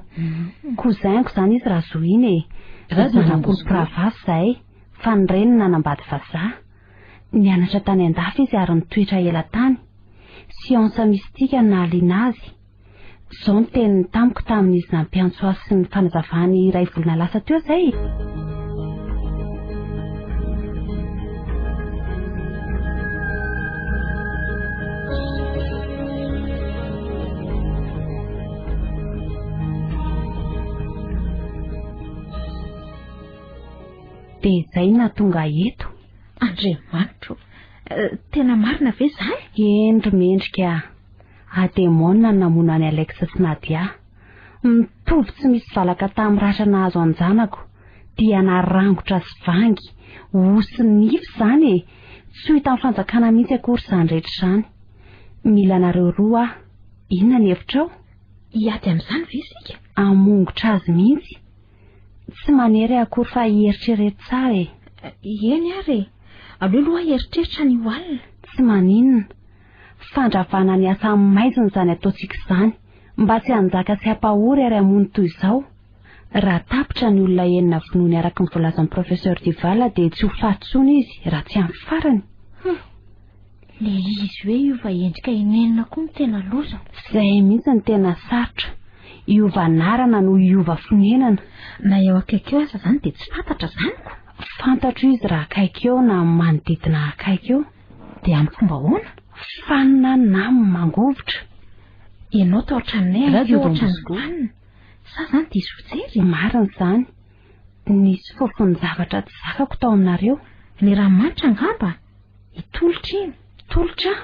Cousin-ko izany izy raha zohiana e. Zanak'olo mpiravavy izahay, fa ny reniny nanambady vazaha. Nianatra tany an-dafy izy ary nitoetra ela tany. Siansa mistika no nahaliana azy. Izao ny teniny tamiko tamin'izy nampiantso ahy sy ny fanazavany iray volana lasa teo izay. Dia izay no nahatonga ahy eto. Andriamanitro, tena marina ve izany? Eny ry Mendrika a! Ademona no namono an'i Alex sy Nadia. Mitovy tsy misy valaka tamin'ny ratra nahazo an-janako. Dia narangotra sy vangy, osy nify izany e! Tsy ho hitan'ny fanjakana mihitsy akory izany rehetra izany. Mila anareo roa aho. Inona ny hevitrao? Hiady amin'izany ve isika? Hamongotra azy mihitsy. Tsy manery ahy akory fa eritrereto tsara e. Eny ary e. Aleo aloha hieritreritra ny ho alina. Tsy maninona. Fandravana ny asa amin'ny maizina izany ataontsika izany. Mba tsy hanjaka sy hampahory ary hamono toy izao. Raha tapitra ny olona enina vonoiny araka ny voalazan'ny Professeur Duval dia tsy ho faty intsony izy raha tsy amin'ny farany. Hum. Le izy hoe hiova endrika inenina koa no tena loza. Izay mihitsy no tena sarotra. Hiova anarana no hiova fonenana. Na eo akaiky eo aza izany dia tsy fantatra izany ko. Fantatro izy raha akaiky eo na manodidina akaiky eo. Dia amin'ny fomba ahoana? Fanina na mangovitra. Ianao tao an-tranonay any Radio koa Don ohatran'ny Bosco. fanina. Sa izany diso fijery? Marina izany. Nisy fofon-javatra tsy zakako tao aminareo. Ny ranomanitra angamba? I Tolotra iny. Tolotra?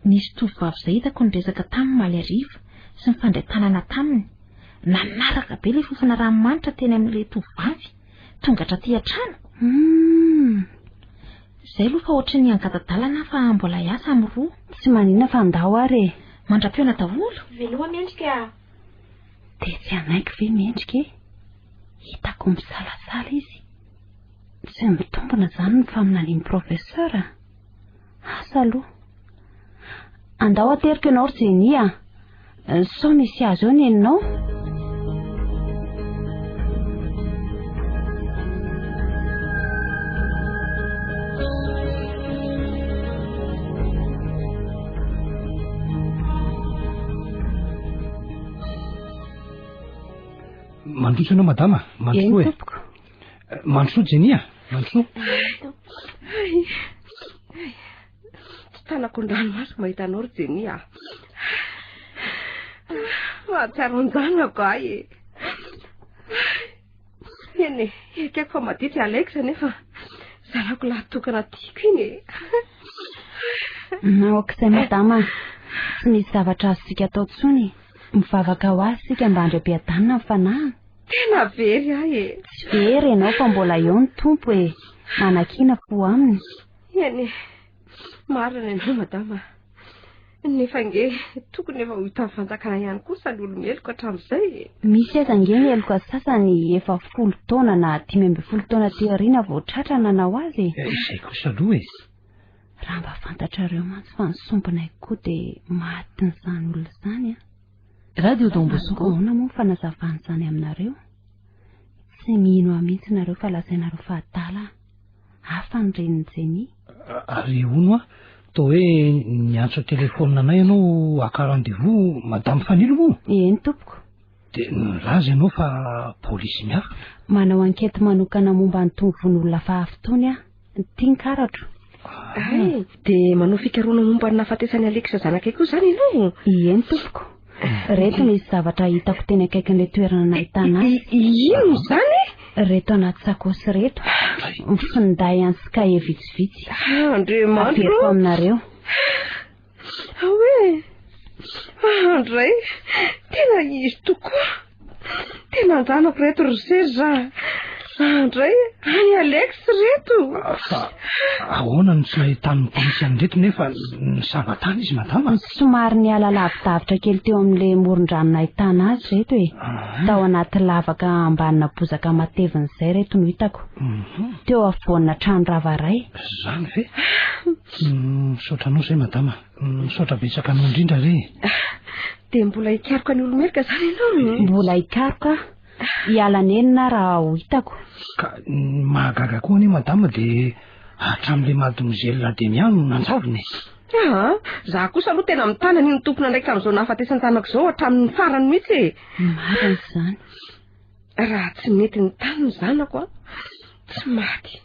Nisy tovovavy izay hitako niresaka taminy omaly hariva sy nifandray tanana taminy. Nanaraka be ilay fofona ranomanitra teny amin'ilay tovovavy. Tonga hatraty an-trano. Hum. Izay aloha fa ohatry ny hangata-dalana aho fa mbola hiasa amin'ny roa. Tsy maninona fa ndao ary e. Mandra-pihaona daholo. Veloma Mendrika a! Dia tsy hanaiky ve Mendrika e? Hitako misalasala izy. Tsy mitombina izany ny faminanian'ny professeur a! Asa aloha. Andao ateriko ianao ry Jenny a! Sao misy azy eo neninao? Mandroso ianao madama, mandrosoa e. Eny tompoko. Mandrosoa Jenny a, mandrosoa. Tsy tanako ny ranomaso mahita anao ry Jenny a. Mahatsiaro an-janako ahy e. Eny e, ekeko fa maditra i Alex nefa zanako lahy tokana tiako iny e. Aok'izay madama, tsy misy zavatra azontsika atao intsony. Mivavaka ho azy isika mba handray-piadanana ny fanahiny. Tena very ahy e. Tsy very ianao fa mbola eo ny Tompo e. Manakiana fo aminy. Eny e, marina ianao madama. Nefa ange tokony efa ho hitan'ny fanjakana ihany kosa ny olo-meloka hatramin'izay e. Misy aza ange ny heloka sasany efa folo taona na 15 taona aty aoriana vao tratra nanao azy e. Eh, izay kosa aloha e. Raha mba fantatrareo mantsy fa ny sombinay koa dia matin'izany olona izany an. Radio Don Bosco. Ahoana moa ny fanazavana izany aminareo? Tsy mino ahy mihitsy nareo fa lazainareo fa adala aho. Hafa ny renin'i Jenny. Ary hono aho, toa hoe niantso an-telefaonina anay ianao haka rendez-vous Madame Fanilo moa? Eny tompoko. Dia nilaza ianao fa polisy miafina. Manao enquête manokana momba an'itony vono-olona faha-afo itony aho. Ity ny karatro. Hay, dia manao fikarohana momba ny nahafatesan'i Alex zanakay koa izany ianao? Eny tompoko. Reto misy zavatra hitako teny akaikin'ilay toerana nahitana azy. Inona izany? Reto anaty sakaosy reto. Finday any sy kahie vitsivitsy. Andriamanitro. Averiko aminareo. Hoe andray, tena izy tokoa. Tena anjanako reto ry Serge. Andray, any Alex reto. Fa ahoana no tsy nahitan'ny polisy an'ireto nefa nisava tany izy madama? Somary niala lavidavitra kely teo amin'ilay moron-drano nahitana azy reto e. Ah. Tao anaty lavaka ambanina bozaka matevina izay reto no hitako. Mhm. Teo afovoanina trano rava iray. Izany ve? Misaotra anao izay madama. Misaotra betsaka anao indrindra re. Dia mbola hikaroka ny olo-meloka izany ianao? Mbola hikaroka aho. Hiala nenina raha ho hitako. Ka ny mahagaga koa anie madama dia hatramin'ilay mademoiselle Demia no nanjavona e. Aa, za kosa aloha tena mitana an'iny tompon'andraikitra amin'izao nahafatesan-janako izao hatramin'ny farany mihitsy e. Marina izany. Raha tsy nety nitany ny zanako an, tsy maty.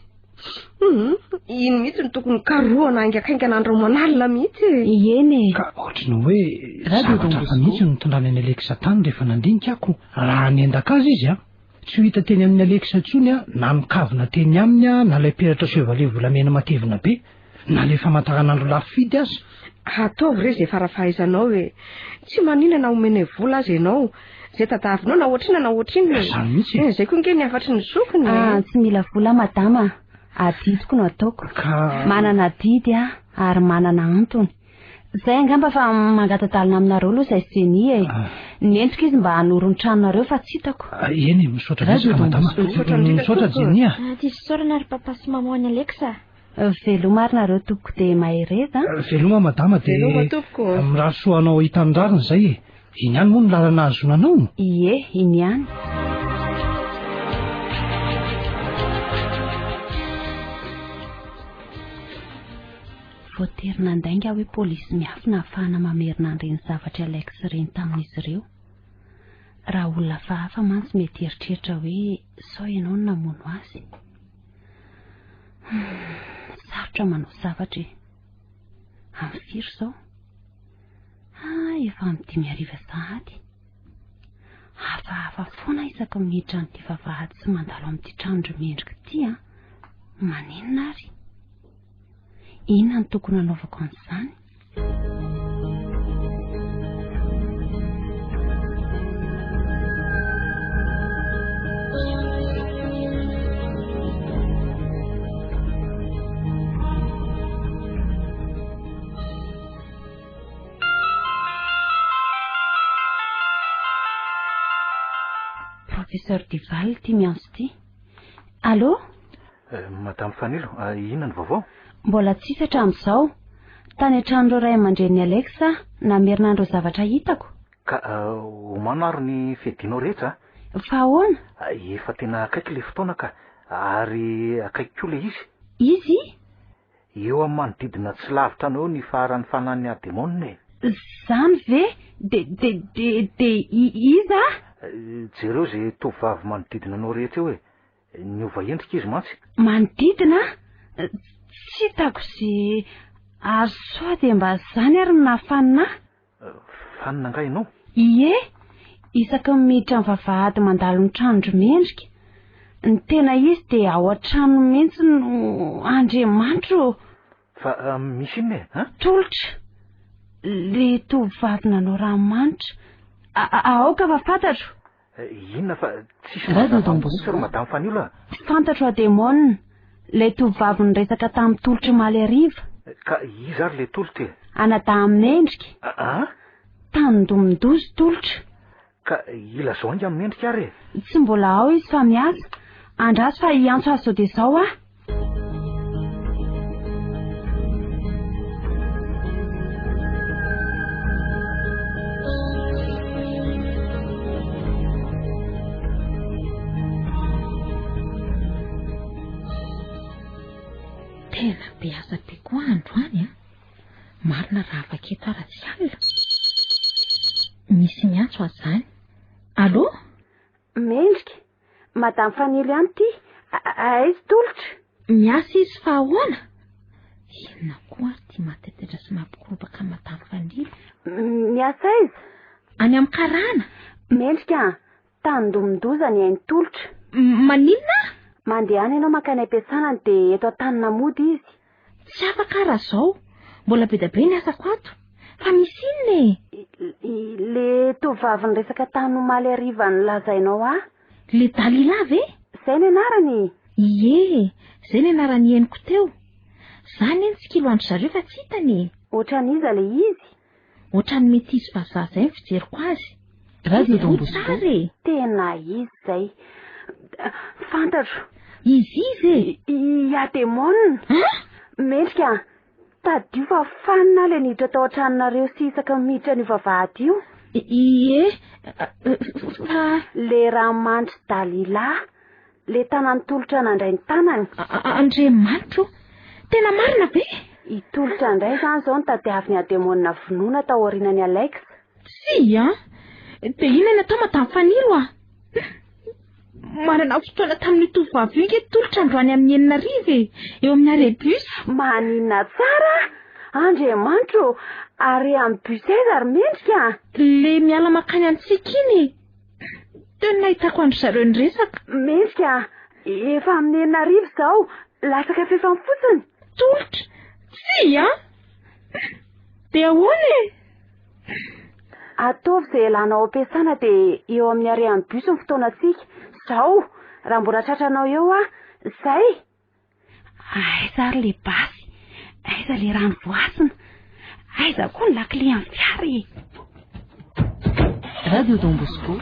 Hum, iny mihitsy no tokony karohana haingakaingana andro aman'alina mihitsy e. Eny e. Ka ohatry ny hoe zavatra hafa mihitsy no nitondrany an'i Alex tany rehefa nandinika ako. Raha niendaka azy izy an, tsy ho hita teny amin'i Alex intsony an, na ny kavina teny aminy an, na ilay peratra chevalier volamena matevina be, na ilay famantaranandro lafo vidy aza. Ataovy re izay fara-fahaizanao e. Tsy maninona na omenay vola aza ianao. Izay tadiavinao na ohatrinona na ohatrinona e. Izany mihitsy e. Izay koa ange ny hafatry ny zokiny e. Ah, tsy mila vola madama. Adidiko no ataoko. Ka... Manana adidy aho ary manana antony. Izay angamba fa mangata-dalana aminareo aloha izay sy Jenny e. Ah. Nentiko izy mba hanoro ny tranonareo fa tsy hitako. Ah, eny, misaotra betsaka madama. Misaotra indrindra Misaotra tompoko. Jenny a. Ah, diso isaorana ry papa sy maman an'i Alex a. Veloma ary nareo tompoko dia mahereza a. Veloma madama dia Veloma tompoko. mirary soa anao hahita ny rariny izay e. Iny ihany moa no lalana ahazoana anao? Ie, iny ihany. Voatery nandainga aho hoe polisy miafina ahafahana mamerina an'ireny zavatry Alex ireny tamin'izy ireo. Raha olona hafahafa mantsy mety hieritreritra hoe sao ianao no namono azy. Sarotra manao zavatra e. Amin'ny firy izao? Ah, efa amin'ny dimy hariva sahady. Hafahafa foana isaky ny miditra an'ity vavahady sy mandalo amin'ity tranon-dry Mendrika ity an. Maninona ary? Inona no tokony hanaovako an'izany? Professeur Duval ity miantso ity. Allô? Madame Fanilo, inona ny vaovao? Mbola tsisy hatramin'izao. Tany an-tranon'ireo ray aman-drenin'i Alex aho, namerina an'ireo zavatra hitako. Ka omano ary ny fiadianao rehetra a! Fa ahoana? Efa tena akaiky ilay fotoana ka, ary akaiky koa ilay izy. Izy? Eo amin'ny manodidina tsy lavitra anao eo ny faharan'ny fanahin'ny ademona e! Zany ve? De, de, de, de iza? Jereo izay tovovavy manodidina anao rehetra eo e! Niova endrika izy mantsy. Manodidina? Tsy hitako ze... Ary sao dia mba zany ary no nahafanina ahy? Fanina angaha ianao? Ie! Isaky ny miditra ny vavahady mandalo ny tranon-dry Mendrika. Ny tena izy dia ao an-tranony mihitsy no Andriamanitro ô! Fa misy inona e? An? Tolotra. Le tovovavy nanao ranomanitra. Aoka fa fantatro. Inona fa tsisy mazava amiko mihitsy ry madame Fanilo a! Fantatro Ademona, ilay tovovavy niresaka tamin'i Tolotra omaly hariva. Ka iza ary ilay Tolotra e? Anadahy Mendrika. An? Tandindomin-doza Tolotra. Ka ilazao haingana Mendrika ary e! Tsy mbola ao izy fa miasa. Andraso fa hiantso azy izao dia izao aho. Tena be asa be koa androany an. Marina raha afaka eto aho raha tsy alina. Misy miantso aza izany. Allô? Mendrika, Madame Fanilo ihany ity, aiza Tolotra? Miasa izy fa ahoana? Inona koa ary ity mahatetaitra sy mampikorobaka an'i Madame Fanilo? Miasa aiza? Any amin'ny karana. Mendrika an, tandindomin-doza ny ain'i Tolotra. Maninona? Mandehana ianao mankany am-piasana dia eto an-tanina mody izy. Tsy afaka aho raha izao. Mbola be dia be ny asako ato. Fa misy inona e? Le tovovavy niresaka tany omaly hariva nolazainao ahy. Le Dalila ve? Izay ny anarany? Ie, izay ny anarany henoko teo. Za anie nitsikilo an-dry zareo fa tsy hitany e. Ohatran'iza le izy? Ohatran'ny metisy vazaha izay ny fijeriko azy. Radio Izy Don aloha Bosco. tsara e. Tena izy izay. Fantatro. Izy izy e. I Ademona. An? Mendrika an. Tadidio fa fanina ilay niditra tao an-tranonareo sy isaky ny miditra an'io vavahady io. Ie, fa... Le ramandry Dalila. Le tanan'i Tolotra nandray ny tanany. Andriamanitro, tena marina ve? I Tolotra indray izany izao no tadiavin'i Ademona vonoina tao aorianan'i Alex. Tsia an! Dia inona no atao Madame Fanilo a? Manana fotoana tamin'io tovovavy io nge Tolotra androany amin'ny 6000 e, eo amin'ny arrêt bus. Maninona tsara? Andriamanitro ô! Arrêt amin'ny bus aiza ry Mendrika? Le miala mankany antsika iny e. Teo no nahitako an-dry zareo niresaka. Mendrika, efa amin'ny 6000 izao, latsaka fefany fotsiny. Tolotra, tsia an! Dia ahoana e? Ataovy izay ialana ao am-piasana dia eo amin'ny arrêt amin'ny bus ny fotoanantsika. Izao, raha mbola tratranao eo aho, izay! Aiza ary le basy? Aiza le rano voasina? Aiza koa ny lakile amin'ny fiara e? Radio Don Bosco.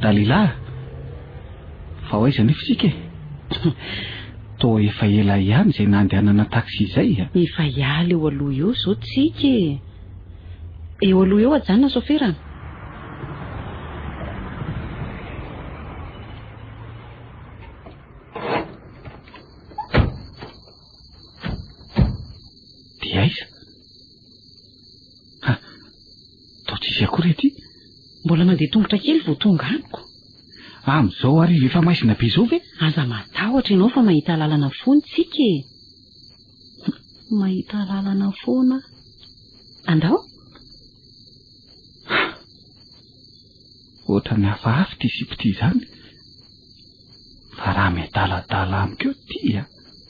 Dalila, fa ho aiza anefa isika e? Toa efa ela ihany izay nandehanana taxi izay a. Efa hiala eo aloha eo izao tsika e. Eo aloha eo ajanona sôfera. Dia aiza? Ha, toa tsisy akory ety. Mbola mandeha tongotra kely vao tonga amiko. Amin'izao hariva efa maizina be izao ve? Aza matahotra ianao fa mahita lalana foana tsika e. Mahita lalana foana. Andao. Ohatran'ny hafahafa ity sipa ity izany. Fa raha miadaladala amiko eo ity a,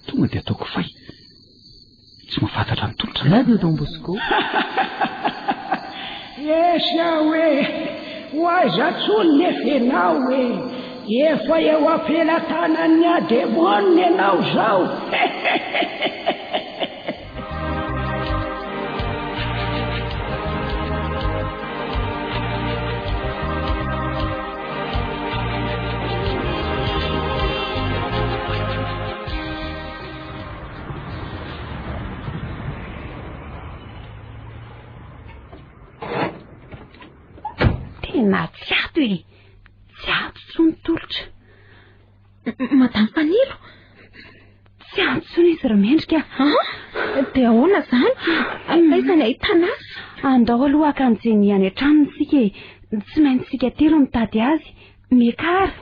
tonga dia ataoko fay. Tsy mahafantatra ny tolotra. Radio Don Bosco. Esy aho e! Ho aiza tsony nefa ianao e! Efa eo am-pelatanan'ny ademona ianao izao! Tena tsy ato e! Tsy ato intsony tolotra. Madame Fanilo? Tsy ato intsony izy ry mendrika. Ah, dia ahoana izany? Aiza ny ahitana azy? Andao aloha haka an'i Jenny any an-tranony isika e. Tsy maintsy isika telo mitady azy. Miakara.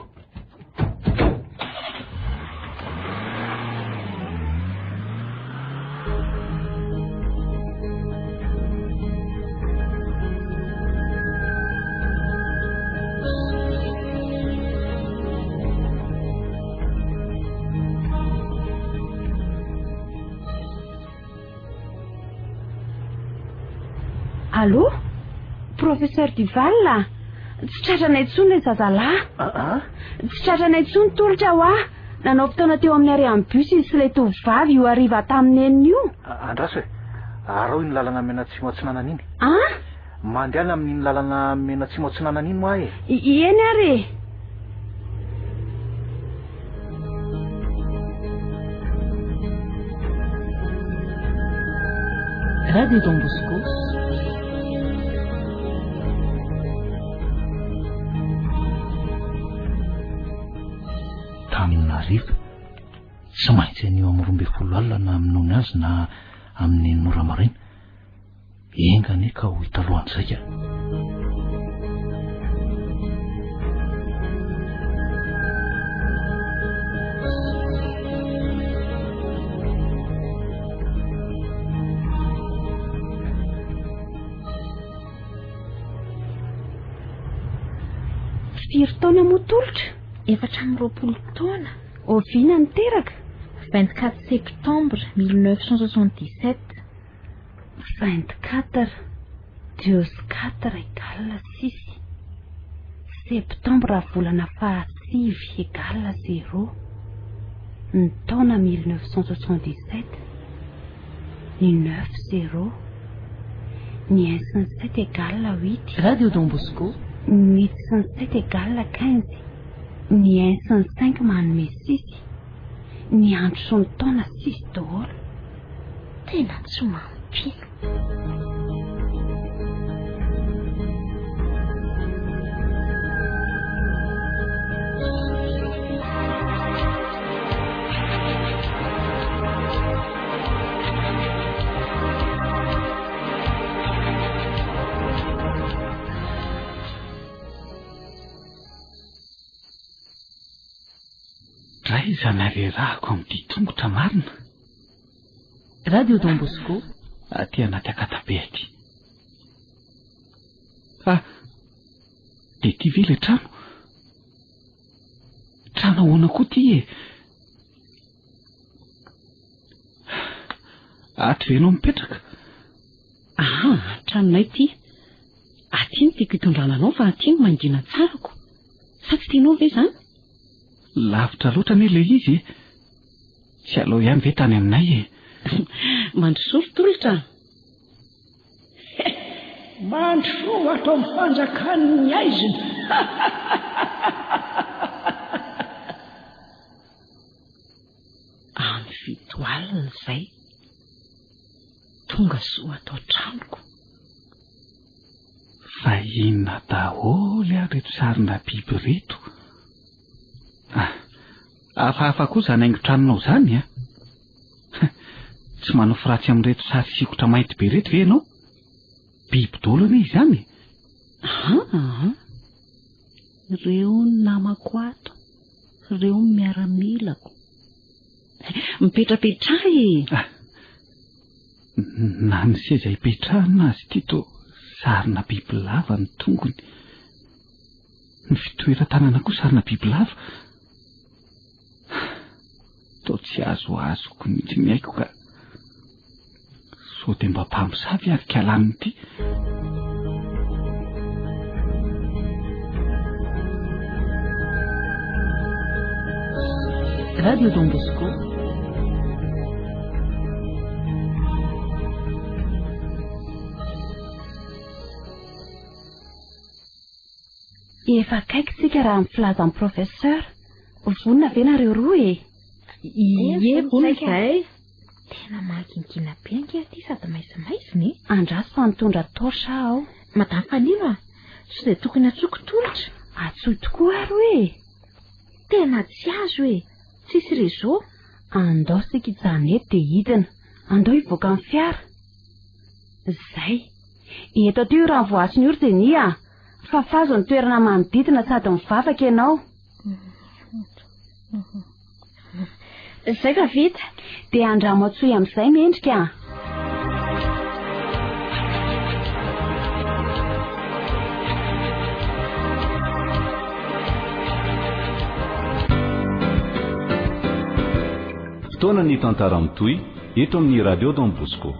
Allô? Professeur Duval a? Tsy tratranay intsony ilay zazalahy. Aa? Tsy tratranay intsony tolotra hoa. Nanao fotoana teo amin'ny arrêt amin'ny bus izy sy ilay tovovavy io hariva tamin'ny enina io. Andraso e. Araho iny lalana mianatsimo atsinanana iny. An? Mandehana amin'iny lalana mianatsimo atsinanana iny hoa e. Eny ary e. Radio Don Bosco. Tamin'ny hariva, tsy maintsy anio amin'ny 12 alina na amin'ny azy na amin'ny enina ora maraina. Enga anie ka ho hita alohan'izay ka. Firy taona moa tolotra? 24 taona. Oviana no teraka? 24 septembre 1977. 24 deux quatre égale six septembre volana fahasivy égale zéro ny taona 1977 ny neuf zéro ny un sy ny sept égale huit Radio Don Bosco ny huit sy ny sept égale quinze ny un sy ny cinq manome six ny andro sy ny taona six daholo Tena tsy mampino. Draiza ny harerahako amin'ity tongotra marina? Radio Don Bosco. Aty anaty akata-be aty. Ah, dia ity ve ilay trano? Trano ahoana koa ity e? Ato ve ianao mipetraka? Ah, tranonay ity. Aty no tiako hitondrana anao fa aty no mangina tsarako. Sa tsy tianao ve izany? Lavitra loatra anie ilay izy e. Tsy aleo ihany ve tany aminay e? Mandrosoa ry Tolotra a! Mandrosoa ato amin'ny fanjakan'ny aizina. Amin'ny fito alina izay. Tonga soa ato an-tranoko. Fa inona daholo ary ireto sarina biby ireto? Ah, hafahafa koa izany haingon-tranonao izany a! Tsy manofy ratsy amin'ireto sary sikotra mainty be ireto ve ianao? Biby daholo anie izany e! Aha, ireo ny namako ato, ireo ny miaramilako. Mipetrapetraha e! Ah, na ny seza ipetrahana azy ity toa sarina bibilava ny tongony. Ny fitoeran-tanana koa sarina bibilava. Toa tsy azoazoko mihitsy ny aiko ka. Sao dia mba mpamosavy ary kalanina ity. Radio Don Bosco. Efa akaiky tsika raha ny filazan'ny professeur. Vonona ve nareo roa e? Ie, vonona izahay. Tena mahagingina be ange aty sady maizimaizina e. Andraso fa mitondra torche aho. Madame Fanilo a, sao dia tokony antsoiko Tolotra? Antsoy tokoa ary hoe e. Tena tsy azo e, tsisy réseau. Andao isika hijanona eto dia hidina. Andao hivoaka ny fiara. Zay. Eto aty io rano voahasina io ry Jenny a. Fafazo ny toerana manodidina sady mivavaka ianao. Zay fa vita. Dia andramo antsoy amin'izay mendrika a. Fotoana ny tantara mitohy eto amin'ny Radio Don Bosco.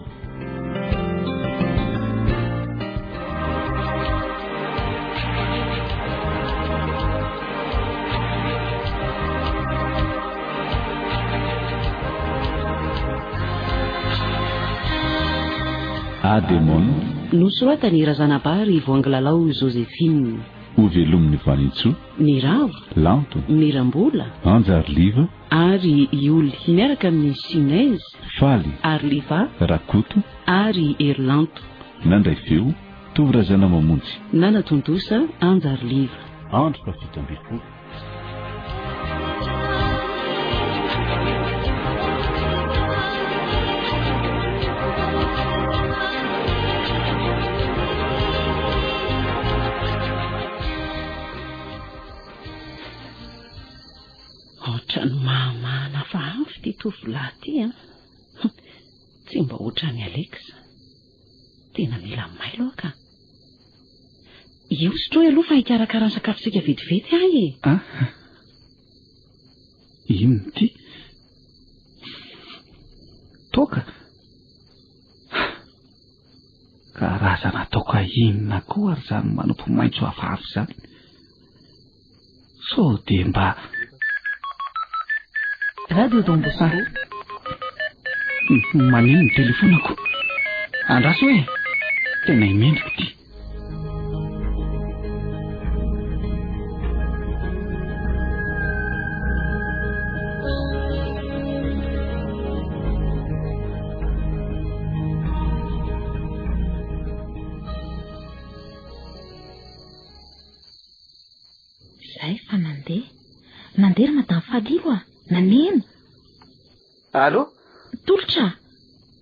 Ademon. Nosoratan'i Razanabary Voangilalao Joséphine. Hovelomin'i Vanintsoa. Miravo. Lanto. Mirambola. Anjariliva. Ary i Oly. Miaraka amin'i Sinez. Faly. Arliva. Rakoto. Ary Herilanto. Nandray feo, Tovo Razanamamonjy. Nanatontosa, Anjariliva. Andro faha 17. Ohatran'ny mahamahana hafahafa ity tovolahy ity an! Tsy mba ohatran'i Alex. Tena mila mailo aho ka. Io sotroy aloha fa hikarakara ny sakafontsika vetivety aho e. Ah. Inona ity? Toaka? Karazana toaka inona koa ary izany manopy maitso hafahafa izany? Sao dia mba. Radio Don Bosco. Maneno ny telefonako. Andraso e! Tena imendriko ity. Zay fa nandeha. Nandeha ry madame Fadilo a! Naneno. Allô? Tolotra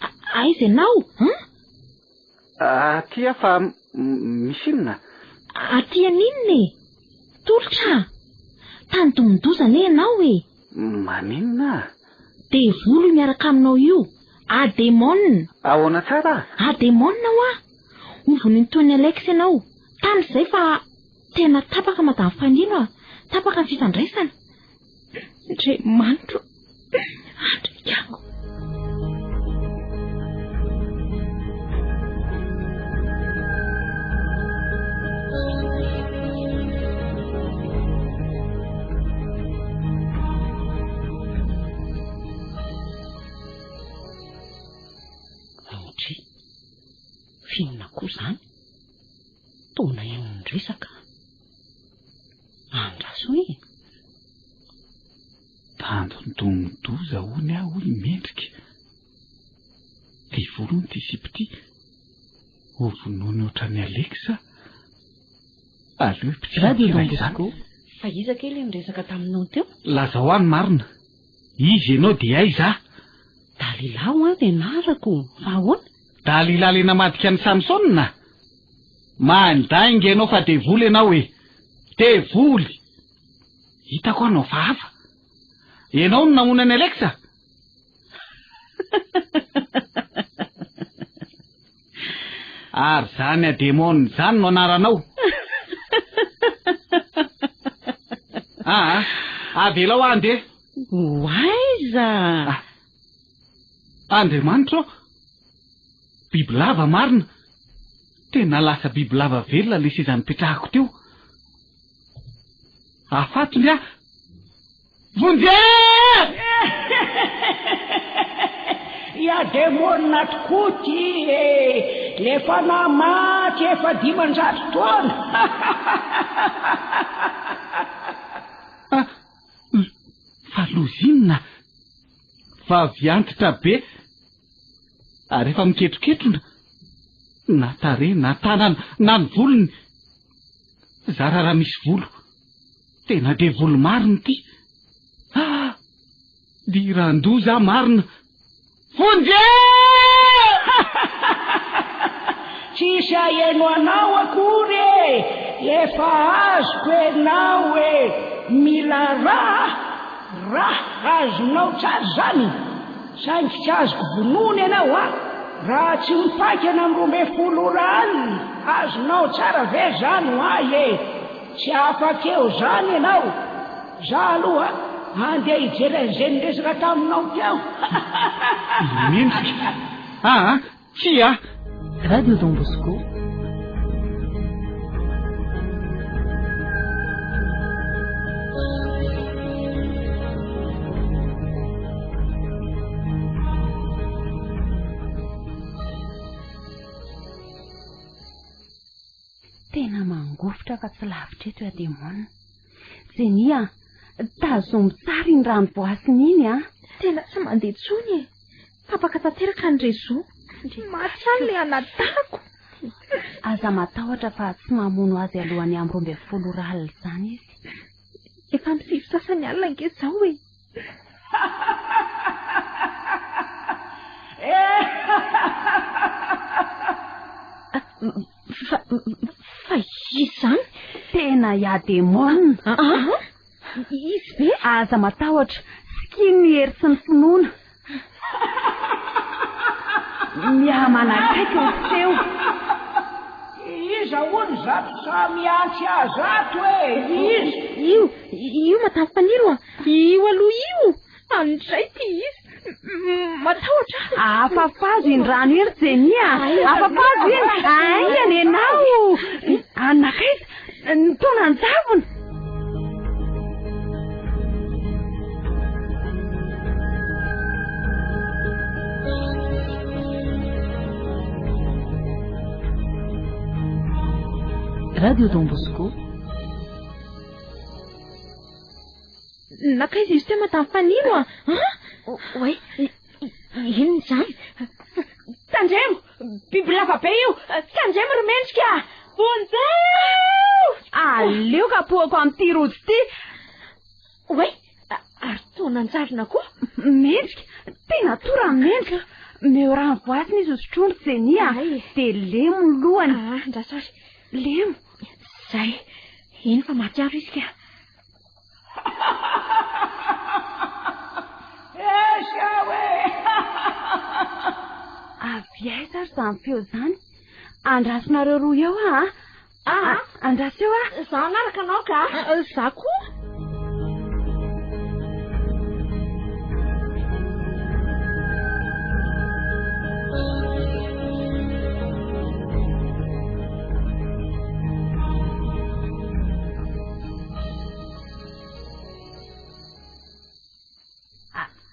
a! Aiza ianao an? Aty aho fa misy inona? Aty aninona e? Tolotra a! Tany domin-doza anie ianao e! Maninona? Devoly io miaraka aminao io! Ademona! Ahoana tsara? Ademona hoa! Ho vonoin'i Alex ianao. Tany izay fa tena tapaka Madame Fanilo a! Tapaka ny fifandraisana. Andriamanitro, Andriakako. Ndry, f'inona koa izany? Toa naheno ny resaka aho. Andraso e! Tandindomin-doza hono aho hoy i Mendrika. Devoly hono ity sipa ity. Ho vonoiny ohatran'i Alex aho. Aleo Radio hipitsihana Don izany. Bosco. Fa iza kay ilay niresaka taminao teo? Lazao ahy ny marina. Iza ianao dia aiza aho? Dalila hoa ny anarako, fa ahoana? Dalila le namadika an'i Samsona? Mandainga ianao fa devoly ianao e! Devoly! Hitako anao fa hafa. Ianao no namono an'i Alexa? Ary izany ademona izany no anaranao? Aa, avelao aho handeha. Ho aiza? Andriamanitra ô! Bibilava marina! Tena lasa bibilava velona le seza nipetrahako teo. Afatony aho! Vonjeo! Ia demona tokoa ty e! Le fanahy maty efa 500 taona! Ah, fa loza inona? Vavy antitra be ary efa miketroketrona na tarehy na tanana na ny volony. Zara raha misy volo. Tena devoly marina ity. Ah! Diran-doza marina. Vonjeo! Tsisy haheno anao akory e! Efa azoko enao e! Mila ra Ra azonao tsara izany Saingy tsy azoko vonoina ianao a! Raha tsy mipaikana amin'ny 12 ora alina, azonao tsara ve izany ho ahy e? Tsy afaka eo izany ianao! Za aloha andeha hijery an'izay niresaka taminao teo. Mendrika. Aa, tsia. Radio Don Bosco. Tena mangovitra fa tsy lavitra eto i Ademona. Jenny a, tazomy tsara iny rano voasina iny a. Tena tsy mandeha intsony e. Tapaka tanteraka ny réseau. Maty any ilay anadahako. Aza matahotra fa tsy mamono azy alohan'ny amin'ny 12 ora alina izany izy. Efa amin'ny sivy sasany alina ange izao e. Fa, fa iza izany? Tena i Ademona. Ah, izy ve? Aza matahotra, sikino ny hery sy ny finoana. Miha-manakaiky ny feo. Iza hono izato samy miantsy azy ato e? Iza? Io, io Madame Fanilo a! Io aloha io! Andray ty izy! Matahotra aho! Afafazo iny rano iny ry Jenny a! Afafazo iny! Aingana ianao! Anakaiza? Ny taona an-javona! Radio Don Bosco. Nankaiza izy teo Madame Fanilo a? An? Oay, inona izany? Tandremo! Bibilava be io! Tandremo ry mendrika! Vonjeo! Aleo kapohako amin'ity rojo ity! Oay, ary toa nanjavona koa? Mendrika! Tena tora mendrika! Meo rano voasina izy hosotroiny ry Jenny a! Dia lemo ny lohany. Ah, andraso ary. Lemo. Izay. Eny fa mahatsiaro izy ka. Avy aiza ary izany feo izany? Andrasonareo roa eo aho a! Ah, andraso eo aho. Izaho hanaraka anao ka. Izaho koa.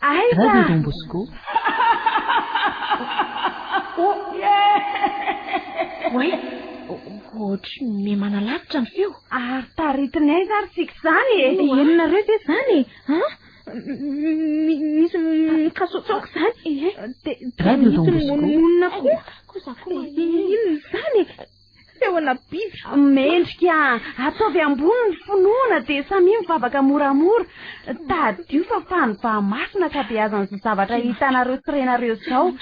Aiza? Radio Don Bosco. Oay, ohatry ny miha manalavitra ny feo. Ary taritiny aiza ary tsika izany e? Henonareo ve izany e? An? Misy mikasoatsoaka izany. Dia Radio Don misy Bosco. mimonomonona koa. Inona izany e? Feona biby. Mendrika a! Ataovy ambony ny finoana dia samia mivavaka moramora. Tadidio fa fanivaha-masina ankabeazan'izao zavatra hitanareo sy renareo izao.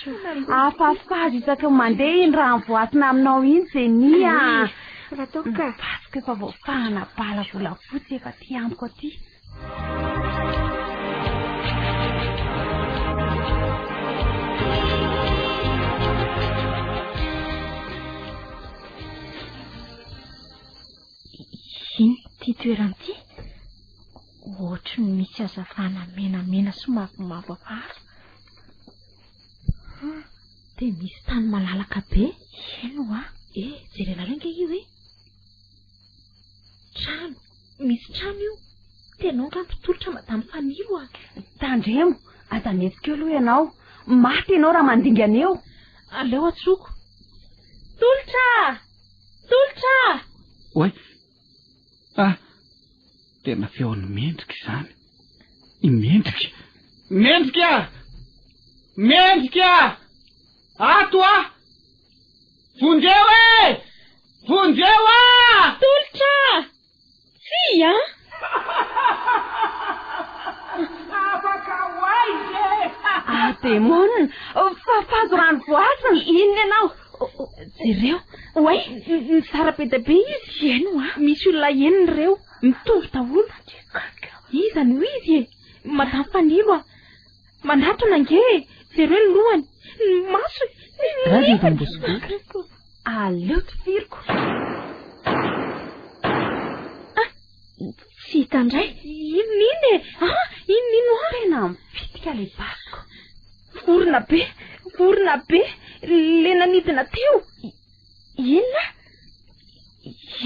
Afafazo isaky ny mandeha iny rano voasina aminao iny Jenny a! Ny basiko efa voafahana bala volafotsy efa aty amiko aty. Ino ity toerana ity? Ohatry ny misy hazavana menamena sy mavomavo hafahafa. Dia misy tany malalaka be. Eny hoa. Eh, jerenareo ange io e. Trano, misy trano io. Tena ao angaha mpitolotra madame Fanilo a. Tandremo, aza mihetsika eo aloha ianao. Maty ianao raha mandingana eo. Aleo atsoko. Tolotra! Tolotra! Oay! Ah! Tena feon'i Mendrika izany. I Mendrika! Mendrika! Mendrika! Ato aho! Vonjeo e! Vonjeo ah! Tolotra! Tsia an! Afaka ho aiza e! Ah, demona! Fafazo rano voasina! Inona ianao? Jereo! Oay! Mizara be dia be izy! Eny hoa! Misy olona enina ireo, mitovy daholo. Iza no izy e? Madame Fanilo a! Manatona ange e! Jereo ny lohany, ny masony, ny Radio Don nifiny. Bosco. Aleo tifiriko. Ah, tsy hita indray. Inona iny e? Ah, inona iny hoa? Tena mipitika ilay basiko. Vorona be, vorona be, le nanidina teo. Inona?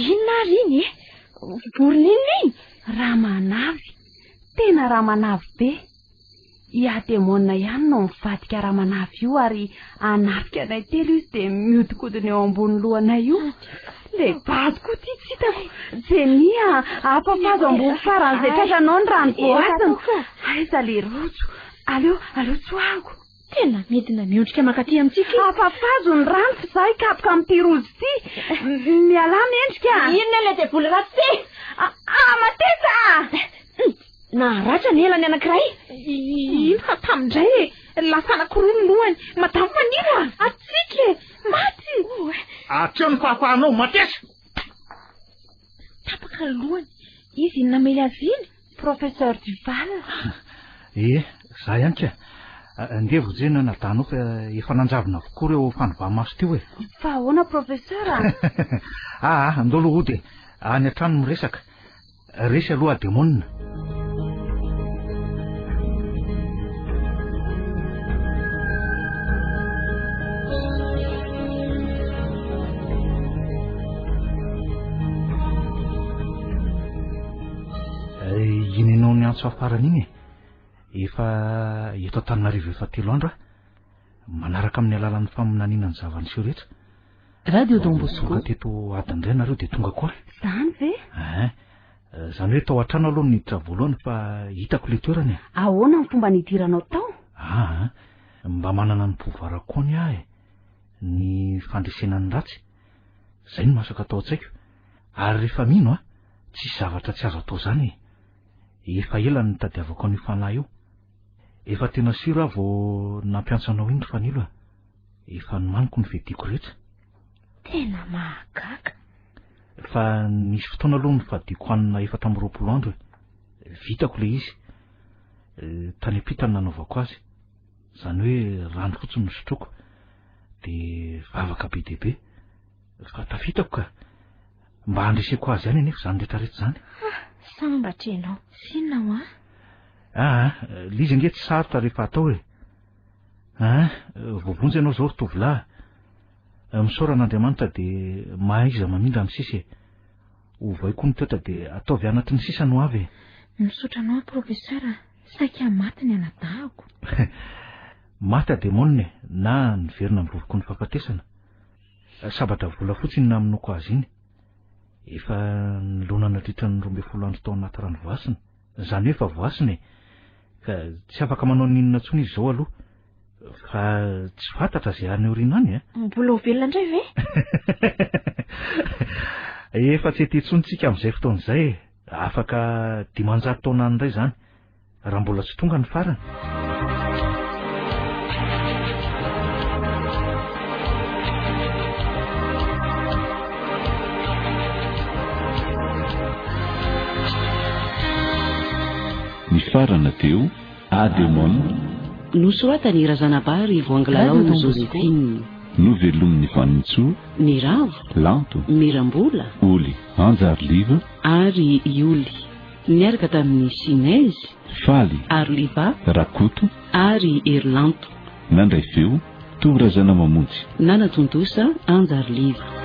Inona ary iny e? Vorona inona iny? Ramanavy. Tena ramanavy be. I Ademona ihany no mivadika ramanavy io ary hanafika anay telo izy dia mihodinkodina eo ambony lohanay io. Ilay bazy koa ity tsy hitako. Jenny a, afafazo ambony faran'izay tratranao ny rano voasina. Aiza ilay rojo? Aleo, aleo tsoahako. Tena midina miondrika mankaty amintsika izy. Afafazo ny rano fa izaho hikapoka amin'ity rojo ity. Mialà mendrika. Inona ilay devoly ratsy ity? Ah, mateza! Naharatra ny elany anankiray. Iny fa tamin-dray e! Lasa anankiroa ny lohany. Madame Fanilo a! Atsika e! Maty! Hatreo ny fahafahanao, matesa! Tapaka ny lohany. Izy iny namely azy iny? Professeur Duval. Ie, za ihany ka. Ndeha vonjena anadahinao fa efa nanjavona avokoa ireo fanovà-maso teo e. Fa ahoana professeur a? Aa, ndao aloha hody e. Any an-trano miresaka. Resy aloha Ademona. Iny ianao niantso ahy farany iny e. Efa eto Antananarivo efa telo andro aho. Manaraka amin'ny alalan'ny faminaniana ny zava-niseho rehetra. Radio Don Bosco. Tonga teto adiny iray nareo dia tonga koa. Zany ve? Ein. Zany hoe tao an-trano aloha no niditra voalohany fa hitako ilay toerana e. Ahoana ny fomba nidiranao tao? Aa, mba manana ny pouvoir koa ny ahy e. Ny fandresena ny ratsy. Zay no masaka tao an-tsaiko. Ary rehefa mino aho, tsisy zavatra tsy azo atao zany e. Efa ela no nitadiavako an'io fanahy io. Efa tena sûr aho vao nampiantso anao iny ry Fanilo a. Efa nomaniko ny fiadiako rehetra. Tena mahagaga. Fa nisy fotoana aloha nifadiako hanina 24 andro e. Vitako ilay izy. Tany am-pita no nanaovako azy. Izany hoe rano fotsiny no sotroiko. Dia vavaka be dia be. Fa tafitako ka. Mba handreseko azy ihany anefa izany rehetra rehetra izany. Ah, sambatra ianao. Tsinona hoa. Aa, ilay izy ange tsy sarotra rehefa atao e. Aa, voavonjy ianao izao ry tovolahy. Misaora an'Andriamanitra dia mahaiza mamindra amin'ny sisa e. Ovay koa ny toetra dia ataovy anatry ny sisa no avy e. Misaotra anao professeur a, saika maty ny anadahako. Maty ademona e, na niverina amin'ny vovoky ny fahafatesana. Sabatra volafotsy iny namonoako azy iny. Efa nilona nandritra ny 12 andro tao anaty rano voasina. Izany hoe efa voasina e. Ka tsy afaka manao n'inona intsony izy izao aloha. Fa tsy fantatra izay any aoriana any e. Mbola ho velona indray ve? Efa tsy ety intsony tsika amin'izay fotoana izay e. Afaka 500 taona any indray izany. Raha mbola tsy tonga ny farany. Nifarana teo Ademon. Nosoratan'i Razanabary Voangilalao Joséphine. Novelomin'i Vanintsoa. Miravo. Lanto. Mirambola. Oly. Anjariliva. Ary i Oly. Niaraka tamin'i Sinezy. Faly. Aroliva. Rakoto. Ary Herilanto. Nandray feo. Tovo Razanamamonjy. Nanatontosa Anjary Liva.